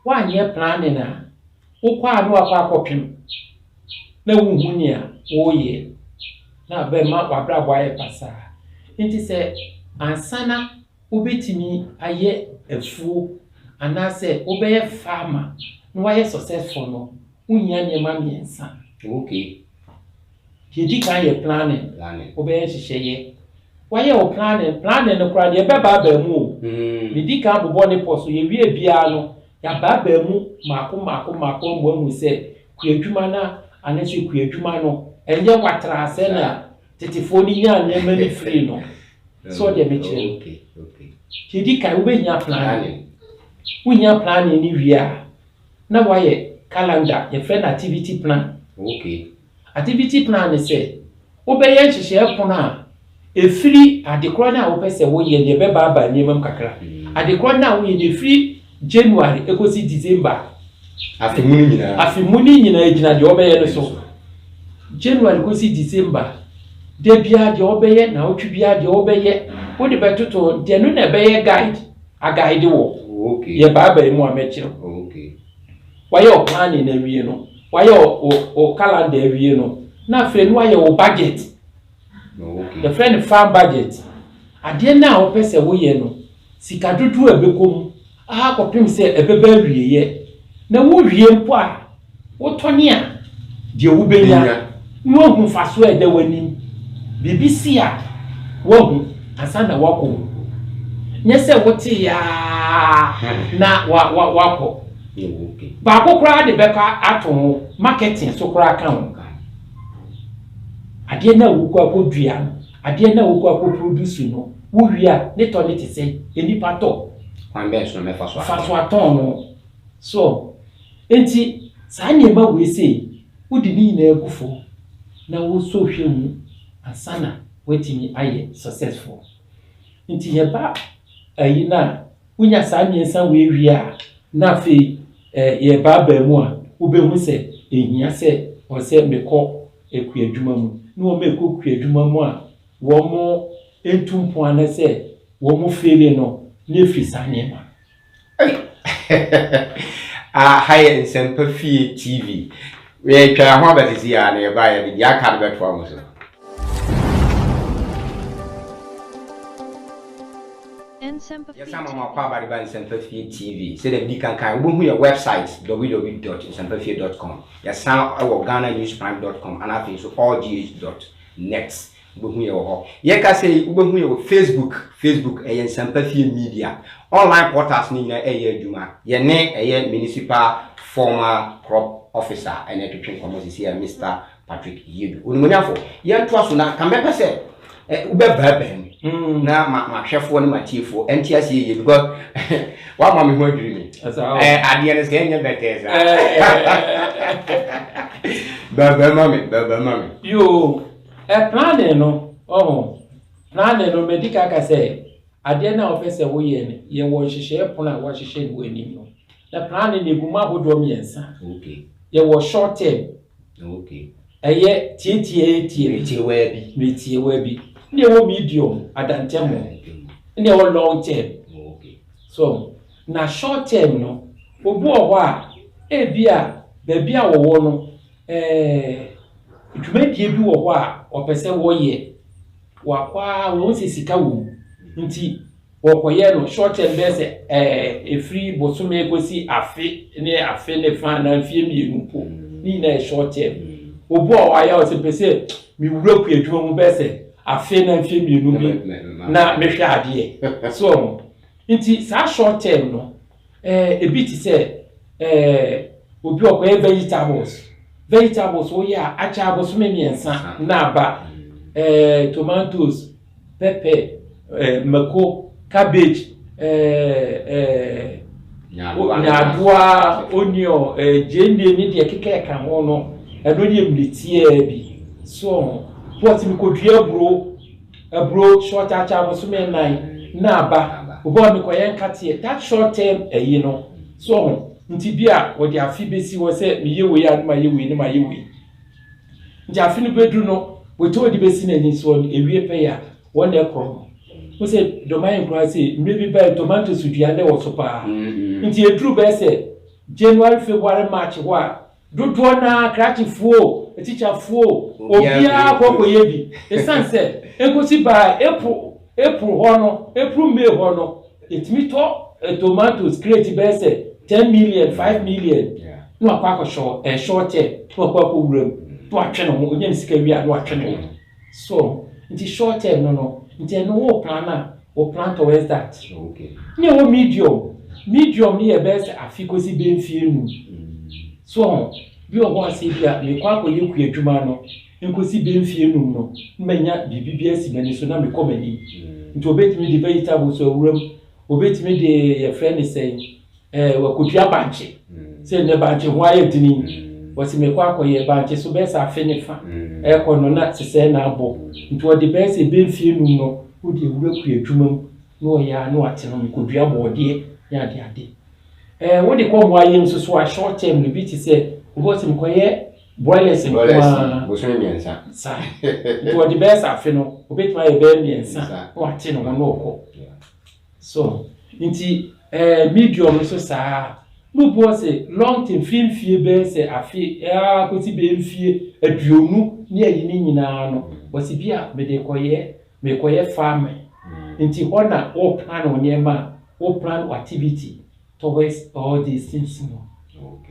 Woanyɛ planning a, wokɔ a na wakɔ akɔpem na wohu nea wɔreyɛ na abɛma w'abrabɔ ayɛ basaa. Nti sɛ ansa na wobɛtumi ayɛ afuo anaasɛ wobɛyɛ farmer na woayɛ successful no, wohia nneɛma mmiɛnsa. Deɛ ɛdi kan yɛ planning. Planning. Wobɛyɛ nhyehyɛeɛ. Woayɛ wo planning, planning no koraa deɛ ɛbɛba aba mu o. Medi kan bobɔ ne pɔ so. Yɛwie biara no, yɛabaabaa mu mmaako mmaako mmaako ama woahu sɛ kuadwuma no anaasɛ kuadwuma no, ɛnyɛ watraa sɛ na tetefoɔ no nyaa nneɛma no firii no. So ɔdeɛ mekyerɛ no. Nti ɛdi kan wobɛhia planning. Wohia planning no wie a, na woayɛ calendar, yɛfrɛ no activity plan. Activity plan ne sɛ wobɛyɛ nhyehyɛɛ pono a ɛfiri adekorɔ no a wopɛ sɛ woyɛ no, yɛbɛbaabaa nneɛma mu kakra. Adekorɔ no a woyɛ no, ɛfiri January ɛkɔsi December. Afe mu no nyinaa. Afe mu no nyinaa gyina deɛ wobɛyɛ no so. January kɔsi December, da biara deɛ wobɛyɛ, naawɔtwe biara deɛ wobɛyɛ, wode bɛtoto, deɛ no na ɛbɛyɛ guide, aguide wɔ. Yɛbaabaa mu a mɛkyerɛ wo. Wayɛ wo planning awie no, wayɛ wo calendar awie no, na afei no wayɛ wo budget. Yɛfrɛ no farm budget. Adeɛ no a wopɛ sɛ woyɛ no, sika dodoɔ a ɛbɛkɔ mu ara kɔpem sɛ ɛbɛba awieɛ. Na wowie mpo a, wotɔne a, deɛ wobɛnya na woahu mfasoɔ a ɛda w'anim. Biribi si a, woahu ansa na woakɔ mu. Nyɛ sɛ woteeɛ ara na woakɔ. Baako koraa de bɛkɔ ato ho, marketing so koraa ka ho. Adeɛ no a wokɔ akɔdua no, adeɛ no a wokɔ akɔ produce no, wowie a, ne tɔ no te sɛn? Nnipa tɔ. Kwan bɛn so na mɛfa so atɔn? Fa so atɔn no. So, enti saa nneɛma wei sei, wode ne nyinaa gu fam na wosɔ hwɛ mu ansa na woatumi ayɛ successful. Nti yɛba ayi no a, wonya saa mmiɛnsa wei wie a, na afei yɛbaabaa mu a, wobɛhu sɛ ɛhia sɛ ɔwɔ sɛ mekɔ kuadwuma mu. Ne wɔn a ɛkɔ kuadwuma mu a, wɔn ntu mpon anaasɛ wɔn feeli no, na ɛfiri saa nneɛma. Aha yɛ Nsɛmpa Fie TV. Yɛtwa yɛn ho aba sisi a na yɛba yɛde deɛ aka no bɛtoa mo so. Yɛsan ma mo akɔ aba de ba Nsɛmpa Fie TV. Sɛdeɛ medi kan kan, wobɛhu yɛ website www.nsɛmpafie.com. Yɛsan wɔ ghananewsprime.com ana afei nso allgh.net. Wobɛhu yɛ wɔ hɔ. Yɛka sɛ yi, wobɛhu yɛ wɔ Facebook. Facebook ɛyɛ Nsɛmpa Fie Media. Online portals no nyinaa ɛyɛ adwuma. Yɛne ɛyɛ Municipal Former Crop Officer ɛna ɛtwetwe nkɔmmɔ sisi a Mister Patrick Yiedu. Onimuonyamfo, yɛntoa so na ka mɛpɛ sɛ wobɛbaabaa mu na mahwɛfoɔ ne matiefoɔ ɛnte aseɛ yie because wama me ho adwiri me. Adeɛ no sɛ ɛnyɛ bɛtɛɛ saa. Baabaa ma me, baabaa ma me. Yoo, planning no, ɔho, planning no medi ka ka sɛ adeɛ no a wopɛ sɛ woyɛ no, yɛwɔ nhyehyɛeɛ pono a wɔahyehyɛ no wɔ anim no. Na planning no ɛgu mu ahodoɔ mmiɛnsa. Yɛwɔ short term. Ɛyɛ tiatiatia bi. Mmerɛ bi. Mmerɛ tiawa bi. Ɛna ɛwɔ medium, adantɛmɔ. Ɛna ɛwɔ long term. So, na short term no, obi wɔ hɔ a, ebi a baabi a wɔwɔ no, dwumadie bi wɔ hɔ a ɔpɛ sɛ wɔyɛ. Wakɔ ara, wɔhu sɛ sika wɔ mu. Nti, wɔkɔyɛ no short term bɛyɛ sɛ ɛfiri bosome kɔsi afe ne afe ne fa anaa mfeɛ mmienu mpo. Ne nyinaa yɛ short term. Obi wɔ hɔ a yɛ ɔsɛ pɛ sɛ mewura kua adwuma mu bɛyɛ sɛ afe na mfeɛ mmienu bi na mehwɛ adeɛ. So, nti saa short term no, ebi te sɛ obi ɔkɔyɛ vegetables. Vegetables woyɛ a akyɛ abosome mmiɛnsa na aba. Tomatoes, pepper, mako, cabbage, nyaadoa, onion, gyeene ne deɛ keka ɛka ho no, ɛno ne mmerɛ tiaa bi. So, pɔt mekɔdua aburo, aburo short akyɛ abosome 4 na aba. Obi a mekɔyɛ nkateɛ, that short term ɛyi no. So, nti bi a wɔde afe bɛsi hɔ sɛ meyɛ wei a ne mayɛ wei ne mayɛ wei. Nti afe no bɛduru no, wɔtɔ wɔde bɛsi n'ani soɔ no, ewie pɛyɛ a, wɔn na ɛkorɔ no. Wo sɛ dɔman koraa sɛ mmerɛ bi bɛyɛ tomatoes dua ne wɔ so paa. Nti eduru bɛyɛ sɛ January, February, March hɔ a, dodoɔ naa krakyefoɔ, atikyafoɔ, obiara kɔkɔyɛ bi. Ɛsiane sɛ nkosi baa April, April hɔ no, April, May hɔ no, yɛtumi tɔ tomatoes crate bɛyɛ sɛ 10 million, 5 million. Na wakɔ akɔhyɛ short term, na wakɔ akɔ wura mu, na watwe ne ho, onya ne sika wie a na watwe ne ho. So, nti short term no, nti ɛno wo plan a, Wo plan towards that. Ne ɛwɔ medium. Medium no yɛ bɛyɛ sɛ afe kɔsi bɛyɛ mfie num. So ho, bi wɔ hɔ a sɛ bi a mekɔ akɔyɛ kua adwuma no nkɔsi bɛyɛ mfie num no, na manya biribi bi asi m'ani so na mekɔ m'anim. Nti obetumi de vegetables awura mu, obetumi de yɛfrɛ ne sɛn, wakɔdua bankye. Sɛ nnɛ bankye ho ayɛ dene yi, wɔsi mekɔ akɔyɛ bankye so bɛyɛ sɛ afe ne fa ɛkɔ no na sesɛɛ na abɔ. Nti ɔde bɛyɛ sɛ bɛyɛ mfie num no, wode awura kua adwuma mu na ɔyɛ a na wate no mekɔdua bɔɔdeɛ ne adeade. Wode kɔ mmoa yɛ nso so a, short term no bi te sɛ obi wɔ sɛ mekɔyɛ broilers nko ara. Bosome 3. Saa. Nti wɔde bɛyɛ sɛ afe no, obetumi ayɛ bɛyɛ 3 na wate ne ho na ɔkɔ. So nti medium nso saa. Na obi wɔ sɛ long term firi mfie bɛyɛ sɛ afe kɔsi bɛyɛ mfie 20 ne ayi ne nyinaa no, wɔsi bi a mede kɔyɛ mekɔyɛ farming. Nti hɔ na wo plan wo nneɛma a, wo plan wo activity towards all these things no.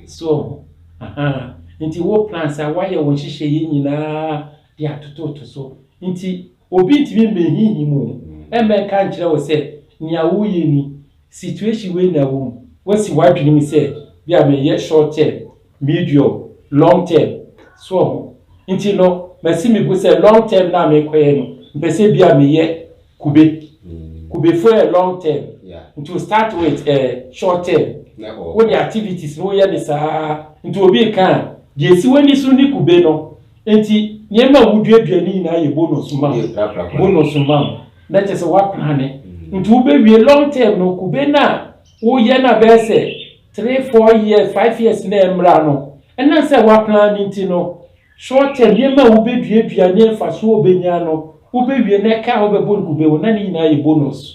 So aha nti wo plan sa woayɛ wo nhyehyɛeɛ nyinaa de atototo so. Nti obi ntumi mmɛhinhim wo ɛmmɛnka nkyerɛ wo sɛ nea woyɛ ni, situation wei na ɛwɔ mu. Woasi w'adwene mu sɛ bi a meyɛ short term, medium, long term. So ho nti no masi me bo sɛ long term na mekɔyɛ no, mpɛ sɛ bi a meyɛ kube. Kubefo yɛ long term. Nti wo start with short term. Wode activities no woyɛ ne saa. Nti obi ka a, deɛ esi w'ani so ne kube no. Nti nneɛma a woduadua ne nyinaa yɛ bonus ma wo. Bonus ma wo. Na kyerɛ sɛ woaplane. Nti wobɛwie long term no, kube no a woyɛ no a bɛyɛ sɛ 3, 4 years, 5 years na ɛmmra no, ɛnam sɛ woaplane nti no, short term nneɛma a wobɛduadua ne mfasoɔ a wobɛnya no, wobɛwie na ɛka a wobɛbɔ no kube ho na ne nyinaa yɛ bonus.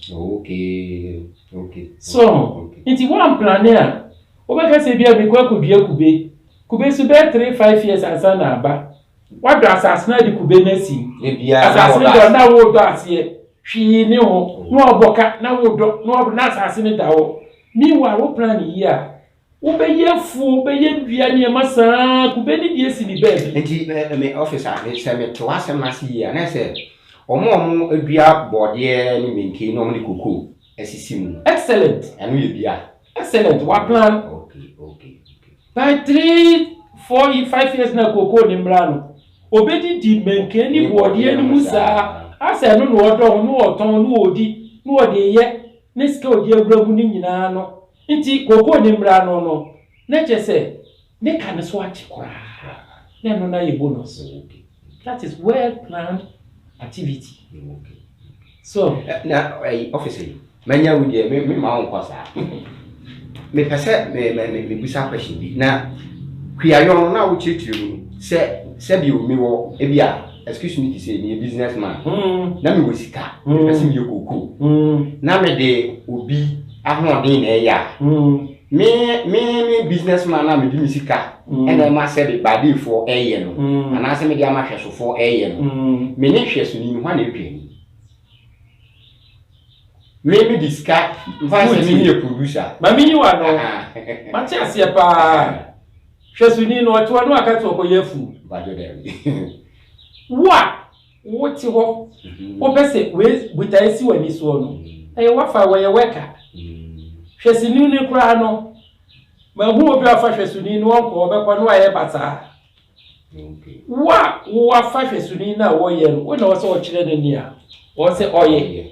So nti woamplane a, wobɛka sɛ bi a mekɔ akɔdua kube. Kube so bɛyɛ 3, 5 years ansa na aba. Wadɔ asase no ade kube no asi. Asase no dɔ na wodɔ aseɛ. Hwee ne ho. Na wabɔ ka na wodɔ na wabɔ na asase no da hɔ. Meanwhile, wo plan yie a, wobɛyɛ afuo, wobɛyɛ nnua nneɛma saa, kube no deɛ si ne baabi. Nti me officer, sɛ mete w'asɛm no ase yie a, na sɛ wɔn a wɔdua bɔɔdeɛ ne menken na wɔde kokoo asisi mu. Excellent. Ɛno yɛ bia. Excellent. Wa plan. Okay. By 3, 4, 5 years na kokoo ne mmra no, obɛdidi menken ne bɔɔdeɛ no mu saa, asɛ ɛno na ɔdɔ ho, na ɔtɔn, na ɔdi, na ɔde yɛ, ne sika ɔde awura mu ne nyinaa no. Nti kokoo ne mmra no, na kyerɛ sɛ ne ka ne so ate koraa. Na ɛno na yɛ bonus. That is well planned activity. So na officer yi, manya wo deɛ me ma wo nkɔ saa. Mepɛ sɛ me me me mebusa question bi na kuayɔ no na wokyerɛkyerɛ mu no sɛ sɛbi o mewɔ ebi a, excuse me to say, meyɛ business man na mewɔ sika, mepɛ sɛ meyɛ kookoo na mede obi ahoɔden na ɛyɛ a, me business man na mede me sika ɛna ɛma sɛbi baadeefoɔ ɛyɛ no anaasɛ mede ama hwɛsofoɔ ɛyɛ no, me ne hwɛsoni no hwan na ɛtwa ni? Me de sika mfa sɛ me yɛ producer. Ma me yi wa no, mate aseɛ paa. Hwɛsoni no ɔte hɔ no aka sɛ ɔkɔyɛ afu. Badwo dɛbi. Wo a wote hɔ, wopɛ sɛ wei botaeɛ si w'ani soɔ no, ɛyɛ wafa wɔyɛ wɛka. Hwɛsoni no koraa no, mahu obi a ɔfa hwɛsoni no ɔnkɔ, ɔbɛkɔ no ayɛ basaa. Wo a woafa hwɛsoni no a wɔyɛ no, wo na ɔwɔ sɛ ɔkyerɛ no nea ɔwɔ sɛ ɔyɛ.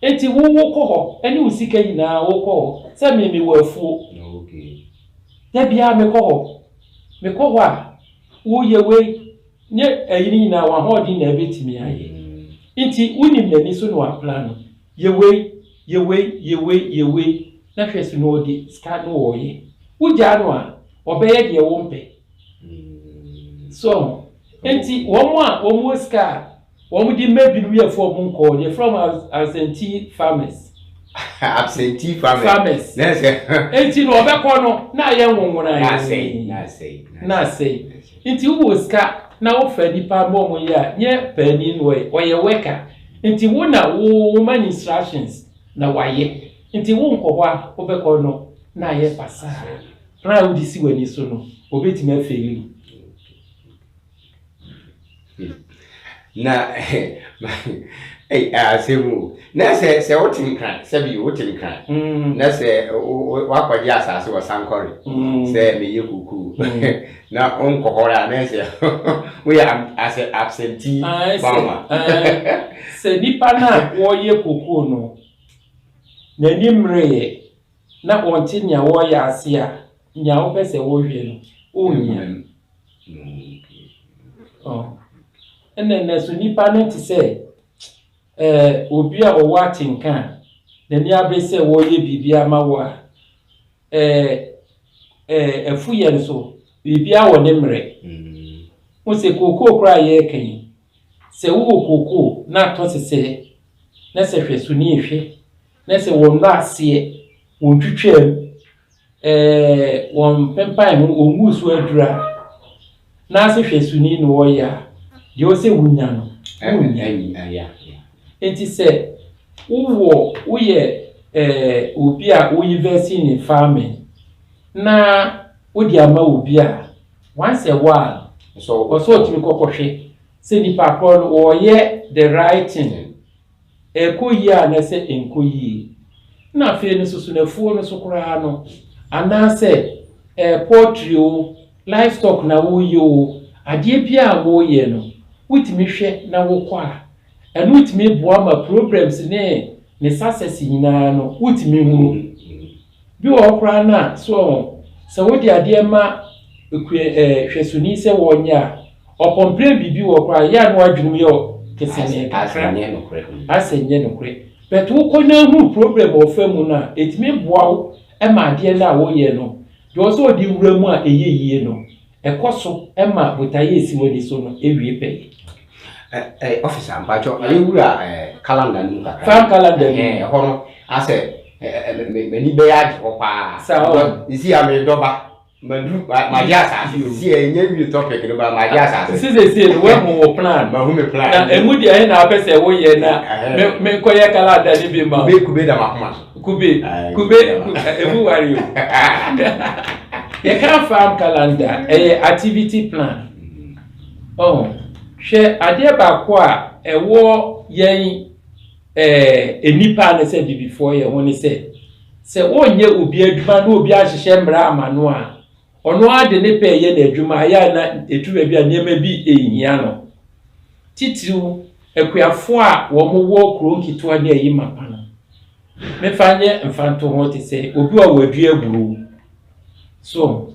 Nti wo wokɔ hɔ, ɛne wo sika nyinaa wokɔ hɔ, sɛ me mewɔ afuo. Da biara mekɔ hɔ. Mekɔ hɔ a, woyɛ wei, ne ayi no nyinaa w'ahoɔden na ɛbɛtumi ayɛ. Nti wonim n'ani so na waplan no. Yɛ wei, yɛ wei, yɛ wei, yɛ wei, na hwɛ so na ɔde sika no wɔyɛ. Wogyaa no a, ɔbɛyɛ deɛ wompɛ. So nti wɔn a wɔn wɔ sika a wɔn de mma binom yɛ fo wɔn nkɔɔ, yɛfrɛ wɔn absentee farmers. Absentee farmers. Farmers. Nti na ɔbɛkɔ no na ayɛ nwonwona. Na asɛe, na asɛe. Na asɛe. Nti wowɔ sika na wofa nipa ma wɔn yɛ a, nyɛ paani na ɔyɛ, ɔyɛ worker. Nti wo na wo ma no instructions na wayɛ. Nti wo nkɔ hɔ a wobɛkɔ no na ayɛ basaa. Plan a wode si w'ani so no, obetumi afaili wo. Na Ei, asɛm o. Na sɛ wote Nkran, sɛbi wote Nkran, na sɛ woakɔgye asase wɔ Sankore sɛ meyɛ kokoo na wonkɔ hɔ a, na sɛ woyɛ asɛ absentee farmer. Sɛ nipa no a wɔreyɛ kokoo no, n'ani mmerɛeɛ na ɔnte nea wɔreyɛ ase a, nea wopɛ sɛ wohwɛ no, wonnya. Ɛna nnɛ so nipa no te sɛ obi a ɔwɔ atenka a n'ani abere sɛ wɔreyɛ biribi ama wo a, ɛfuyɛ nso, biribiara wɔ ne mmerɛ. Wo sɛ kookoo koraa a yɛreka yi, sɛ wowɔ kookoo na atɔ sesɛɛ, na sɛ hwɛ so ni ehwɛ, na sɛ wɔnnɔ aseɛ, wɔntwitwaa mu, wɔmpempan ho, wɔnguu so adura, na ase hwɛ so ni na wɔyɛ a, deɛ ɔsɛ wonya no, wonnya. Nti sɛ wowɔ woyɛ obi a wo invest in farming na wode ama obi a, once a while ɔsɛ ɔtumi kɔkɔhwɛ sɛ nipa korɔ no wɔyɛ the right thing, ɛkɔ yie a na sɛ ɛnkɔ yie. Na afei no soso n'afuo no so koraa no, anaasɛ poultry o, livestock na woyɛ o, adeɛ bi a woyɛ no, wotumi hwɛ na wokɔ a, ɛno wotumi boa ma problems ne success nyinaa no wotumi hunu. Bi wɔ hɔ koraa na so sɛ wode adeɛ ma ekue hwɛsoni sɛ wɔnyɛ a, ɔcomplain biribi wɔ koraa yɛ a, na wadwene mu yɛ kesene kakra asɛ nyɛ nokorɛ, but wokɔ na ehunu problem a ɔfa mu no a, etumi boa wo ma adeɛ no a woyɛ no deɛ ɔsɛ ɔde wura mu a ɛyɛ yie no, ɛkɔ so ma botaeɛ esi w'ani so no ewie pɛyɛ. Officer, mpakyɛ ɛyɛ wura calendar no mu kakra. Farm calendar no. Ɛhɔ no asɛ m'ani bɛyɛ agye hɔ paa. Saa o. Nsi a medɔba madu magye asase si ɛnyɛ wie topic no ba magye asase. Sisi no wahu wo plan. Mahu me plan. Na emu deɛ ɛhe na apɛ sɛ woyɛ na me nkɔyɛ calendar no bi ma? Kube, kube da makoma so. Kube, kube emu wari o. Yɛka farm calendar, ɛyɛ activity plan. Ɔn hwɛ, adeɛ baako a ɛwɔ yɛn nipa ne sɛ bibifoɔ yɛ ho ne sɛ wɔnyɛ obi adwuma na obi ahyehyɛ mmara ama no a, ɔno ara de ne pɛ yɛ n'adwuma ayɛ a, na etu baabi a nneɛma bi ehia no. Titiriw akuafoɔ a wɔn wɔ kuro nketewa ne ayi mapa no, mefa nyɛ mfanto ho te sɛ obi a wɔadua aburo so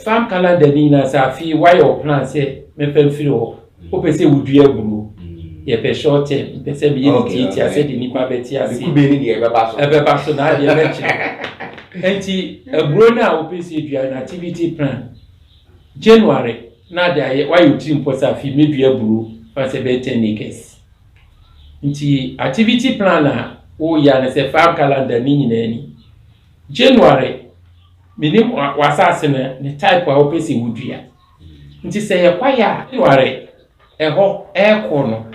farm calendar ni nyinaa sɛ afei wayɛ wɔ plan sɛ mefa mfiri hɔ, wopɛ sɛ wodua aburo, yɛpɛ short term, mpɛ sɛ meyɛ ne tietia sɛdeɛ nipa bɛte ase. Kube ni deɛ ɛbɛba so. Ɛbɛba so na adeɛ bɛkyerɛ. Nti aburo no a wopɛ sɛ dua no, activity plan, January na de ayɛ wayɛ otiri mpɔ sɛ afei mɛdua aburo fa sɛ bɛyɛ 10 acres. Nti activity plan a woyɛ a ne sɛ farm calendar ne nyinaa ni. January, menim w'asase no ne type a wopɛ sɛ wodua. Nti sɛ yɛ kwaeɛ a, January ɛhɔ ɛrekɔ no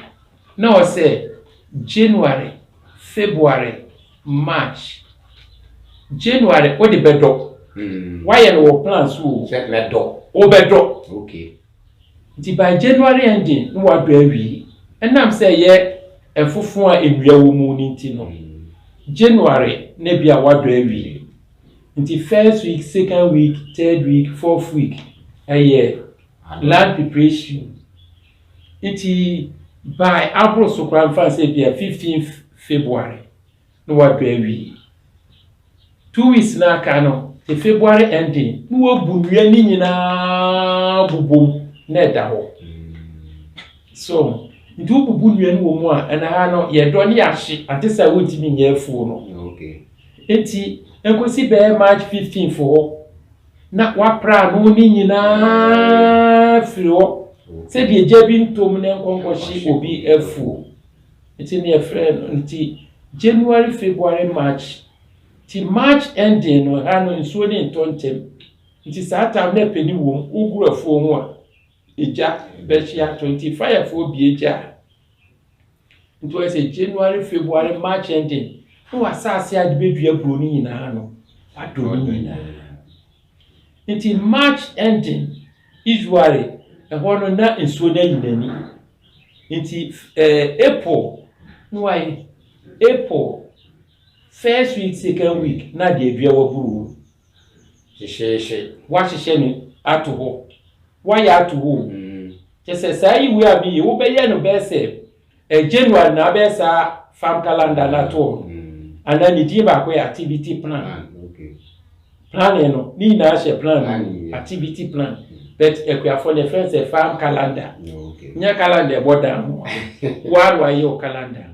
na ɔsɛ January, February, March. January wode bɛdɔ. Wayɛ no wɔ plan so o. Sɛ mɛdɔ. Wobɛdɔ. Nti by January ending na wadɔ awie. Ɛnam sɛ ɛyɛ ɛfofo a nnua wɔ mu no nti no, January na bi a wadɔ awie. Nti first week, second week, third week, fourth week ɛyɛ land preparation. Nti by aboro so koraa, mfa sɛ bi a 15 February na wadɔ awie. 2 weeks na aka no te February ending na wabu nnua ne nyinaa bobom na ɛda hɔ so. Nti wobubu nnua no wɔ mu a, ɛna ha no yɛdɔ ne yɛahye ante sɛ wontumi nyɛ afuo no. Nti nkosi bɛyɛ March 15 hɔ na wapra ano ne nyinaa firi hɔ sɛdeɛ gya bi ntom ne nkɔnkɔhye obi afuo. Nti ne yɛfrɛ no nti January, February, March. Nti March ending no, ha no nsuo ne ntɔ ntɛm, nti saa time na ɛpɛ ni wɔ mu woguru afuo ho a, egya bɛhye atɔ. Nti firefoɔ bie gya a, nti wɔyɛ sɛ January, February, March ending na wasase a de bɛdua aburo no nyinaa no wadɔ no nyinaa. Nti March ending usually ɛhɔ no na nsuo no ayi n'ani. Nti April na wayɛ, April first week, second week na de adua w'aburow. Hyehyeehye. Wahyehyɛ no ato hɔ. Wayɛ ato hɔ o. Kyerɛ sɛ saa yi wei a meyɛ, wobɛyɛ no bɛyɛ sɛ January na abɛyɛ saa farm calendar no ato hɔ no. Anaa ne din baako yɛ activity plan. Planning no, ne nyinaa hyɛ plan no mu. Activity plan. But akuafoɔ no yɛfrɛ no sɛ farm calendar. Nyɛ calendar ɛbɔ dan ho. Woa na wayɛ wo calendar.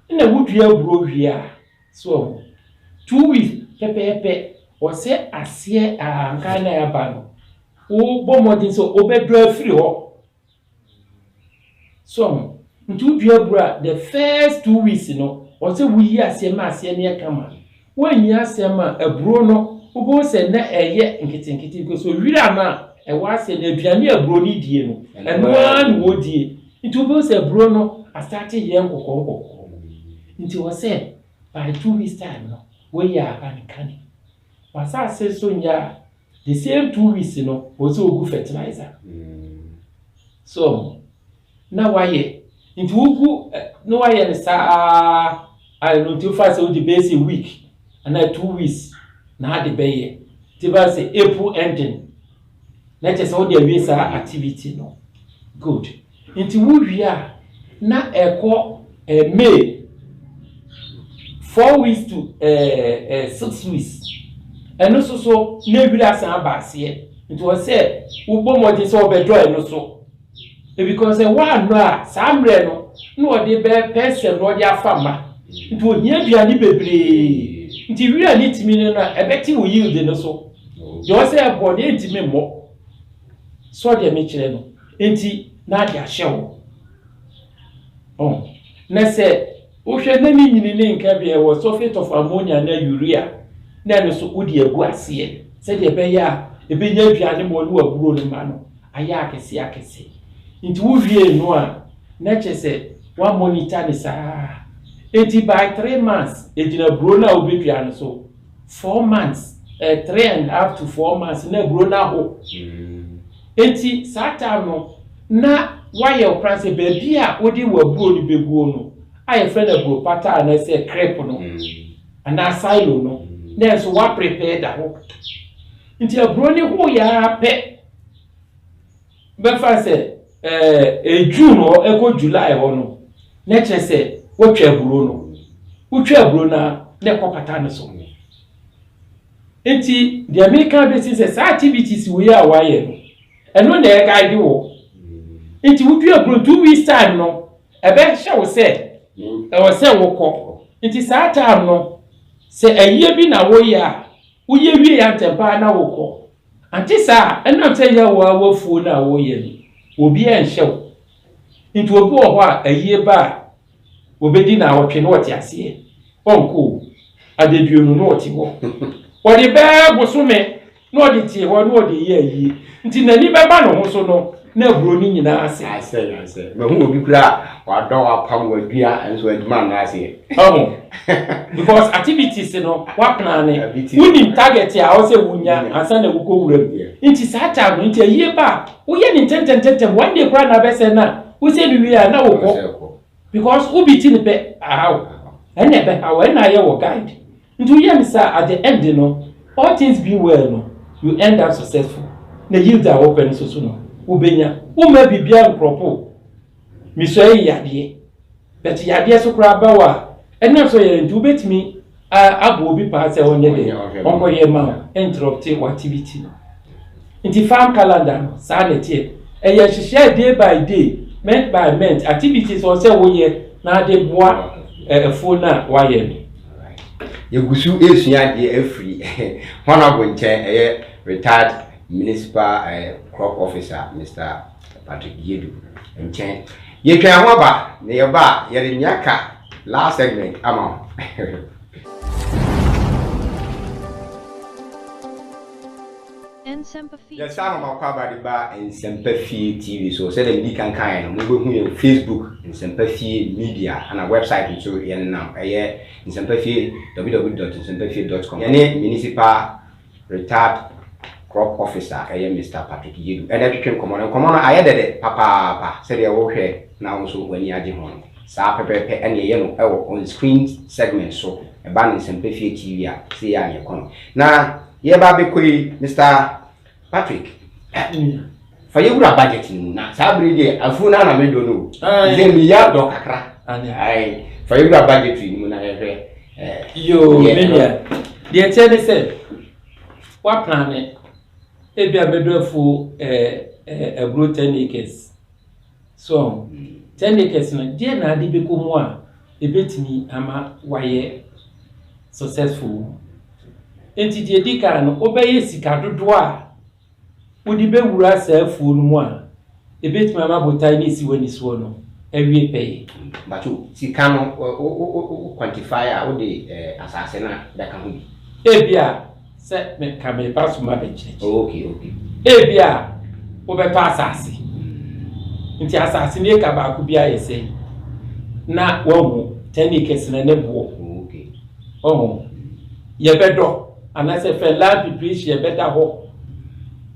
Ɛna wodua aburo wie a, so wahu, 2 weeks pɛpɛɛpɛ, ɔsɛ aseɛ ahankan na ɛba no, wobɔ mmɔden sɛ wobɛdɔ afiri hɔ. So wahu, nti wodua aburo a, the first 2 weeks no, ɔsɛ woyi aseɛ ma aseɛ no yɛ kama. Woanyi aseɛ ma aburo no, wobɛhu sɛ na ɛyɛ nketenkete because owira no a ɛwɔ aseɛ no, aduane a aburo no die no, ɛno ara na wɔdie. Nti wobɛhu sɛ aburo no asate yɛ nkɔkɔɔ nkɔkɔɔ. Nti wɔ sɛ by 2 weeks time no, woyi ahankane. W'asase so nyɛ a, the same 2 weeks no, wɔ sɛ wogu fertilizer. So na wayɛ, nti wogu na wayɛ no saa ayɛ no, nti wofa sɛ wode bɛyɛ sɛ week anaa 2 weeks na ade bɛyɛ, nti ba sɛ April ending na kyerɛ sɛ wode awie saa activity no. Good. Nti wowie a, na ɛkɔ May, 4 weeks to 6 weeks, ɛno nso so na ewira asan aba aseɛ. Nti wɔ sɛ wobɔ mmɔden sɛ wɔbɛdɔ ɛno so, because sɛ woannɔ a, saa mmerɛ no na ɔde bɛ pɛsɛm na ɔde afa ma, nti ohia aduane bebree. Nti wira ne timi no a ɛbɛte wo yield no so deɛ, ɔsɛ ɛbɔ deɛ ntumi mmɔ so deɛ mekyerɛ no. Nti na ade ahyɛ wo ɔn na sɛ wohwɛ na ne nyini ne nka bi ɛwɔ sulphate of ammonia na urea na ɛno so wode agu aseɛ sɛdeɛ ɛbɛyɛ a ɛbɛnya aduane ma ɔne waburo no ma no ayɛ akɛse akɛse. Nti wowie no a, na kyerɛ sɛ woamonitor ne saa. Nti by 3 months, ɛgyina buro no a wobɛdua no so, 4 months, 3.5 to 4 months na aburo no aho. Nti saa time no na wayɛ wo plan sɛ baabi a wode w'aburo no bɛguo no a yɛfrɛ no aburo pata anaasɛ crib no anaa silo no, na nso woaprepare da hɔ. Nti aburo no ho yɛ ara pɛ, bɛfa sɛ June hɔ ɛkɔ July hɔ no, na kyerɛ sɛ wotwa aburo no. Wotwa aburo no a, na ɛkɔ pata no so. Nti deɛ meka bɛsi sɛ saa activities wei a wayɛ no, ɛno na ɛguide wɔ. Nti wodua aburo, 2 weeks time no ɛbɛhyɛ wo sɛ ɛwɔ sɛ wokɔ. Nti saa time no, sɛ ayie bi na woyɛ a, woyɛ wie ya ntɛm paa na wokɔ. Ante saa, ɛnam sɛ yɛ wo a wafuo no a woyɛ no, obi ɛnhyɛ wo. Nti obi wɔ hɔ a, ayie ba a, obɛdi na awɔtwe na ɔte aseɛ, ɔnkɔ o. Adaduonu na ɔte hɔ, ɔde bɛɛ bosome na ɔde te hɔ na ɔde yɛ ayie. Nti n'ani bɛba ne ho so no, na aburo no nyinaa ase. Asɛ asɛ mahu obi kura a wadɔ, wapam, wadua, nso adwuma nna aseɛ. Ɔho because activities no waplan, wonim target a ɔsɛ wonya ansa na wokɔ wura mu. Nti saa time no, nti ayie ba a, woyɛ ne ntɛntɛntɛntɛm. One day koraa na abɛsɛ na wosɛ no wie a na wokɔ, because wobi ti ne pɛ ahaw, ɛna ɛbɛhaw, ɛna ayɛ wɔ guide. Nti woyɛ no saa, at the end no, all things being well no, you end up successful na yield a wɔpɛ no soso no wobɛnya. Woma biribiara nkorɔpo mesua yi yadeɛ, but yadeɛ so koraa ba wɔ a, ɛnam so yɛ. Nti wobɛtumi abɔ obi paa sɛ ɔnyɛ dɛ ɔnkɔyɛ ma wo, interrupt wɔ activity no. Nti farm calendar no, saa na ɛteɛ. Ɛyɛ nhyehyɛ day by day, month by month activities ɔsɛ woyɛ na ade boa ɛfuo no a wayɛ no. Yɛgu so esua adeɛ afiri honourable nkyɛn, ɛyɛ retired municipal crop officer Mr Patrick Yedu nkyɛn. Yɛtwa ho aba na yɛba a, yɛde nea ka last segment ama wo. Nsɛmpa Fie. Yɛsa ahomakɔ aba de ba Nsɛmpa Fie TV so. Sɛdeɛ medi kan kaeɛ no, mobɛhu yɛn Facebook, Nsɛmpa Fie Media, ana website nso yɛnenam, ɛyɛ Nsɛmpa Fie, www.nsɛmpafie.com. Yɛne municipal retired Crop Officer a ɛyɛ Mister Patrick Yedu na ɛtwetwe nkɔmmɔ no. Nkɔmmɔ no ayɛ dɛdɛ papaapa sɛdeɛ wohwɛ na wo nso w'ani agye ho no. Saa pɛpɛɛpɛ na yɛyɛ no wɔ On Screen segment so. Ɛba no Nsɛmpa Fie TV a, sei ara na yɛkɔ no. Na yɛreba abɛkɔ yi, Mister Patrick, fa yɛwura budget no mu. Na saa bere yi deɛ, afuo no ara na medɔ no o. Sɛ meyɛ dɔ kakra. Ae, fa yɛwura budget no mu na yɛhwɛ. Yoo, me nua, deɛ ɛteɛ ne sɛ, woaplane, ebia bɛdɔ afuo aburo 10 acres. So, 10 acres no, deɛ na ade bɛkɔ mu a ɛbɛtumi ama wayɛ successful? Nti deɛ di kan no, wobɛyɛ sika dodoɔ a wode bɛwura saa afuo no mu a ɛbɛtumi ama botae no esi w'ani soɔ no awie pɛyɛ. Bato sika no, wo quantify a, wode asase no bɛka ho bi? Ebia sɛ meka meba so ma bɛkyerɛkyerɛ. Okay. Ebia wobɛtɔ asase. Nti asase no eka baako bi ayɛ sɛ na wahu 10 acres na ne boɔ. Ɔho yɛbɛdɔ anaasɛ fɛ land preparation yɛbɛda hɔ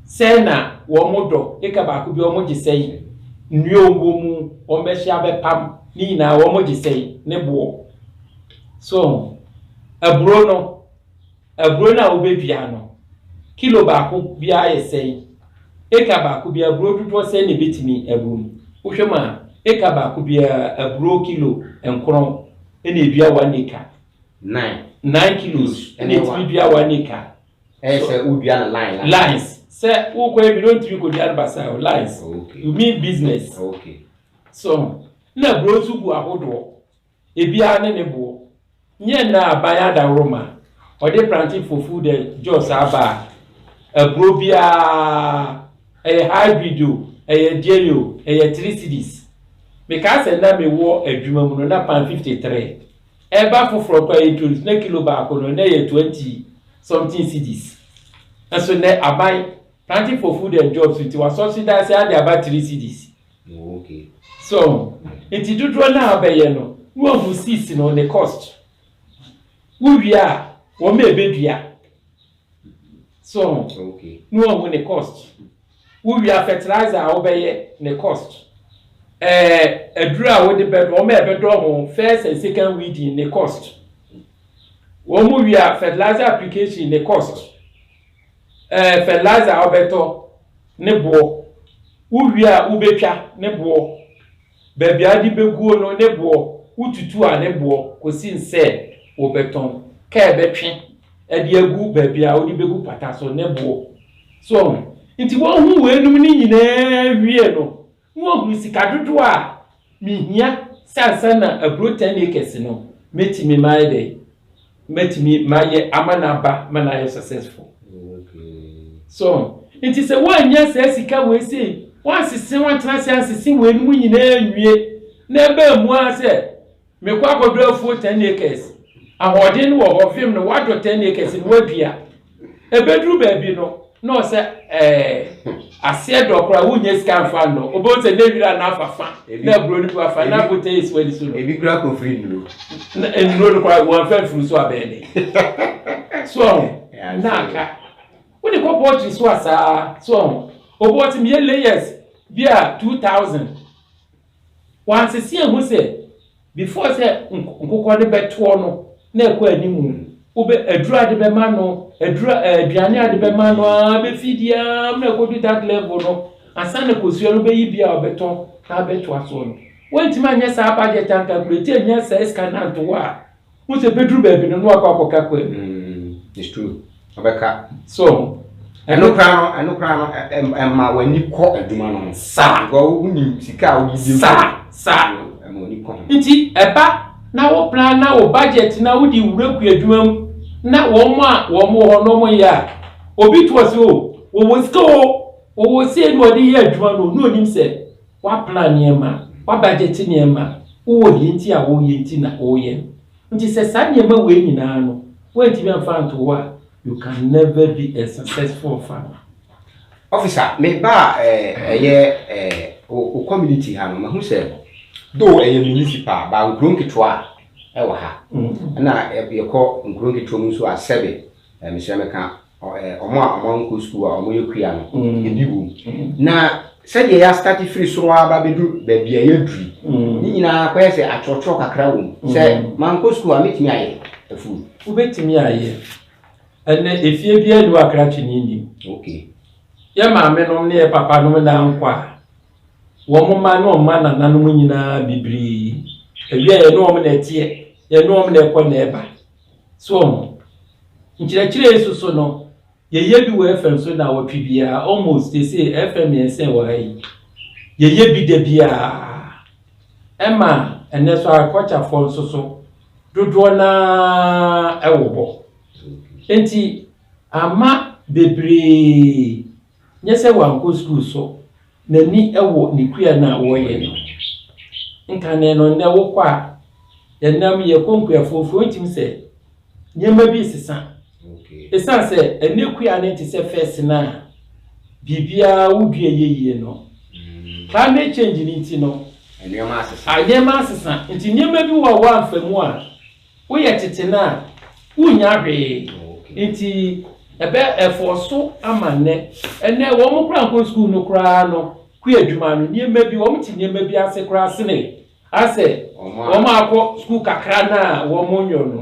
sɛ na wɔn dɔ eka baako bi wɔn gye sɛn, nnua wɔ mu wɔn bɛhyɛ abɛpam ne nyinaa wɔn gye sɛn ne boɔ. So aburo no a wobɛdua no, kilo baako biara yɛ sɛn, eka baako biara aburo dodoɔ sɛn na ebɛtumi aburo mu? Wohwɛ mu a, eka baako biara aburo kilo 9 ɛna edua 1 acre. 9. 9 kilos ɛna etumi dua 1 acre. Ɛyɛ sɛ wodua no line line. Lines, sɛ wokɔ ebi no ntumi kɔdua no basa o, lines. You mean business. So na aburo nso gu ahodoɔ, ebiara ne ne boɔ. Nyɛ na aban adaworo ma ɔde Planting for Food and Jobs aba a, aburo biara, ɛyɛ hybrid o, ɛyɛ deɛ o, ɛyɛ 3 cedis. Mekaa sɛ na mewɔ adwuma mu no na pan 53 ɛba foforɔ kora introduce na kilo baako no na ɛyɛ 20 something cedis. Nso nɛ aban Planting for Food and Jobs nti wa subsidize ade aba 3 cedis. So nti dodoɔ no a wobɛyɛ no na wahu seeds no ne cost. Wowie a, wɔn a ɛbɛdua so na wahu ne cost. Wowie a, fertilizer a wobɛyɛ ne cost, aduro a wode bɛdɔ wɔn a ɛbɛdɔ ho, first and second weeding ne cost. Wɔn mu wie a, fertilizer application ne cost, fertilizer a wobɛtɔ ne boɔ. Wowie a, wobɛtwa ne boɔ, baabi a wode bɛguo no ne boɔ, wotutu a ne boɔ, kɔsi nsɛ wobɛtɔn kaa bɛtwe ɛde agu baabi a wode bɛgu pata so ne boɔ so. Nti wɔn ho weinom ne nyinaa wie no, na wɔhunu sika dodoɔ a mehia sɛ ansa na aburo 10 acres no mɛtumi mayɛ dɛ, mɛtumi mayɛ ama no aba ma no ayɛ successful. So nti sɛ woanya saa sika wei sei, woansese, woantena ase ansese weinom nyinaa nwie na ɛbaa mu a sɛ mekɔ akɔdɔ afuo 10 acres, ahoɔden no wɔ hɔ, vim no woadɔ 10 acres no, woadua, ɛbɛduru baabi no na ɔsɛ aseɛ dɔ koraa, wonya sika mfa nnɔ. Wobɛhu sɛ ne wira no afa fa na aburo no bi afa na abotɛ yɛ siwani so no. Ebi kura kɔfiri nnuro. Na nnuro no koraa wɔmfa mfiri so abɛɛ ne so ɔho na aka wode kɔ poultry so a saa so ɔho obi wɔte meyɛ layers bi a 2000 wansese ehu sɛ before sɛ nkokɔ no bɛtoɔ no na ɛkɔ anim, wobɛ aduro ade bɛma no, aduro aduane ade bɛma no a bɛfi diaa na ɛkɔdu that level no ansa na kosua no bɛyi bi a ɔbɛtɔn na abɛtoa soɔ no. Wɔntumi anyɛ saa budget ancalculate anya saa sika no anto hɔ a, wo sɛ bɛduru baabi no na wakɔ akɔka kwan mu. It's true, ɔbɛka. So ɛno koraa no ɛma w'ani kɔ adwuma no ho. Saa. Because wonim sika a wode di. Saa. Ɛma w'ani kɔ ho. Nti ɛba na wo plan na wo budget na wode wura kua adwuma mu na wɔn a wɔn wɔ hɔ na wɔn yɛ a, obi to ɔsɛ o wɔwɔ sika o, wɔwɔ sie na wɔde yɛ adwuma no na onim sɛ waplan nneɛma, wabudget nneɛma, wowɔ deɛ nti a wɔyɛ nti na wɔyɛ. Nti sɛ saa nneɛma wei nyinaa no wɔntumi amfa nto hɔ a, you can never be a successful farmer. Officer, me ba ɛyɛ o community ha no, mahu sɛ though ɛyɛ municipal ba, nkuro nketewa ɛwɔ ha, ɛna yɛkɔ nkuro nketewa mu nso a, sɛbe mesrɛ meka. Ɔmo a ɔmo ankɔ sukuu a ɔmo yɛ kua no, ebi wɔ mu. Na sɛdeɛ yɛastart firi soro aba bɛdu baabi a yɛaduru yi, ne nyinaa kɔyɛ sɛ atwerɛtwerɛ kakra wɔ mu sɛ mankɔ sukuu a, mɛtumi ayɛ afuo? Wobɛtumi ayɛ. Ɛnɛ efie biara ni wɔ akrakye ne nim. Yɛ maame nom ne yɛ papa nom na nkɔ a, wɔn mma ne wɔn mma nananom nyinaa bebree awia, yɛ ne wɔn na ɛteɛ, yɛ ne wɔn na ɛkɔ na ɛba so. Wɔn nkyerɛkyerɛ yi soso no, yɛyɛ bi wɔ FM so na wɔtwe biara, almost te sɛ FM 3 wɔ ha yi, yɛyɛ bi da biara. Ɛma ɛnɛ so agriculturefoɔ nso so dodoɔ naa ɛwɔ hɔ, nti ama bebree nyɛ sɛ wankɔ sukuu so, n'ani wɔ ne kua no a wɔreyɛ no. Nkane no, nnɛ wokɔ a, yɛnam yɛkɔ nkuafoɔ fo, ntumi sɛ nneɛma bi sesa. Ɛsiane sɛ ɛnɛ kua no nte sɛ first no a biribiara wodua yɛ yie no, climate change ni nti no, nneɛma asesa. A nneɛma asesa, nti nneɛma bi wɔ a wɔamfa mu a woyɛ tete no a, wonnya hwee. Nti ɛbɛ ɛfɔ so ama nnɛ, ɛnɛ wɔn koraa nkɔ sukuu no koraa no, kua adwuma no, nneɛma bi wɔn te nneɛma bi ase koraa sene asɛ wɔn akɔ sukuu kakra na wɔn nyɔ no,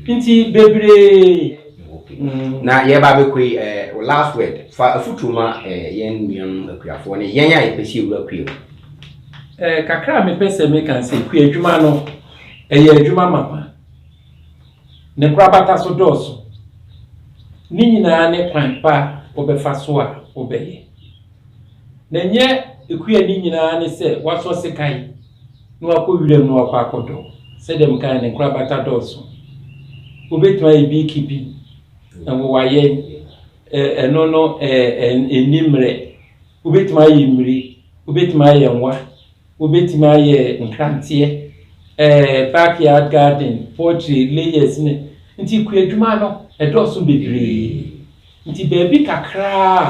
nti bebree. Na yɛba abɛkɔ yi, last word, fa afotuo ma yɛn nuanom akuafoɔ ne yɛn a yɛpɛ sɛ yɛwura kua mu. Kakra a mepɛ sɛ meka sɛ kua adwuma no ɛyɛ adwuma mapa, ne korabata so dɔɔso. Ne nyinaa ne kwan pa wɔbɛfa so a wɔbɛyɛ na nyɛ ekua ne nyinaa ne sɛ wasɔ sekan na wakɔ wiram na wakɔ akɔdɔ. Sɛdeɛ meka, ne nkorabata dɔɔso. Wobɛtumi ayɛ beekeeping, nwowayɛ, ɛno no ɛni mmerɛ. Wobɛtumi ayɛ mmiri, wobɛtumi ayɛ nwa, wobɛtumi ayɛ nkranteɛ, backyard garden, poultry, layers ne. Nti kua adwuma no ɛdɔɔso bebree, nti baabi kakraa a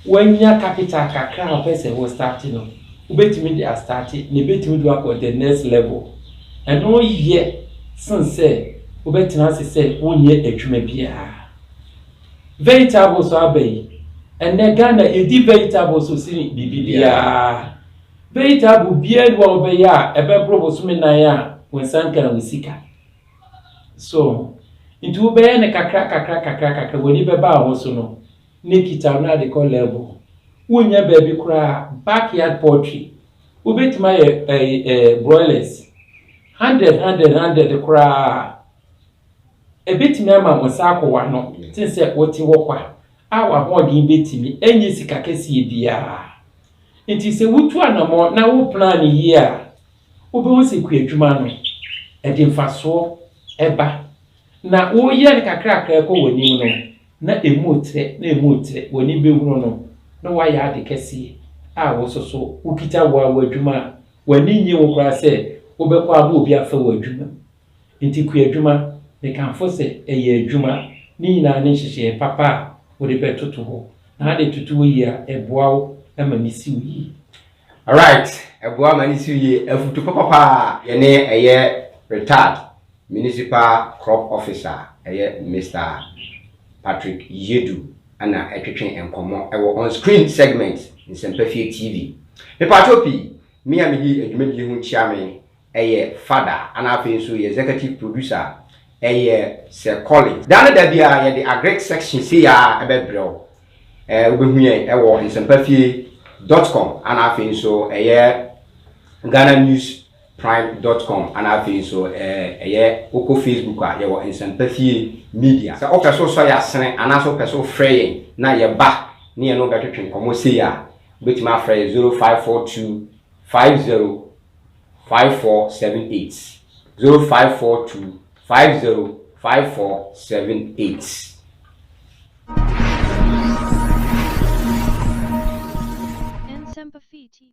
wanya capital kakra a wɔpɛ sɛ wɔ start no, wobɛtumi de astart na ebɛtumi de akɔ the next level. Ɛno yɛ sen sɛ wobɛtena ase sɛ wonyɛ adwuma biara. Vegetables aba yi, ɛnɛ Ghana yɛdi vegetables sini biribi biara. Vegetable biara ni wɔ a wobɛyɛ a ɛbɛboro bosome 4 a wɔn nsa nka wo sika so. Nti wobɛyɛ no kakra kakra kakra kakra, w'ani bɛba a ho so no ne kita no ade kɔ level. Wonya baabi koraa, backyard poultry, wobɛtumi ayɛ ɛɛ ɛɛ broilers 100 100 100 koraa, ebɛtumi ama wo nsa akɔ w'ano te sɛ wote hɔ kwa a w'ahoɔden bɛtumi ɛnyɛ sika kɛseɛ biara. Nti sɛ wotu anammɔ na wo plan yie a, wobɛhu sɛ kua adwuma no ɛde mfasoɔ ɛba. Na woyɛ no kakrakra kɔ w'anim no, na emu trɛ na emu trɛ, w'ani bɛhunu no na woayɛ ade kɛseɛ a wo nso so wokita wo a w'adwuma a w'ani nye wo koraa sɛ wobɛkɔ ama obi afa wɔ adwuma mu. Nti kua adwuma, mekamfo sɛ ɛyɛ adwuma. Ne nyinaa ne nhyehyɛeɛ papa a wode bɛtoto hɔ, na ade toto hɔ yie a, ɛboa wo ma ne si wo yie. Alright, ɛboa ma ne si wo yie. Afutu papapaa. Yɛne ɛyɛ retired municipal crop officer, ɛyɛ Mr Patrick Yedu, ɛna ɛtwetwe nkɔmmɔ ɛwɔ On Screen segment, Nsɛmpa Fie TV. Mepatwo pii, me a medi adwumadie ho kyia me ɛyɛ Fada, ana afei nso yɛ executive producer ɛyɛ Sir Collins. Da ne da biara yɛde agric section sei a ɛbɛbrɛ wo. Wobɛhu yɛn ɛwɔ nsɛmpafie.com, ana afei nso ɛyɛ GhanaNewsPrime.com, ana afei nso ɛyɛ wokɔ Facebook a, yɛwɔ Nsɛmpafie Media. Sɛ wopɛ so sɔ yɛ asene anaasɛ wopɛ so frɛ yɛn na yɛba ne yɛn no bɛtwetwe nkɔmmɔ sei a, wobɛtumi afrɛ yɛ 0542 50 5478, 0542 50 5478. Nsempa Fie TV.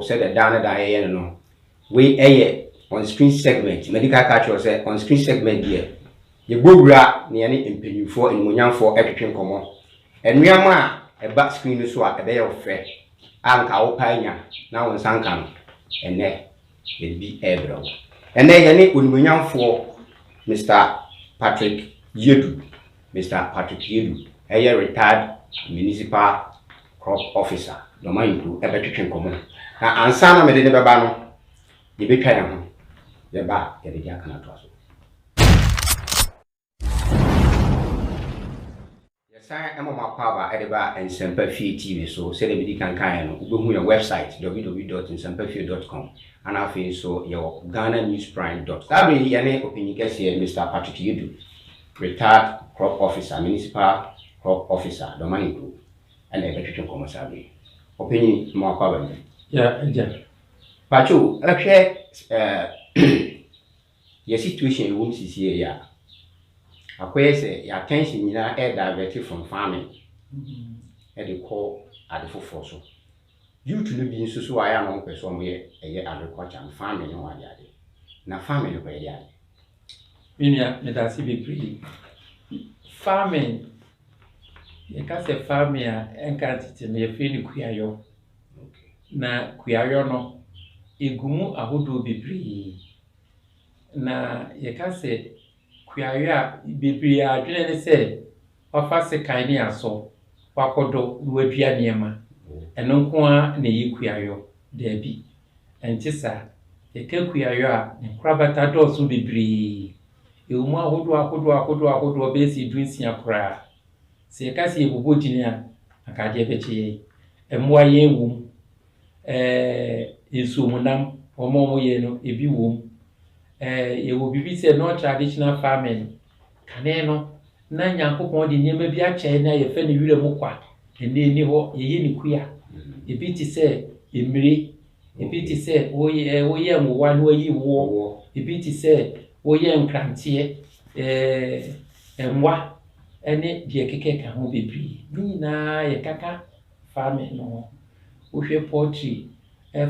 Sɛdeɛ daa ne daa yɛyɛ no, wei ɛyɛ On Screen segment. Madi ka ka kyerɛ sɛ On Screen segment deɛ, yɛbɔ wura ne yɛne mpanyimfoɔ animonyamfoɔ ɛtwetwe nkɔmmɔ. Nneɛma a ɛba screen no so a ɛbɛyɛ wo fɛ a nka wo paa nya na wo nsa nka no, ɛnɛ yɛde bi ɛrebrɛ wo. Ɛnnɛ yɛne onimuonyamfoɔ Mister Patrick Yedu, Mister Patrick Yedu, ɛyɛ retired municipal crop officer, Dɔmayinkuro, ɛbɛtwetwe nkɔmmɔ. Na ansa na mede ne bɛba no, yɛbɛtwa yɛn ho. Yɛba a, yɛde deɛ aka no atoa so. Yɛsan ma mo akwaaba de ba Nsɛmpa Fie TV so. Sɛdeɛ medi kan kaeɛ no, wobɛhu yɛn website www dot nsɛmpafie dot com ana afei nso yɛwɔ ghananewsprime dot. Saa berɛ yi yɛne Ɔpanyin Kɛseɛ Mister Patrick Yedu, retired crop officer, municipal crop officer, Dɔmane Kuro, ɛna yɛbɛtwetwe nkɔmmɔ saa berɛ yi. Ɔpanyin, ma wakwaaba bio. Ya, agya. Pacho, ɛhwɛ eh, yɛ situation ɛwɔ mu sisiei yi a, akɔyɛ sɛ yɛ attention nyinaa ɛ divert from farming ɛde kɔ ade foforɔ so. Youth no bi nso so a ɛyɛ a na wɔn pɛ sɛ wɔn yɛ ɛyɛ agriculture no, farming ne ho ade ade. Na farming no kɔyɛ de ade. Me nua, medase bebree. Farming, yɛka sɛ farming a, ɛnka tete no yɛfrɛ no kuayɔ. Na kuayɔ no, ɛgu mu ahodoɔ bebree. Na yɛka sɛ kuayɔ a, bebree adwene ne sɛ wafa sekan ne asɔ, wakɔdɔ na wadua nneɛma. Ɛno nko ara na ɛyɛ kuayɔ. Daabi, ɛnte saa. Yɛka kuayɔ a, ne nkorabata dɔɔso bebree. Ɛwɔ mu ahodoɔ ahodoɔ ahodoɔ ahodoɔ bɛyɛ sɛ 16 koraa. Sɛ yɛka sɛ yɛbobɔ gyini a, anka adeɛ bɛkye yɛn. Mmoa yɛn wɔ mu. Nsuomunam, wɔn a wɔyɛ no, ebi wɔ mu. Yɛwɔ biribi sɛ non-traditional farming. Kane no, na Nyankopɔn de nneɛma bi akyɛ na yɛfɛ no wira mu kwa. Ɛnnɛ ɛnni hɔ, yɛyɛ ne kua. Ebi te sɛ mmire, ebi te sɛ woyɛ nwowa na wayi woɔ, ebi te sɛ woyɛ nkranteɛ, nwa ne deɛ ɛkeka ho bebree. Ne nyinaa yɛkaka farming no ho. Wohwɛ poultry,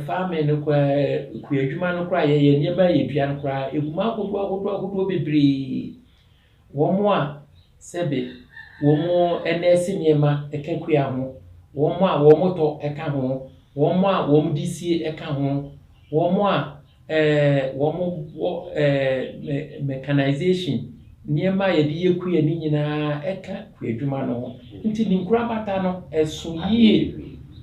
farming no koraa, kua adwuma no koraa yɛyɛ nneɛma a yɛdua no koraa, ɛgu mu ahodoɔ ahodoɔ ahodoɔ bebree. Wɔn a sɛbe wɔn nɛɛse nneɛma ɛka kua ho, wɔn a wɔn tɔ ɛka ho, wɔn a wɔn de sie ɛka ho, wɔn a wɔn wɔ mechanization nneɛma a yɛde yɛ kua ne nyinaa ɛka kua adwuma no ho. Nti ne nkorabata no ɛso yie,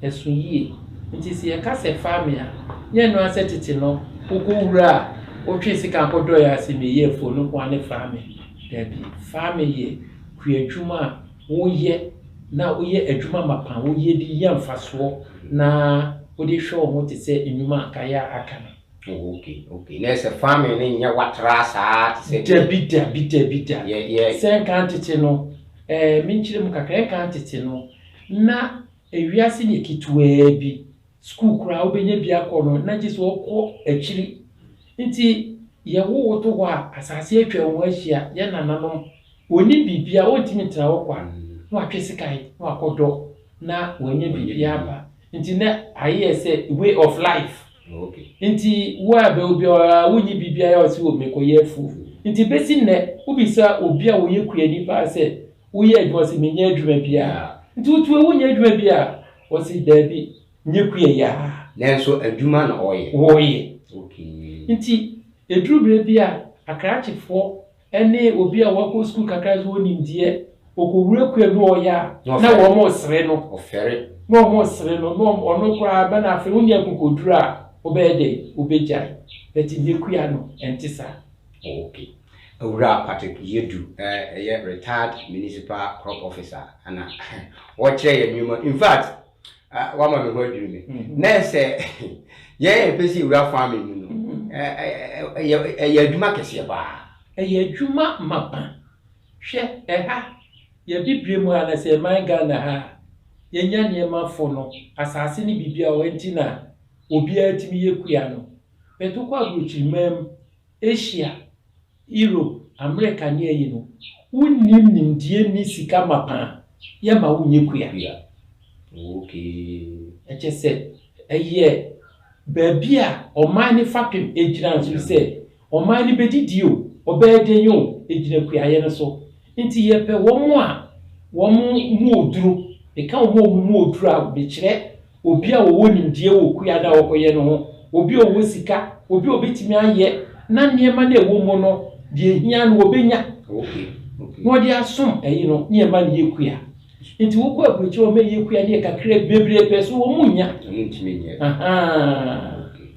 ɛso yie. Nti sɛ yɛka sɛ farming a, nyɛ no asɛ tete no, wokɔ wura a wotwe sika nkɔdɔeɛ ase meyɛ afuo no nko ara ne farming. Daabi, farming yɛ kua adwuma a woyɛ na woyɛ adwuma mapa, woyɛ de nya mfasoɔ na wode hwɛ wo ho te sɛ nnwuma a nkaeɛ a aka no. Oh, okay. Na sɛ farming ne nyɛ watra saa te sɛ Dabi, dabi, dabi, da. Yɛ Sɛ nka tete no, menkyerɛ mu kakra, nka tete no, na ewiase yɛ ketewaa bi. School koraa wobɛnya bi akɔ no, na gye sɛ wɔkɔ akyiri. Nti yɛwo wo to hɔ a, asase atwa wo ho ahyia, yɛ nananom, wɔnnim biribia, wɔntumi ntena hɔ kwa. Na watwe sekan, na wakɔdɔ, na wanya biribi aba. Nti na ayɛ sɛ way of life. Nti wo a bɛ obi a wonyi biribi ayɛ ɔsi wɔ mekɔyɛ afuo. Nti bɛsi nnɛ, wobisa obi a wɔyɛ kuani paa sɛ, woyɛ adwuma sɛ menyɛ adwuma biara. Nti wotu wonyɛ adwuma biara, wɔsi daabi, nyɛ kua yi ara. Nanso adwuma na ɔyɛ. Wɔyɛ. Okay. Nti eduru berɛ bi a akrakyefoɔ ne obi a wakɔ sukuu kakra nso wɔ nimdeɛ, okɔwura kua no ɔyɛ a, na wɔn resere no. Ɔfɛre. Na wɔn resere no, na ɔno koraa bɛ na afei wonni akokoduru a wobɛyɛ dɛ wobɛgyae. But nyɛ kua no, ɛnte saa. Okay. Owura Patrick Yedu, ɛyɛ retired municipal crop officer, ana wɔkyerɛ yɛn nneɛma. In fact, wama me ho adwiri me. Na sɛ yɛn yɛpɛ sɛ yɛwura farming mu no, ɛyɛ adwuma kɛseɛ paa. Ɛyɛ adwuma mapa. Hwɛ ɛha, yɛbibire mu ha na sɛ ɛman Ghana ha a, yɛnya nneɛma fo no, asase ne biribi a ɔwɔ nti na obiara tumi yɛ kua no. But wokɔ aburokyiriman mu, Asia, Europe, America ne ayi no, wonnim nimdeɛ ni sika mapa a, yɛma wonyɛ kua. Okay. Ɛkyɛ sɛ ɛyɛ baabi a ɔman ne fapem egyina nso sɛ ɔman ne bɛdidi o, ɔbɛyɛ den o, egyina kuayɛ no so. Nti yɛpɛ wɔn a wɔn mu oduro, meka wɔn a wɔn mu oduro a mekyerɛ obi a wɔwɔ nimdeɛ wɔ kua no a wɔkɔyɛ no ho, obi a ɔwɔ sika, obi a obetumi ayɛ. na nneɛma no a ɛwɔ mu no, deɛ ɛhia no wɔbɛnya. Okay. Okay. Na wɔde asom ɛyi no, nneɛma no yɛ kua. Nti wokɔ aburokyire wɔn yɛ kua ne yɛ kakra bebree pɛ so wɔn mu nya. Wɔn ntumi nyɛ. Ahaa. Okay.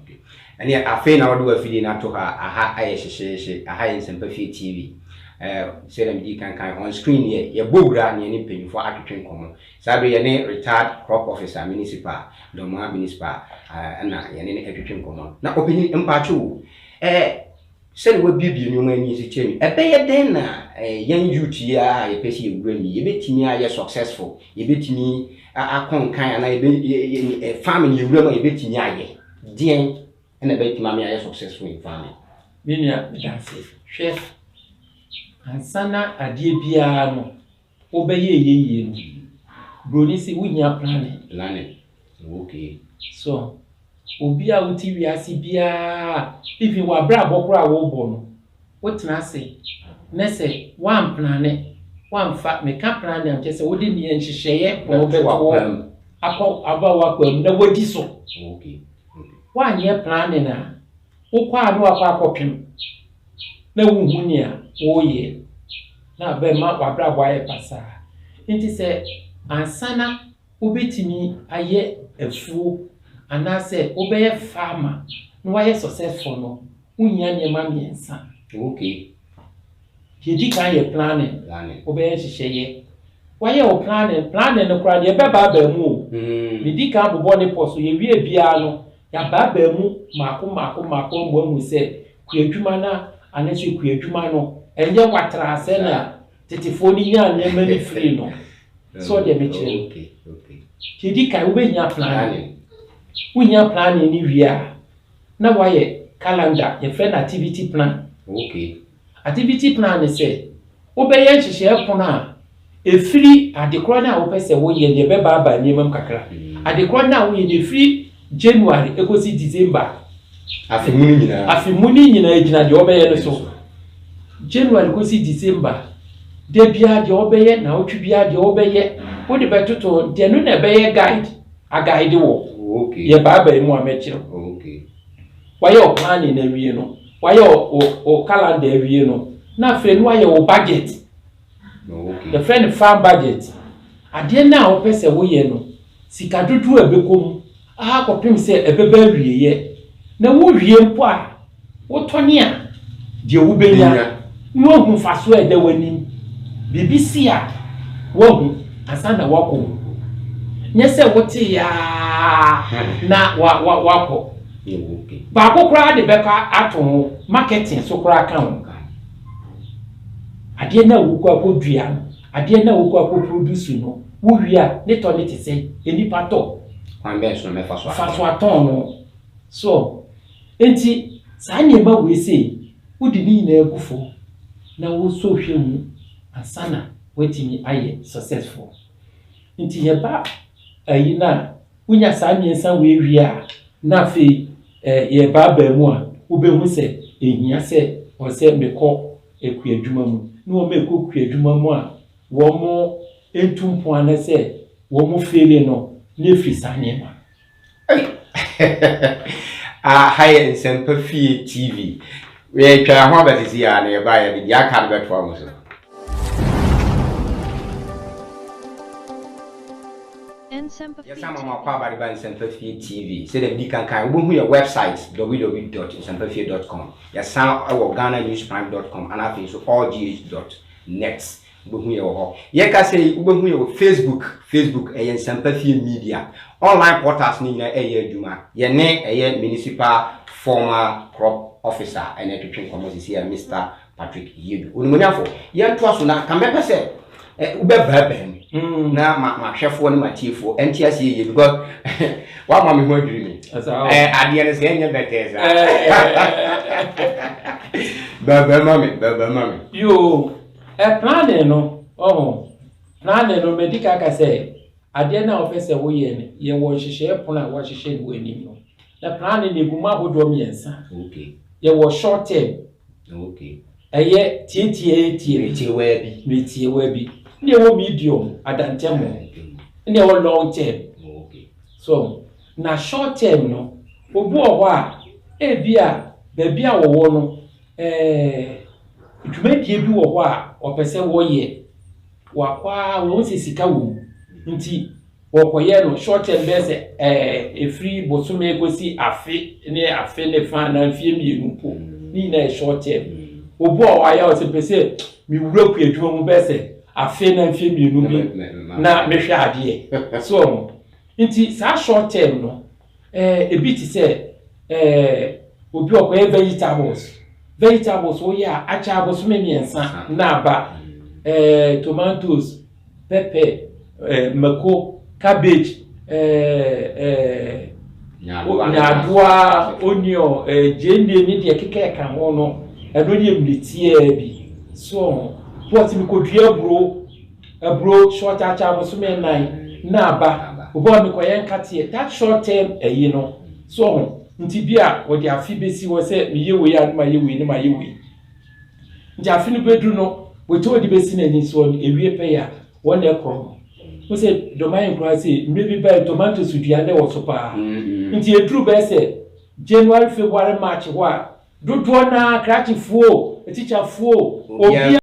Okay. Ɛnneɛ afei na wɔde w'afidie no ato ha. Aha ayɛ hyehyeehye. Aha yɛ Nsɛmpa Fie TV. Ɛɛ sɛdeɛ medi kan kan on screen yɛ yɛbɔ wura ne yɛne mpanyinfoɔ atwetwe nkɔmmɔ. Saa bere yɛne retired crop officer municipal Dormaa municipal ɛna yɛne no atwetwe nkɔmmɔ. Na ɔpanyin mpaakye o. Ɛɛ sɛdeɛ wabuebue nneɛma ani so kyerɛ me, ɛbɛyɛ dɛn na yɛn youth yi a yɛpɛ sɛ yɛwura mu yi, yɛbɛtumi ayɛ successful, yɛbɛtumi akɔ nkan anaa yɛbɛ farming yɛwura mu a yɛbɛtumi ayɛ deɛn ɛna ɛbɛtumi ama ayɛ successful in farming? Me nua, meda ase. Hwɛ, ansa na adeɛ biara no wobɛyɛ ɛyɛ yie no, buroni sɛ wohia planning. Planning. Okay. So obi a wote wiase biara, even w'abrabɔ koraa a wɔrebɔ no, wotena ase na sɛ woamplan, woamfa meka planning a, kyerɛ sɛ wode nneɛ nhyehyɛeɛ na wobɛto akɔ aba w'akwan mu na wadi so. Okay. Woanyɛ planning a, wokɔ a na wakɔ akɔpem na wohu nea wɔreyɛ na abɛma w'abrabɔ ayɛ basaa. Nti sɛ ansa na wobɛtumi ayɛ afuo anaasɛ wobɛyɛ farmer na wayɛ successful no, wohia nneɛma mmiɛnsa. Deɛ di kan yɛ planning. Planning. Wobɛyɛ nhyehyɛeɛ. Wayɛ wo planning, planning no koraa deɛ ɛbɛbaabaa mu o. Medi kan bobɔ ne pɔ so, yɛwie biara no, yɛabaabaa mu maako maako maako ama ahu sɛ kuadwuma no anaasɛ kuadwuma no ɛnyɛ watraa sɛ na tetefoɔ no nyaa nneɛma no firi no. So ɔdeɛ mekyerɛ no. Deɛ di kan wobɛhia planning. Wohia planning no wie a, na wayɛ calendar, yɛfrɛ no activity plan. Activity plan ne sɛ wobɛyɛ nhyehyɛeɛ pono a ɛfiri adekorɔ no a wopɛ sɛ woyɛ deɛ ɛbɛbaabaa nneɛma mu kakra. Adekorɔ no a woyɛ no ɛfiri January ɛkɔsi December. Afe mu no nyinaa. Afe mu no nyinaa gyina deɛ wɔbɛyɛ no so. January kɔsi December, da biara deɛ wɔbɛyɛ, naawɔtwe biara deɛ wɔbɛyɛ, wode bɛtoto nti ɛno na ɛbɛyɛ guide, aguide wɔ. Yɛbaabaa mu a mɛkyerɛ. Wayɛ wo planning na awie no, wayɛ wo calendar awie no, na afei no wayɛ wo budget. Yɛfrɛ no farm budget. Adeɛ no a wopɛ sɛ woyɛ no, sika dodoɔ a ɛbɛkɔ mu akɔpem sɛ ɛbɛba awieeɛ. Na wowie mpo a, wotɔne a, deɛ wobɛnya na woahu mfasoɔ a ɛda w'anim. Biribi si a, woahu ansa na woakɔ mu. Nyɛ sɛ wote yaa na wakɔ. Baako koraa de bɛkɔ ato ho, marketing so koraa ka ho. Adeɛ no a wokɔ akɔdua no, adeɛ no a wokɔ akɔ produce no, wowie a, ne tɔ ne te sɛ nnipa tɔ. Kwan bɛn so na mɛfa so atɔn? Fa so atɔn no. So, nti saa nneɛma wei sei, wode ne nyinaa gu fam na wosɔ hwɛ mu ansa na woatumi ayɛ successful. Nti yɛba ayi no a, wonya saa mmiɛnsa wei wie a, na afei yɛbaabaa mu a, wobɛhu sɛ ɛhia sɛ ɔsɛ sɛ mekɔ kuadwuma mu. Na wɔn a ɛkɔ kuadwuma mu a, wɔn ntu mpon anaasɛ wɔn fail no, na ɛfiri saa nneɛma. Aha yɛ Nsɛmpa Fie TV. Yɛtwa ho aba sisi a na yɛba yɛde deɛ aka no bɛtoa mo so. Yɛsan ma mo akɔ aba de ba Nsɛmpa Fie TV. Sɛdeɛ medi kan kan, wobɛhu yɛ website www.nsɛmpafie.com. Yɛsan wɔ ghananewsprime.com ana afei nso allgh.net. Wobɛhu yɛ wɔ hɔ. Yɛka sɛ yi, wobɛhu yɛ wɔ Facebook. Facebook ɛyɛ Nsɛmpa Fie Media. Online portals no nyinaa ɛyɛ adwuma. Yɛne ɛyɛ municipal former crop officer ɛna ɛtwetwe nkɔmmɔ sisi yɛ Mr. Patrick Yiedu. Onimonyafo, yɛntoa so na ka mɛpɛ sɛ wobɛbaabaa mu na mahwɛfoɔ ne matiefoɔ ɛnte aseɛ yie because woama me ho adwiri me. Adeɛ no sɛ ɛnyɛ bɛtɛɛ saa. Baabaa ma me, baabaa ma me. Yoo, planning no, ɔho, planning no medi ka ka sɛ adeɛ no a wopɛ sɛ woyɛ no, yɛwɔ nhyehyɛeɛ pono a wɔahyehyɛ no wɔ anim no. Na planning no egu mu ahodoɔ mmiɛnsa. Yɛwɔ short term. Ɛyɛ tietietie. Metiewaa bi. Metiewaa bi. Ne ɛwɔ medium, adantɛmo. Ne ɛwɔ long term. So, na short term no, obi wɔ hɔ a, ebi a Baabi a wɔwɔ no, dwumadie bi wɔ hɔ a ɔpɛ sɛ wɔyɛ. Wakɔ ara wɔhu sɛ sika wɔ mu nti wɔkɔyɛ no short term, bɛyɛ sɛ ɛfiri bosome kɔsi afe ne afe ne fa anaa mfeɛ 2 mpo. Ne nyinaa yɛ short term. Obi a wayɛ a ɔsɛ pɛ sɛ mewura kua adwuma mu bɛyɛ sɛ afe na mfeɛ 2 bi na mehwɛ adeɛ so ɔmo nti saa short term no, ebi te sɛ obi a ɔkɔyɛ vegetables. Vegetables woyɛ a, akyɛ abosome 3 na aba. Tomatoes, pepper, mako, cabbage, nyaadoa, onion, gyeene ne deɛ keka ɛka ho no, ɛno deɛ mmerɛ bi so ɔmo pɔt mi kɔdua aburo. Aburo short, akyɛ abosome 4 na aba. Obi a mekɔyɛ nkateɛ, that short term ɛyi no so ɔmo nti bi a wɔde afe besi hɔ sɛ meyɛ wei a ne ma yɛ wei, ne ma yɛ wei, nti afe no bɛduru no, wɔte wɔde besi n'ani soɔ no, ewie pɛ yɛ a wɔn na ɛkorɔ no wọ́n sɛ dɔman nkura sɛ mmerɛ bi bɛyɛ tomatoes dua ne wɔ so paa. Nti eduru bɛyɛ sɛ January, February, March hɔ a, dodoɔ naa krakyefoɔ, atikyafoɔ, obiara.